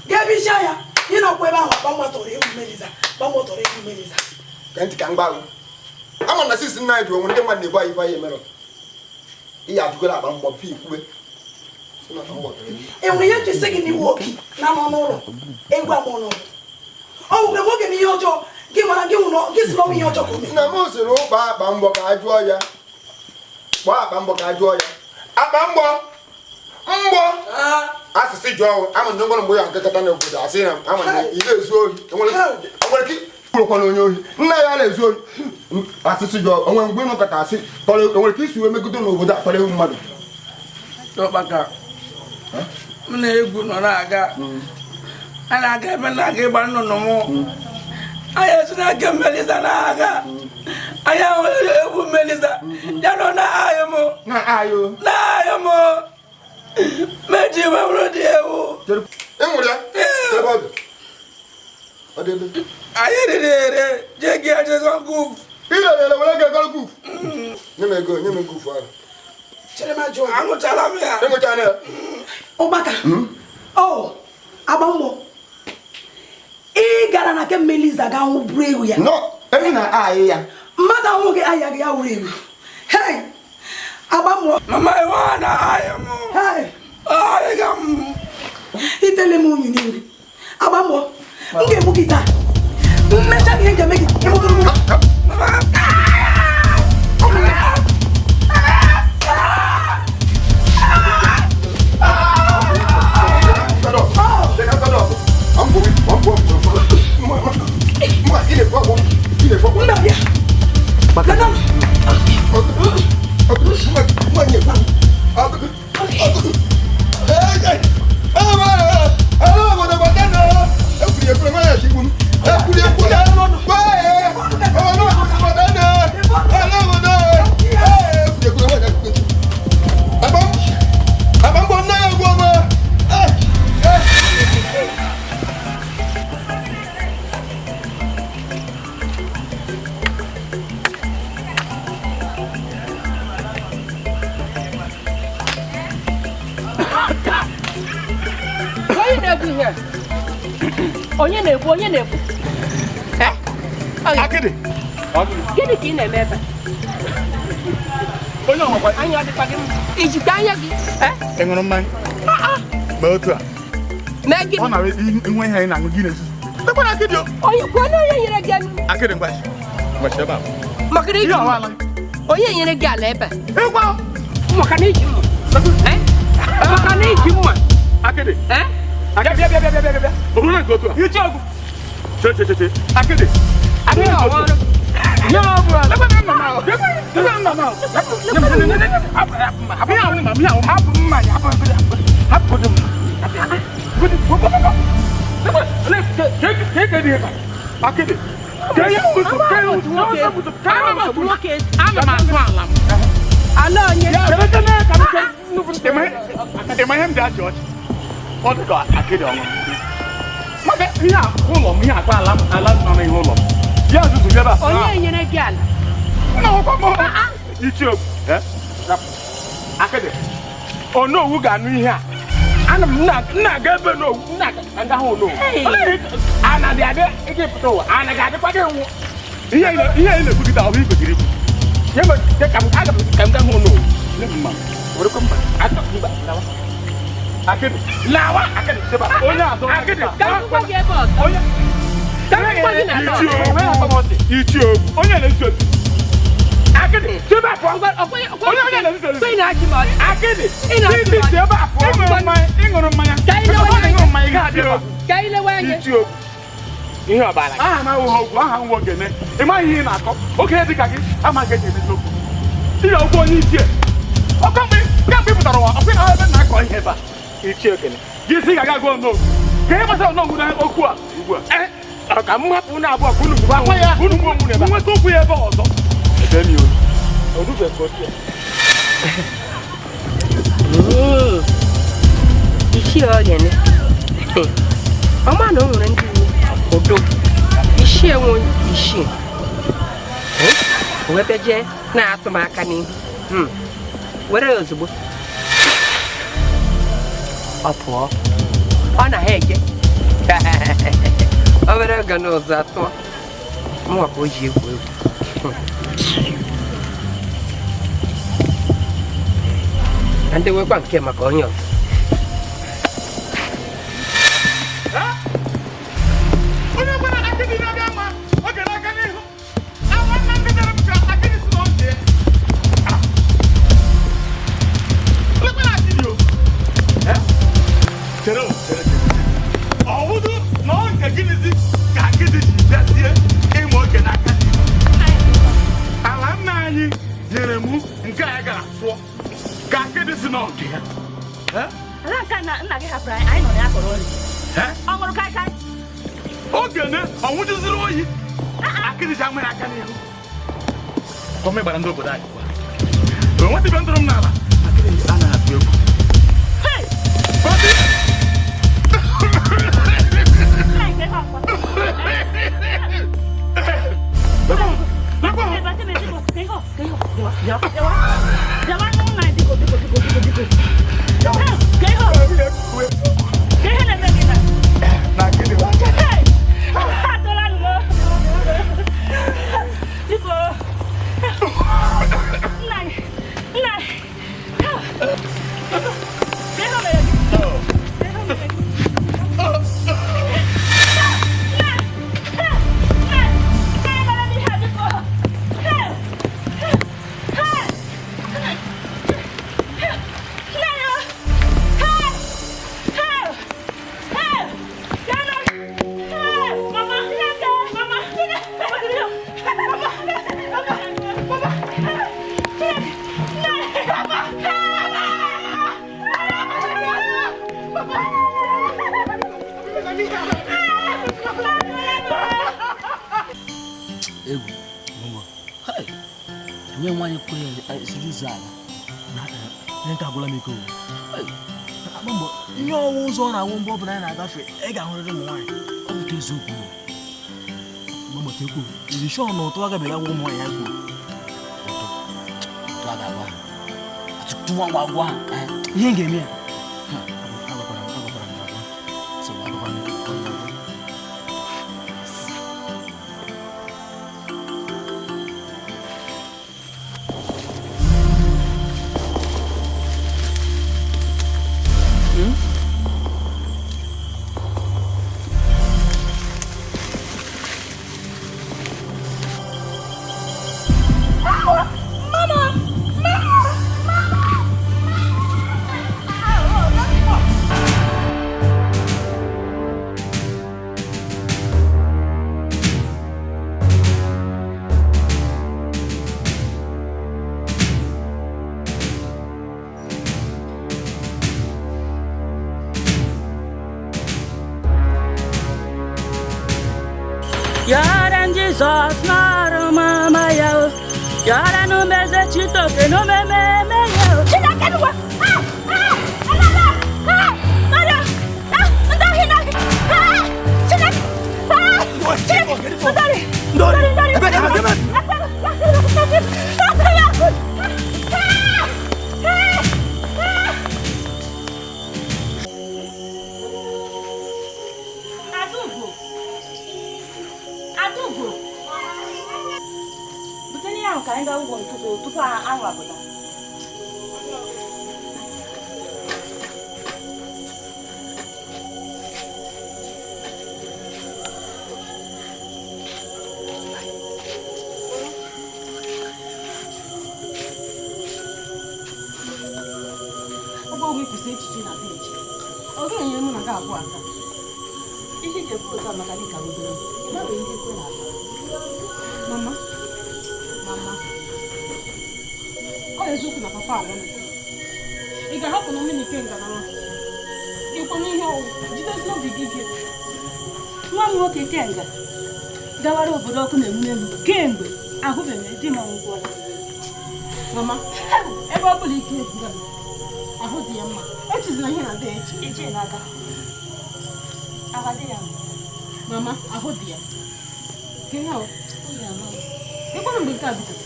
Gaa ebe isi ahịa. Ihe na-akwụ ebe ahụ agba mgba tọrọ ewu Mmeliza. Agba mgba tọrọ ewu Mmeliza. Ka ntị ka m gwa gị. Ama na sisi nna anyị ji onwe ndị mmadụ na-ebu anyị ife anyị emerọ. Ihe adịgola akpa mgbọ mfe ikwue. E nwere ihe nji sị gị n'iwu oke na anọ n'ụlọ egwu ama n'ụlọ. Ọ nwere nwoke m ihe ọjọọ gị mara gị nwụrụ gị sị na ọ bụ ihe ọjọọ ka o mere. Nna m sịrị ụkpa akpa mgbọ ka a jụọ ya. Kpọọ akpa mgbọ ka a jụọ ya. Akpa mgbọ mgbọ asịsị jụọ ọnwụ ama na ngwara mgbe ya nkekọta n'obodo asị na ama na ị na-ezu ohi enwere ike kwurụkwa na onye ohi nna ya na-ezu ohi asịsị jụọ onwe mgbe ịnụkọta asị tọrọ enwere ike isi wee megide n'obodo a tọrọ ewu mmadụ. Ụkpaka m na-egwu nọ na-aga a na-aga ebe na-aga ịgba nnụnụ m anyị esi n'aka Mmeliza na-aga anyị ahụrụ egwu Mmeliza ya nọ na-ayụ m na-ayụ m meji wewuru dị ewu. Anyị riri ere jee gị ejezọ guf. Ire ere were gị egoro guf. Nye m ego nye m guf ahụ. Aṅụchala m ya. Ịṅụchala ya. Ụbaka. O agba mbọ. Ị gara na nke Mmeliza ga hụ buru ewu ya. No, ewu na ayị ya. Mmadụ ahụ gị ahịa gị ya wuru ewu. Hei! Agba mbọ. Mama iwe na ayị m. Hei! Ayị ga m. Itele m unyi n'ihu. Agba mbọ. M ga-egbu gị taa. Mmecha gị ihe ga-eme gị. Ịmụtụrụ m. ihe a? Onye na-ekwu, onye na-ekwu? Akịdị. Gịnị ka ị na-eme ebe a? Onye ọnwakwa. Anya ọ dịkwa gị mma? I jikwa anya gị? Ị ṅụrụ mmanya? Mee otu a. Mee gịnị? Ọ na-abịa inwe ihe anyị na-aṅụ gị na-ezuzu. Lekwana akịdị o. Onye kwuo na onye nyere gị elu. Akịdị mgbachi. Mgbachi ebe a. Maka na iji mma. Onye nyere gị ala ebe a? Ịgwa. Maka na iji mma. Maka na iji mma. Akịdị. Bịa bịa bịa bịa bịa bịa. Ọ bụrụ na nke otu a. Ichi ọgwụ. Che che che che. Akịdị. Akịdị nke otu a. Nye ọ bụla. Lekwana nna m ahụ. Lekwana nna m ahụ. Hapụ mmanya. Hapụ m. Akịdị. Ana m asụ ala m. Ala onye. Ị ma ihe m ji achị ọchị? Ọ dị ka akịdị ọṅụ. Maka ihe a ụlọ m, ihe akpa ala m, ala nọ n'ihu ụlọ m. Ya zụzụ ebe a. Onye nyere gị ala? Nna akwụkwọ m. Ichi okwu. Akịdị. Onowu ga-anụ ihe a. Ana m na-aga ebe n'owu, na-aga hụ onowu. Ana dị adị ike pụta ụwa, ana ga-adịkwa gị nwụ. Ihe ị na-ekwugide ahụ i kwesịrị ikwu. Ka m gaa hụ onowu. Nye m mma. Werekwa mma. Atọ mba lawa. Akịdị. Lawa akịdị seba. Onye azụ akịdị. Ka m gwa gị ebe ọzọ. Onye. Ka m gwa gị na Ichi ogwu. Onye na-esi otu. Akịdị seba pụọ. Onye onye na-esi otu. Akịdị. Ndị si ebe a pụọ. Ịṅụrụ mmanya. Ịṅụrụ mmanya ị ga-adị ebe a. Ka anyị lewe anya. Ichi ogwu. Ihe ọbara. Aha m awụghị ogwu, aha m ogene. Ị maghị ihe ị na-akọ. Okenye dị ka gị amaghị eji emezi okwu. Ị ga-okwu onye ichie. Ọkọ mgbe kemgbe ị pụtara ụwa, ọkwa ị na-ahụ ebe m na-akọ ihe ebe a. Ichie ogene. Gị sị ga-aga gụọ n'ogwu. Ka ihe gbasara n'ogwu na okwu a ugbu a. Ka m hapụ unu abụọ ka unu gbuo ahụ. Unu gbuo onwe unu ebe a. Nweta okwu ya ebe ọzọ. Ebe m ya olu. Orube ka otu ya. Ichie ogene. Ọma na o nwere ndị udo. Ichie nwe ichie. Wee bịa jee na-atụ m aka n'ihu. Were ya ozugbo. Ọ pụọ. Ọ na ha eje. Obere oge n'ụzọ atụọ. Mụnwa ka o ji egwu egwu. Na ndị nwekwa nke maka onye ọzọ. Onye gwara akịdị na-abịa ma oge n'aka n'ihu. Awa nna ndị dara m ka akịdị si na oge. Lekwana akịdị o. Chere o, chere chere. Ọwụdụ na ọ nke gịnịzi ka akịdị ji bịazie ịma oge n'aka n'ihu. Ala nna anyị nyere m nke a gara sụọ ka akịdị si na oge ya. Ala nke nna gị hapụrụ anyị, anyị nọ na ya kọrọ nri. Ọ ṅụrụ kaikai. Ogene ọnwụjụziri oyi akịdị ji ama ya aka n'ihu. Kọm ịgbara ndị obodo anyị ugbu a. Onwetịbe ndụrụ m n'ala. Akịdị anaghị atụ egwu. Egwu enwe nwaanyị kwere esiri ụzọ ala na nke agwụla m ike mbọ ihe ọwụ ụzọ ọ na-awụ mgbe ọ bụla anyị na-agafe ị ga-ahụrịrị ụmụ nwaanyị ọ bụ eziokwu mamatekwu iri shọ na ụtụ agabeghị agwụ ụmụ nwaanyị ya kwuru ụtụ a ga-agwa ha tụwa ngwa agwa ha ihe m ga-eme ya agwakwara m agwa Jizọs nọrọ mama ya o yọrọ n'umeze Chitoke n'omememe ya o Chineke n'ụwa. Adaugo, butere ya ahụ ka anyị gaa ugbo n'ụtụtụ tupu anwụ apụta. Echiche na beji ọ ga-enyere mụ na gị abụọ aka ihe iji ekwu otu a maka dịka obere ị gbanwere ihe ekwe na aka. Mama, mama, ọ eziokwu na papa anwụrụ, ị ga-ahapụ na mmiri ike ngalama ịkwa n'ihe ọwụ jidezi obi gị ike. Nwa m nwoke Ikenga gawara obodo ọkụ na-enwu n'elu kemgbe ahụbeghị di m anwụkwọla. Mama, ebe ọ bụla ike ebuga m ahụ dị ya mma, echezina ihe na-adị eche. Eche n'aka aka dị ya mma. Mama, ahụ dị ya. Ka ihe ahụ? Ịkwanụ mgbe nke a bidoro?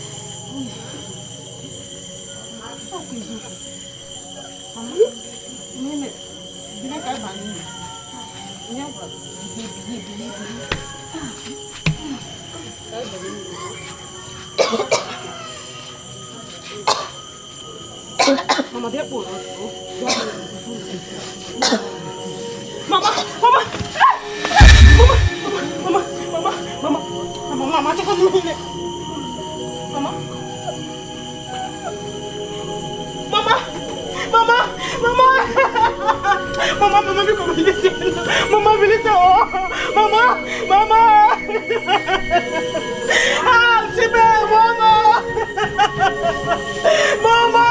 Ọ kwa eziokwu. Mama, ihe mere, bilie ka anyị baa n'ime. Ihe m gwara gị, bilie, bilie, bilie, bilie. Ka anyị baa n'ime. Mama, bịa kpọrọ ọzọ. Mama, mama, mama, mama, mama, mama, mama, mama, achọkwa m ihe. Mama, mama, mama, mama, mama, mama, biko bilite, mama bilite, oh, mama, mama, ah, Chibe, mama, mama.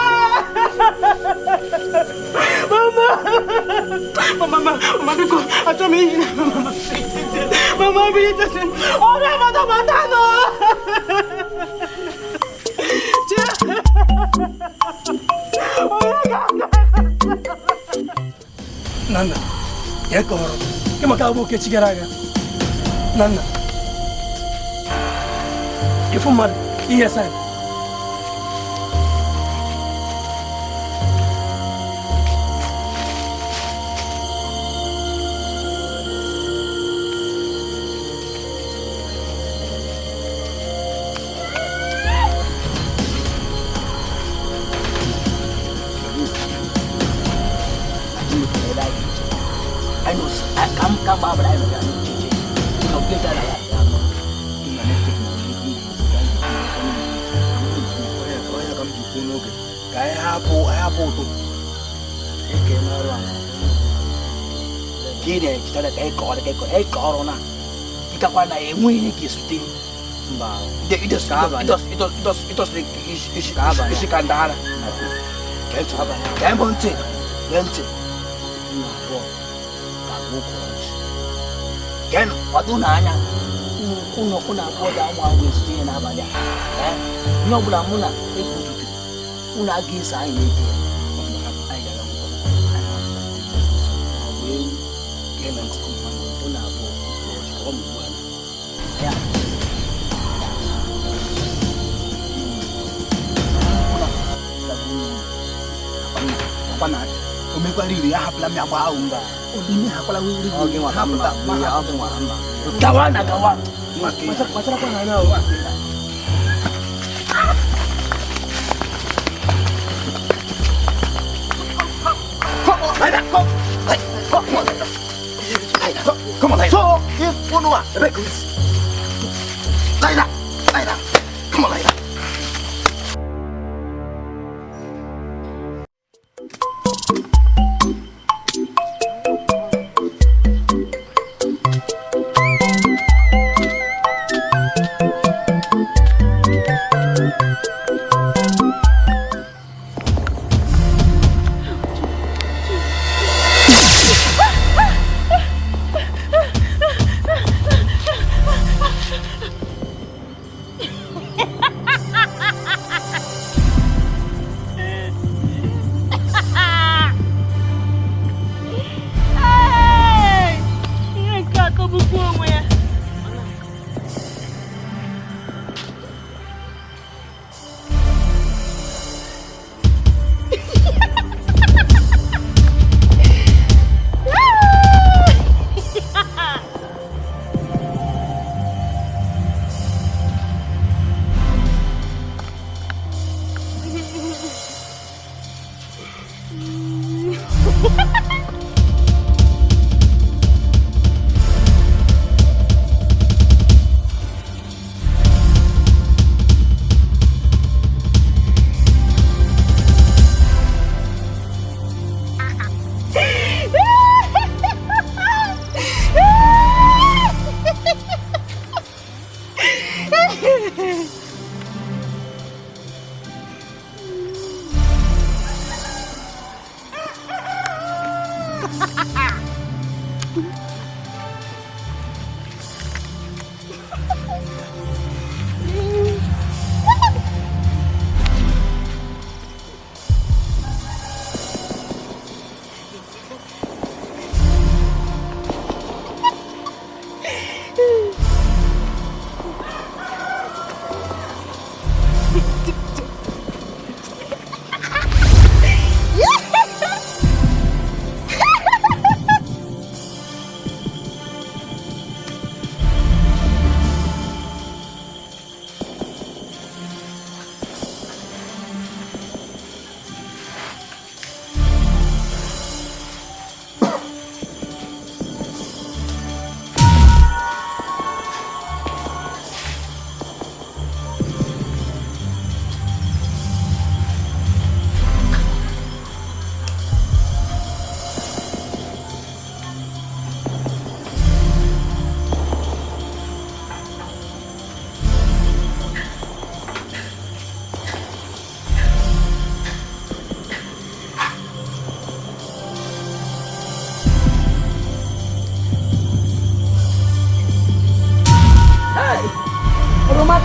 Mama, mama, mama, biko, achọ m ihe. Mama, mama, bilite, ọrịa mata mata nọ. Nna, ya kọrọ gị maka abụ okechi gara aga. Nna, ịfụ mmadụ ihe saịn. Ihe ọbụla mụ na ekwuzutere unu aga eso anyị na-eke ya. O mekwara iri ya hapụla m ya gbaa ahụ mba ime hakwala iri gawa na gawa. Kpacharakwa n'anya ahụ. Come on, so if one wa records. Laila, Laila. Come on, Laila.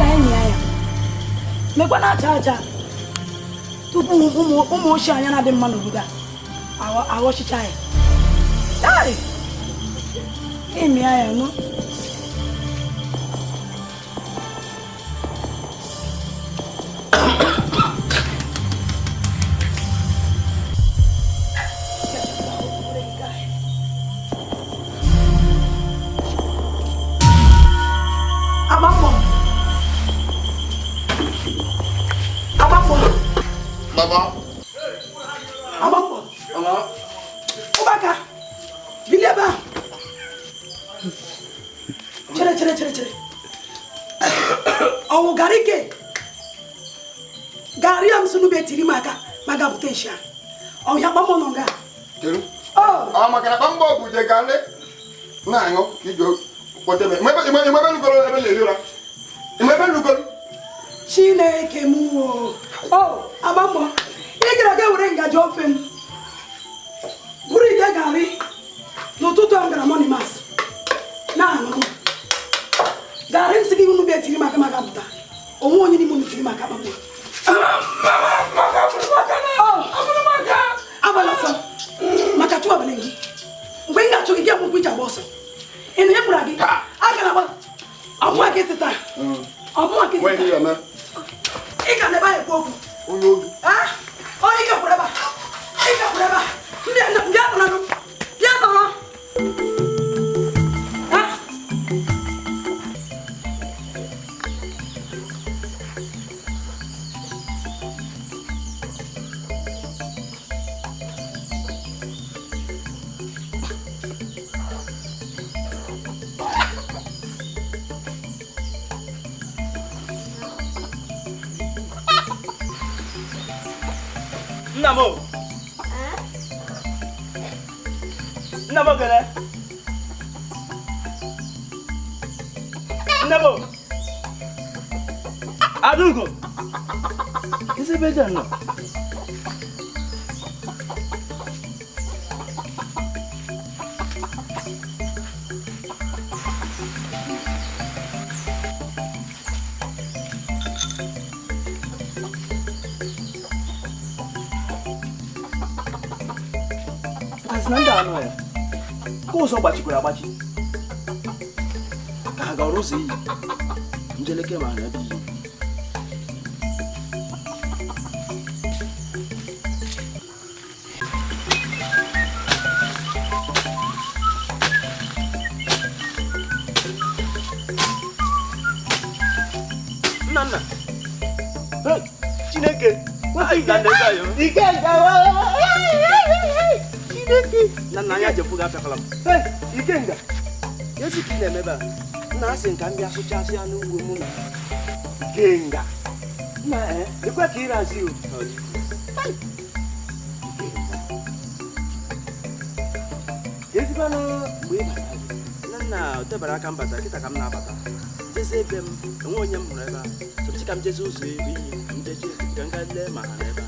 Anyị ya mekwa na-acha acha tupu ụmụ ochie anya na-adị mma n'obodo a aghọchicha ya. Ịmịa ya nụ. Mama. Mama. Mama. Ubaka. Bileba. Chere chere chere chere. Owo garike. Gari am sunu be tiri maka maga potential. O ya gbamo no nga. Kedu? Oh. Ah maka na gbambo buje gale. Na ango kijo kpotebe. Imebe lugolo ebe na eri ụra. Imebe lugolo. Chineke mu o. Oh, agbambo. Ị gara ga were ngaji ofe m. Buru ite gari. N'ụtụtụ a m gara morning mass. Na-aṅụ. Gari m sị gị unu bịa tiri maka maka pụta. Onwe onye n'ime unu tiri maka agbambo. Agbala ọsọ. Maka chụọ abalị gị. Mgbe m ga-achụ gị gị akwụkwọ iji agba ọsọ. Ị nụ ihe m gwara gị? A gara agba. Ọmụa ka ị sị taa. Ọmụa ka ị sị taa. Ị ga na ebe a ekwu okwu. Onye ị gakwuru ebe a. Ị gakwuru ebe a. Bịa nọrọ. Bịa nọrọ. Nna m. Nna m ogele. Nna m. Adugo. Isi ebe dị nọ. Na ndị anụ ya ka ụzọ gbachikwara agbachi ka ha gara ụzọ iyi njeleke ma na ebe iyi. Nna nna Chineke Ikenga nna anya jefu ga-apịakwala m. Ikenga ezi ka ị na-eme ebe a nna asị nka m bịa sụchasịa n'ugbo mụ na Ikenga nna ekwe ka ịrazi o ezigbanụ mgbe ị batara nna nna o tebara aka mbata kịta ka m na-abata jezi ebe m enwe onye m hụrụ ebe a sọpụchi ka m jezi ụzọ ebe iyi m jeje ka m gaa lee ma ha na ebe a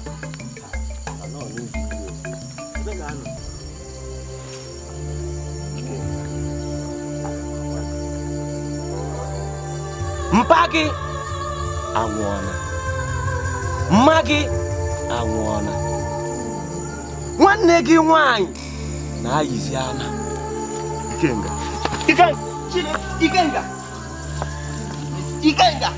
ebe ka anọ. Mpa gị anwụọla, mma gị anwụọla, nwanne gị nwanyị na-ayịzi ana. Ikenga. Ikenga. Ikenga.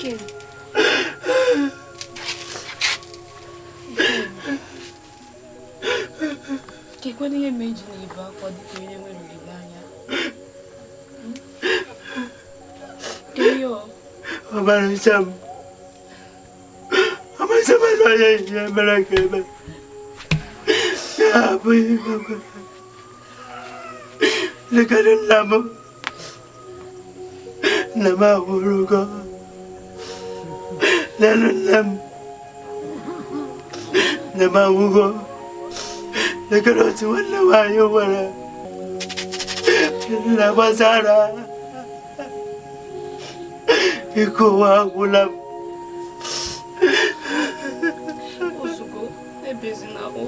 Ikem. Kekwana ihe mere i ji na-ebe akwa dịka onye nwere olileanya? Kedu Ọmarịcha m. Ọmarịcha m onye ihe mere ka eme. Ya abụghị maka. Lekere nna m. Nna m anwụrụgo. Lelu nne m. Nne m anwụgo. Lekere otu nwanne nwaanyị nwere. Nna gbasara. Ike ụwa agwụla m. Ozugbo, ebezina o.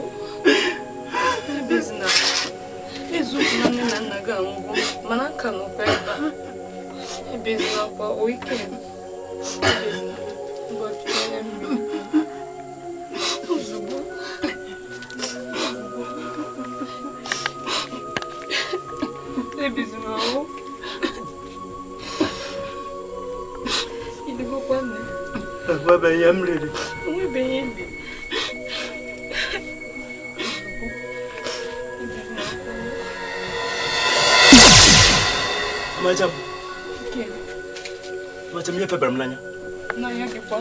Ebezina. Eziokwu na nne na nna gị anwụgo, mana nka nọkwa ebe a. Ebezina kwa o Ikem. Ebezina. Ngwa bịa mmiri. Ozugbo. Ebezina o. Iligokwa nne. Enwebeghị ihe m riri. Enwebeghị ihe m riri. Ọmarịcha m. Ikem. Ọmarịcha m, ihe febara m n'anya. N'anya gị kwa.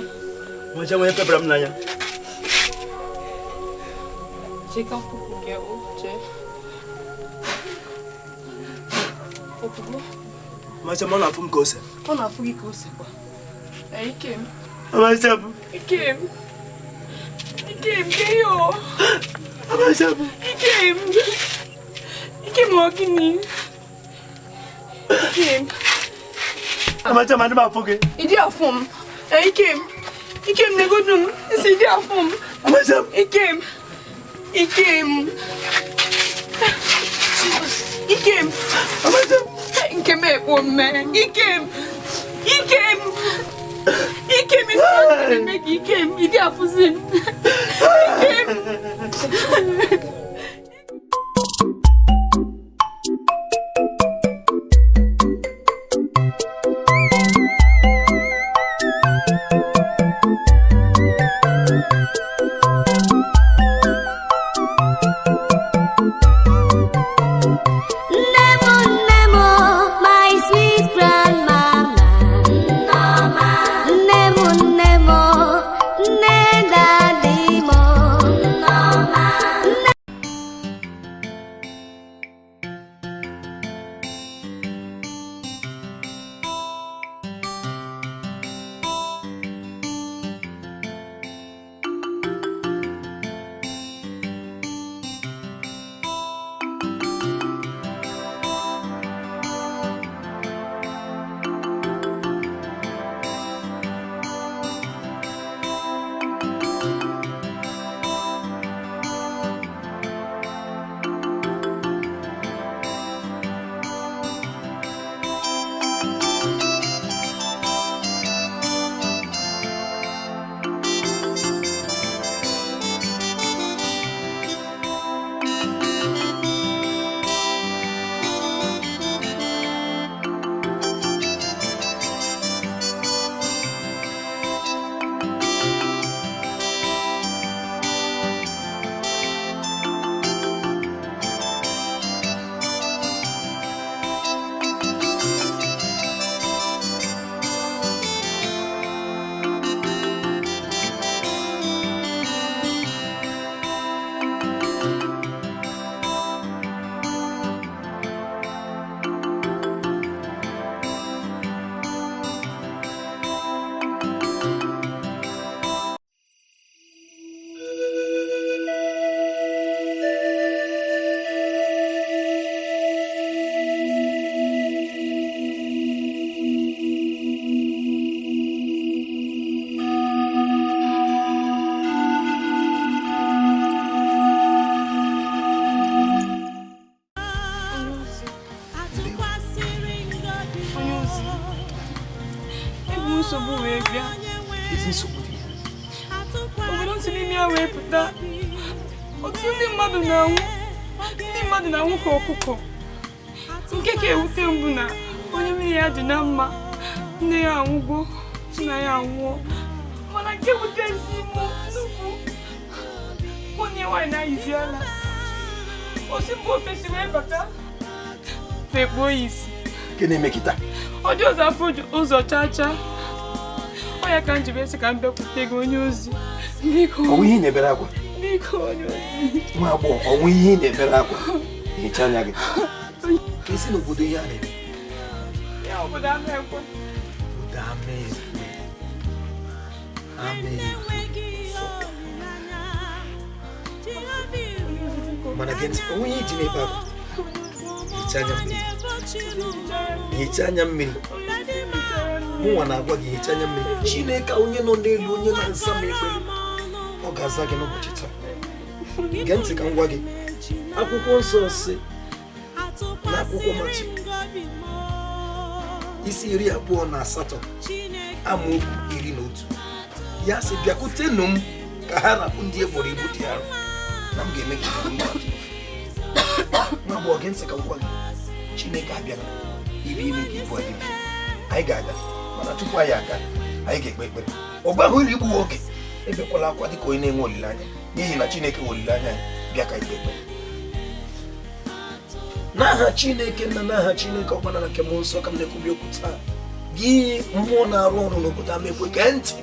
Ọmarịcha m, ihe febara m n'anya. Chee ka mkpụkpụ gị o, chee. Ọpụgo. Ọmarịcha m, ọ na-afụ m ka ose. Ọ na-afụ gị ka ose kwa. Ikem. Ọmarịcha m. Ikem. Ikem, ke ihe o. Ọmarịcha m. Ikem. Ikem, ọ gịnị? Ikem. Ọmarịcha m, adị m afụ gị. Ị dị afụ m. Ikem. Ikem, negodu m. Nsị ị dị afụ m. Ọmarịcha m. Ikem. Ikem. Ikem. Ọmarịcha m. Nke m ekpo mme. Ikem. Ikem. Ikem, isi ọ na-eme gị Ikem, ị dị afụzi m. Ikem. Nne m, my sweet grandmama. Nne m, nne daddy m. Nne Nsogbu wee bịa. Ezi nsogbu dị. Obodo si n'ime ya wee pụta. Ọtụtụ ndị mmadụ na-anwụ. Ndị mmadụ na-anwụ ka ọkụkọ. Nke ka ewute m bụ na onye mmiri ya dị na mma, nne ya anwụgo. Chinaya anwụọ. Mana nke wutezi m nnukwu, onye nwaanyị na-ayịzi ala. O si mba ofesi wee bata, fekpuo ya isi. Gịnị na-eme kịta? Ọ dị ụzọ afọ ụzọ chaa chaa. Ọ ya ka m ji wee sị ka m bịakwute gị onye ozi. Biko. Ọ nwe ihe ị na-ebere akwa? Biko onye ozi. Nwa agbọghọ, ọ nwe ihe ị na-ebere akwa? Hichaa anya gị. Ka esi n'obodo ihe a na-eme. Ya obodo Amaekwe. Obodo Amaekwe. Amaekwe. Mana gee ntị, o nwe ihe iji na-ebe akwa? Hichaa anya mmiri. Hichaa anya mmiri. Mụnwa na-agwa gị hichaa anya mmiri. Chineke onye nọ n'elu, onye na-aza m ekpere, ọ ga-aza gị n'ụbọchị taa. Gee ntị ka m gwa gị, akwụkwọ nsọ sị na akwụkwọ Matiu isi 28 amaokwu 11 ya sị bịakwutenụ m ka ha rapụ ndị e boro ibu dị arọ, na m ga-eme ka ibu m dị mfe. Nwa agbọghọ, gee ntị ka m gwa gị, Chineke abịala ibe ime ka ibu a dị mfe. Anyị ga-aga, mana tupu anyị aga, anyị ga-ekpe ekpere. Ọ gbaghị iri igbu oge, ebekwala akwa dịka onye na-enwe olileanya, n'ihi na Chineke nwe olileanya anyị. Bịa ka anyị kpee ekpere. N'aha Chineke nna, n'aha Chineke Ọkpara na nke Mmụọ Nsọ ka m na-ekwubi okwu taa. Gị mmụọ na-arụ ọrụ n'obodo Amaekwe, gee ntị.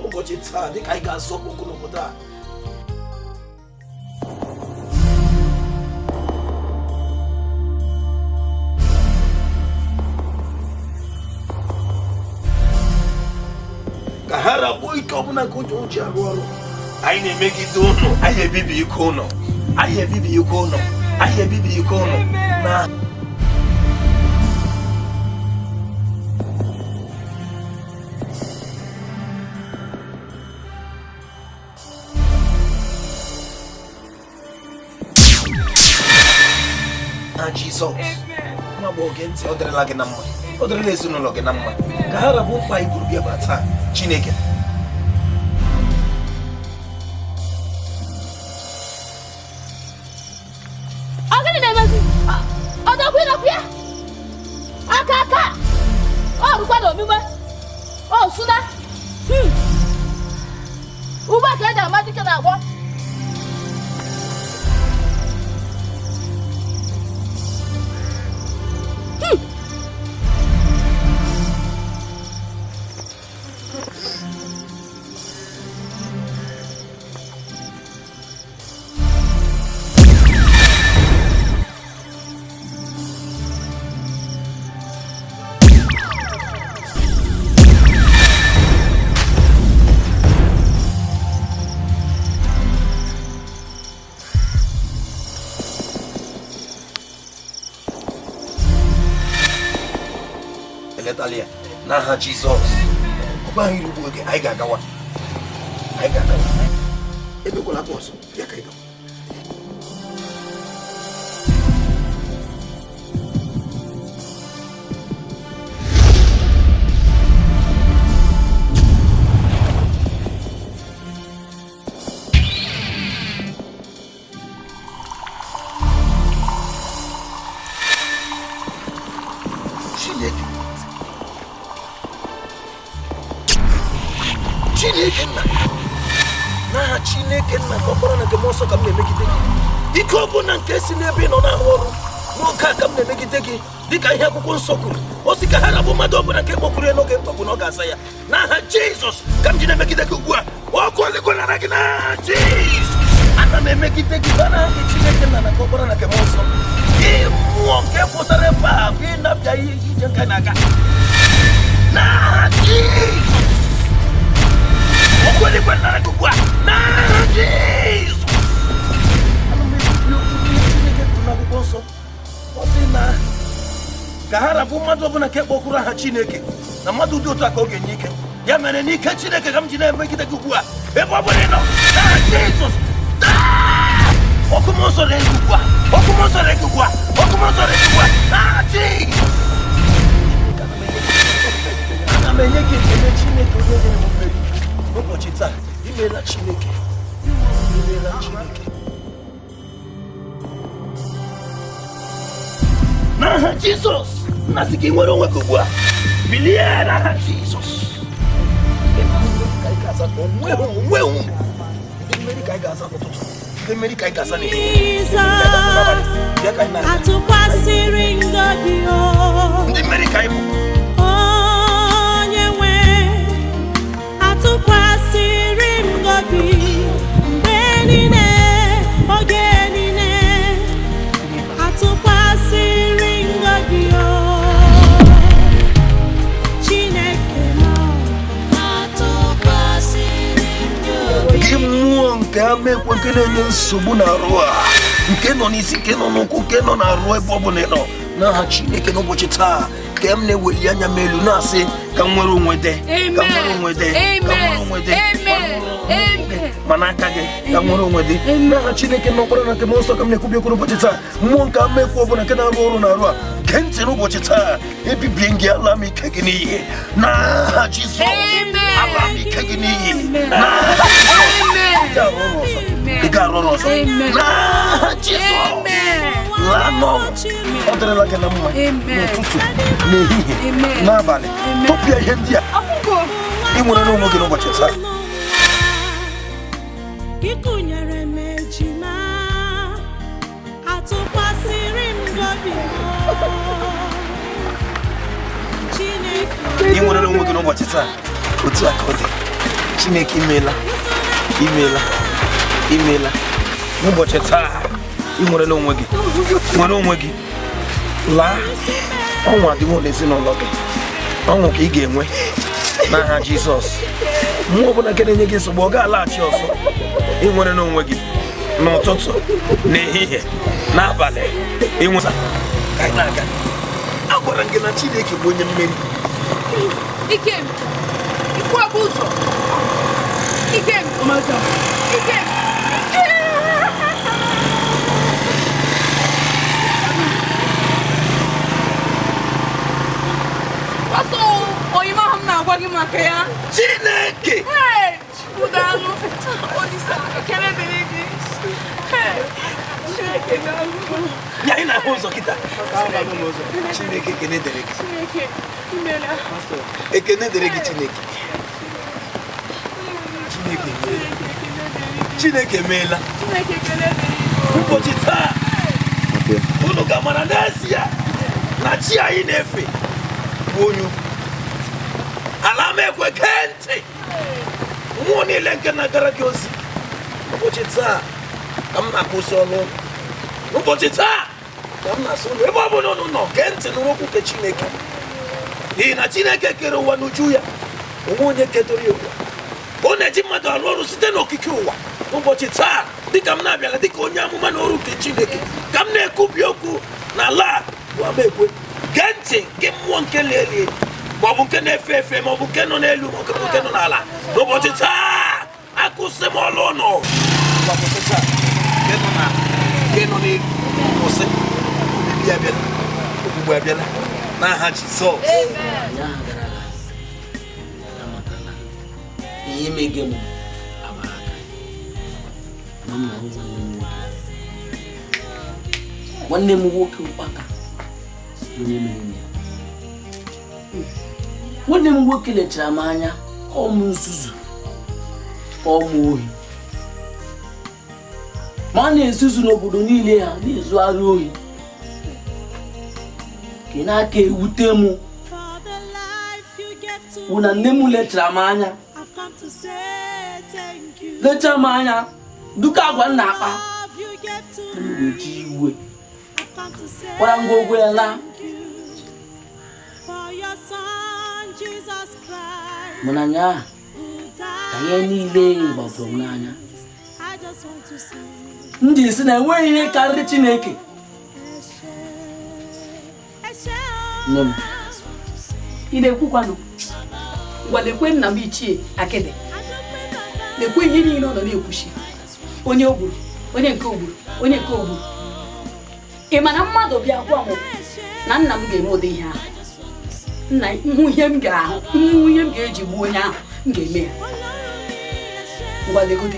Ụbọchị taa dịka anyị ga-azọ okwu n'obodo a, ka ha rapụ ike ọbụla nke ụjọ ji arụ ọrụ. Anyị na-emegide ụnụ, anyị ebibi ike ụnụ, anyị ebibi ike ụnụ, anyị ebibi ike ụnụ na na Jizọs. Nwa agbọghọ, gee ntị, ọ dịrịla gị na mma, ọ dịrịla ezinụlọ gị na mma. Ka ha rapụ mkpa anyị buru bịa ebe a taa. Chineke Ọ gịnị na-emezi? Ọ dọkwa ịnọkwa ya? Aka aka! Ọ rụkwa na omume. Ọ sụna. Ugbu a ka eji ama dike na-agbọ. Eletala ya n'aha Jizọs. Ọ gbaghị iri ugbu oge, anyị ga-agawa, anyị ga-agawa. Ebekwala akwa ọzọ, bịa ka anyị gawa. Chineke, Chineke nna, n'aha Chineke nna ka Ọkpara na nke Mmụọ Nsọ ka m na-emegide gị. Ike ọbụla nke si n'ebe ị nọ na-arụ ọrụ n'oge a ka m na-emegide gị, dịka ihe akwụkwọ nsọ kwuru. O si ka ha rabụ mmadụ ọbụla nke kpọkwuru ya n'oge mkpagbu na ọ ga-aza ya. N'aha Jizọs ka m ji na-emegide gị ugbu a. Ọkụ eluigwe nara gị n'aha Jizọs. Ana m emegide gị ba n'aha Chineke nna na nke Ọkpara na nke Mmụọ Nsọ. Gị mmụọ nke pụtara ebe a bụ ịnapịa ihe ije nke na-aga. N'aha Jizọs. Ọkụ eluigwe nara gị ugbu a. N'aha Jizọs. Ana m ekwubi okwu n'ihe Chineke kwuru n'akwụkwọ nsọ. Ọ sị na ka ha rabụ mmadụ ọbụla nke kpọkwuru aha Chineke, na mmadụ dị otu a ka ọ ga-enye ike. Ya mere n'ike Chineke ka m ji na-emegide gị ugbu a. Ebe ọ bụla ị nọ, n'aha Jizọs. Taa! Ọkụ mmụọ nsọ na-ege ugbu a. Ọkụ mmụọ nsọ na-ege ugbu a. Ọkụ mmụọ nsọ na-ege ugbu a. N'aha Jizọs. Ana m enye gị ekele Chineke onye nyere m mmeri n'ụbọchị taa. Imeela Chineke. Imeela Chineke. N'aha Jizọs, nna sị ka ị nwere onwe gị ugbu a. Bilie n'aha Jizọs. Onweghị ndị mmeri ka anyị ga-aza n'ụtụtụ, ndị mmeri ka anyị ga-aza n'ehihie, ndị mmeri ka anyị ga-aza n'abalị. Bịa ka anyị na-aga. Atụkwasịrị ngọzi o. Ndị mmeri ka anyị bụ. Onye nwe atụkwasịrị m obi mgbe niile, oge niile, atụkwasịrị m obi o. Chineke m, atụkwasịrị m obi. Gị mmụọ nke ama ekwe nke na-enye nsogbu n'arụ a, nke nọ n'isi, nke nọ n'ụkwụ, nke nọ n'arụ ebe ọ bụla ị nọ, n'aha Chineke n'ụbọchị taa ka m na-eweli anya m elu na-asị ka m nwere onwe dị, ka m nwere onwe dị, ka m nwere onwe dị, ma n'aka gị ka m nwere onwe dị. N'aha Chineke na Ọkpara na nke Mmụọ Nsọ ka m na-ekwubi okwu n'ụbọchị taa. Mmụọ nke ama ekwe ọbụla nke na-arụ ọrụ n'arụ a, gee ntị n'ụbọchị taa, ebibie gị, ala m ike gị n'iyi n'aha Jizọs. Ala m ike gị n'iyi n'aha Jizọs. Ị ga-arụ ọrụ ọzọ, ị ga-arụ ọrụ ọzọ n'aha Jizọs. Laa n'ọṅụ, ọ dịrịla gị na mma n'ụtụtụ, n'ehihie, n'abalị. Tụpịa ihe ndị a ị nwere n'onwe gị n'ụbọchị taa. Ịkụnyere m ejima, atụkwasịrị m obi m. Chineke. Ị nwere n'onwe gị n'ụbọchị taa. Otu a ka ọ dị. Chineke imeela, imeela, imeela. N'ụbọchị taa ị nwere n'onwe gị, nwere onwe gị. Laa, ọnwụ adịwo n'ezinụlọ gị, ọnwụ ka ị ga-enwe n'aha Jizọs. Mmụọ ọbụla nke na-enye gị nsogbu ọ ga-alaghachi ọzọ. Ị nwere n'onwe gị n'ụtụtụ, n'ehihie, n'abalị. Ị nweta ka anyị na-aga. Agwara m gị na Chineke bụ onye mmeri. Ikem, ikwu ọbụ ụzọ. Ikem, Ikem. Ọsọ oyima ahụ m na-agwa gị maka ya. Chineke! Hey, Chukwu daalụ. Olisa, ekele dịrị gị. Hey, Chineke daalụ. Ya ị na-ahụ ụzọ kịta. Chineke, ekene dịrị gị. Chineke, imela. Ekene dịrị gị Chineke. Chineke emeela. Chineke emeela. Chineke, ekele dịrị gị. Ụbọchị taa, unu ga-amara n'ezie na chi anyị na-efe bụ onye ukwu. Ala m ekwe gee ntị. Mmụọ niile nke na-agara gị ozi. Ụbọchị taa ka m na-akwụsị ọrụ ụlọ. Ụbọchị taa ka m na-asị ụlọ ebe ọ bụla unu nọ, gee ntị nụrụ okwu nke Chineke. N'ihi na Chineke kere ụwa n'uju ya, onwe onye kedoro ya ụwa. Ọ na-eji mmadụ arụ ọrụ site n'okike ụwa. N'ụbọchị taa, dịka m na-abịala dịka onye amụma na ọrụ nke Chineke, ka m na-ekwubi okwu n'ala a bụ ama ekwe. Gee ntị gị mmụọ nke na-eli elu, maọbụ nke na-efe efe, maọbụ nke nọ n'elu, maọbụ nke nọ n'ala. N'ụbọchị taa, akwụsị m ọlụ ụnụ. Kwụsị taa, nke nọ n'ala, nke nọ n'elu, kwụsị. Obibi abịala, ogbugbu abịala n'aha Jizọs. Ụnyaahụ gara aga, amatala ihe mege m agbara aka na m na-ahụ nwanne m nwoke ụkpaka onye mere m ya. Nwanne m nwoke lechara m anya kọọ m nzuzu, kọọ m ohi, ma a na-ezuzu n'obodo niile ha na-ezugharị ohi ka ị na-aka ewute m wụ na nne m lechara m anya, lechaa m anya duka agwa m na-akpa, m ga-eji iwe kwara ngwongwo ya laa. Mana nyaa ka ihe niile gbapụrụ m n'anya, m ji sị na enweghị ihe karịrị Chineke. Nne m, ị na-ekwukwanụ ngwa, lekwe nna m ichie akịdị, lekwe ihe niile ọ nọ na-ekwuchi, onye o gburu, onye nke o gburu, onye nke o gburu. Ị ma na mmadụ bịa gwa m na nna m ga-eme ụdị ihe ahụ, nna hụ ihe m ga-ahụ, hụ ihe m ga-eji gbuo onye ahụ, m ga-eme ya. Ngwa legodi,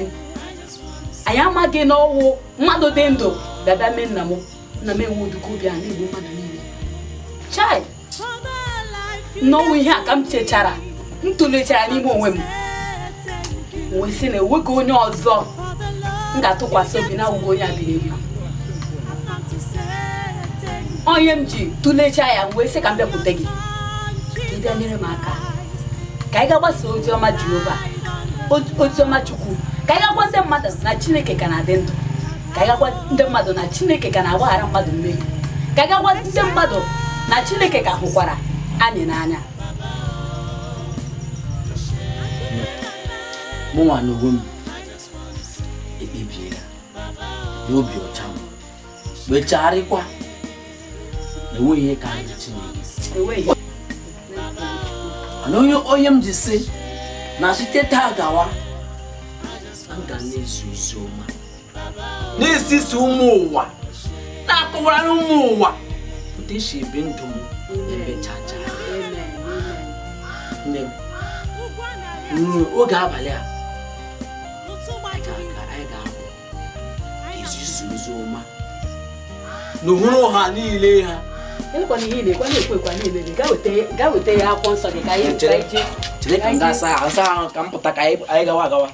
anyị amaghị na ọwụ mmadụ dị ndụ bịa mee nna m, nna m enwe ụdịka obi a na-egbu mmadụ niile. Chai! N'ọnwụ ihe a ka m chechara, m tụlechara n'ime onwe m wee sị na enweghị onye ọzọ m ga-atụkwasị obi na awụghị onye a bi n'eluigwe. Onye m ji tụlechaa ya wee sị ka m bịakwute gị ka ị bịa nyere m aka ka anyị ga-agbasa ozi ọma Jehova, ozi ọma Chukwu, ka anyị ga-agwa ndị mmadụ na Chineke ka na-adị ndụ, ka anyị ga-agwa ndị mmadụ na Chineke ka na-agbaghara mmadụ mmehie, ka anyị ga-agwa ndị mmadụ na Chineke ka hụkwara anyị n'anya. Mụnwa na onwe m ekpebiela n'obi ọcha m wee chegharịkwa na enweghị ihe karịrị Chineke. Mana onye m ji sị na site taa gawa m ga na-ezi ozi ọma, na-esisi ụmụ ụwa, na-akọwara ụmụ ụwa otu esi ebi ndụ m emechacha. Nne m, oge abalị a anyị ga-abụ ezisi ozi ọma n'ohuru ha niile ha. Chere ka m gaa saa ahụ ka m pụta ka anyị gawa agawa.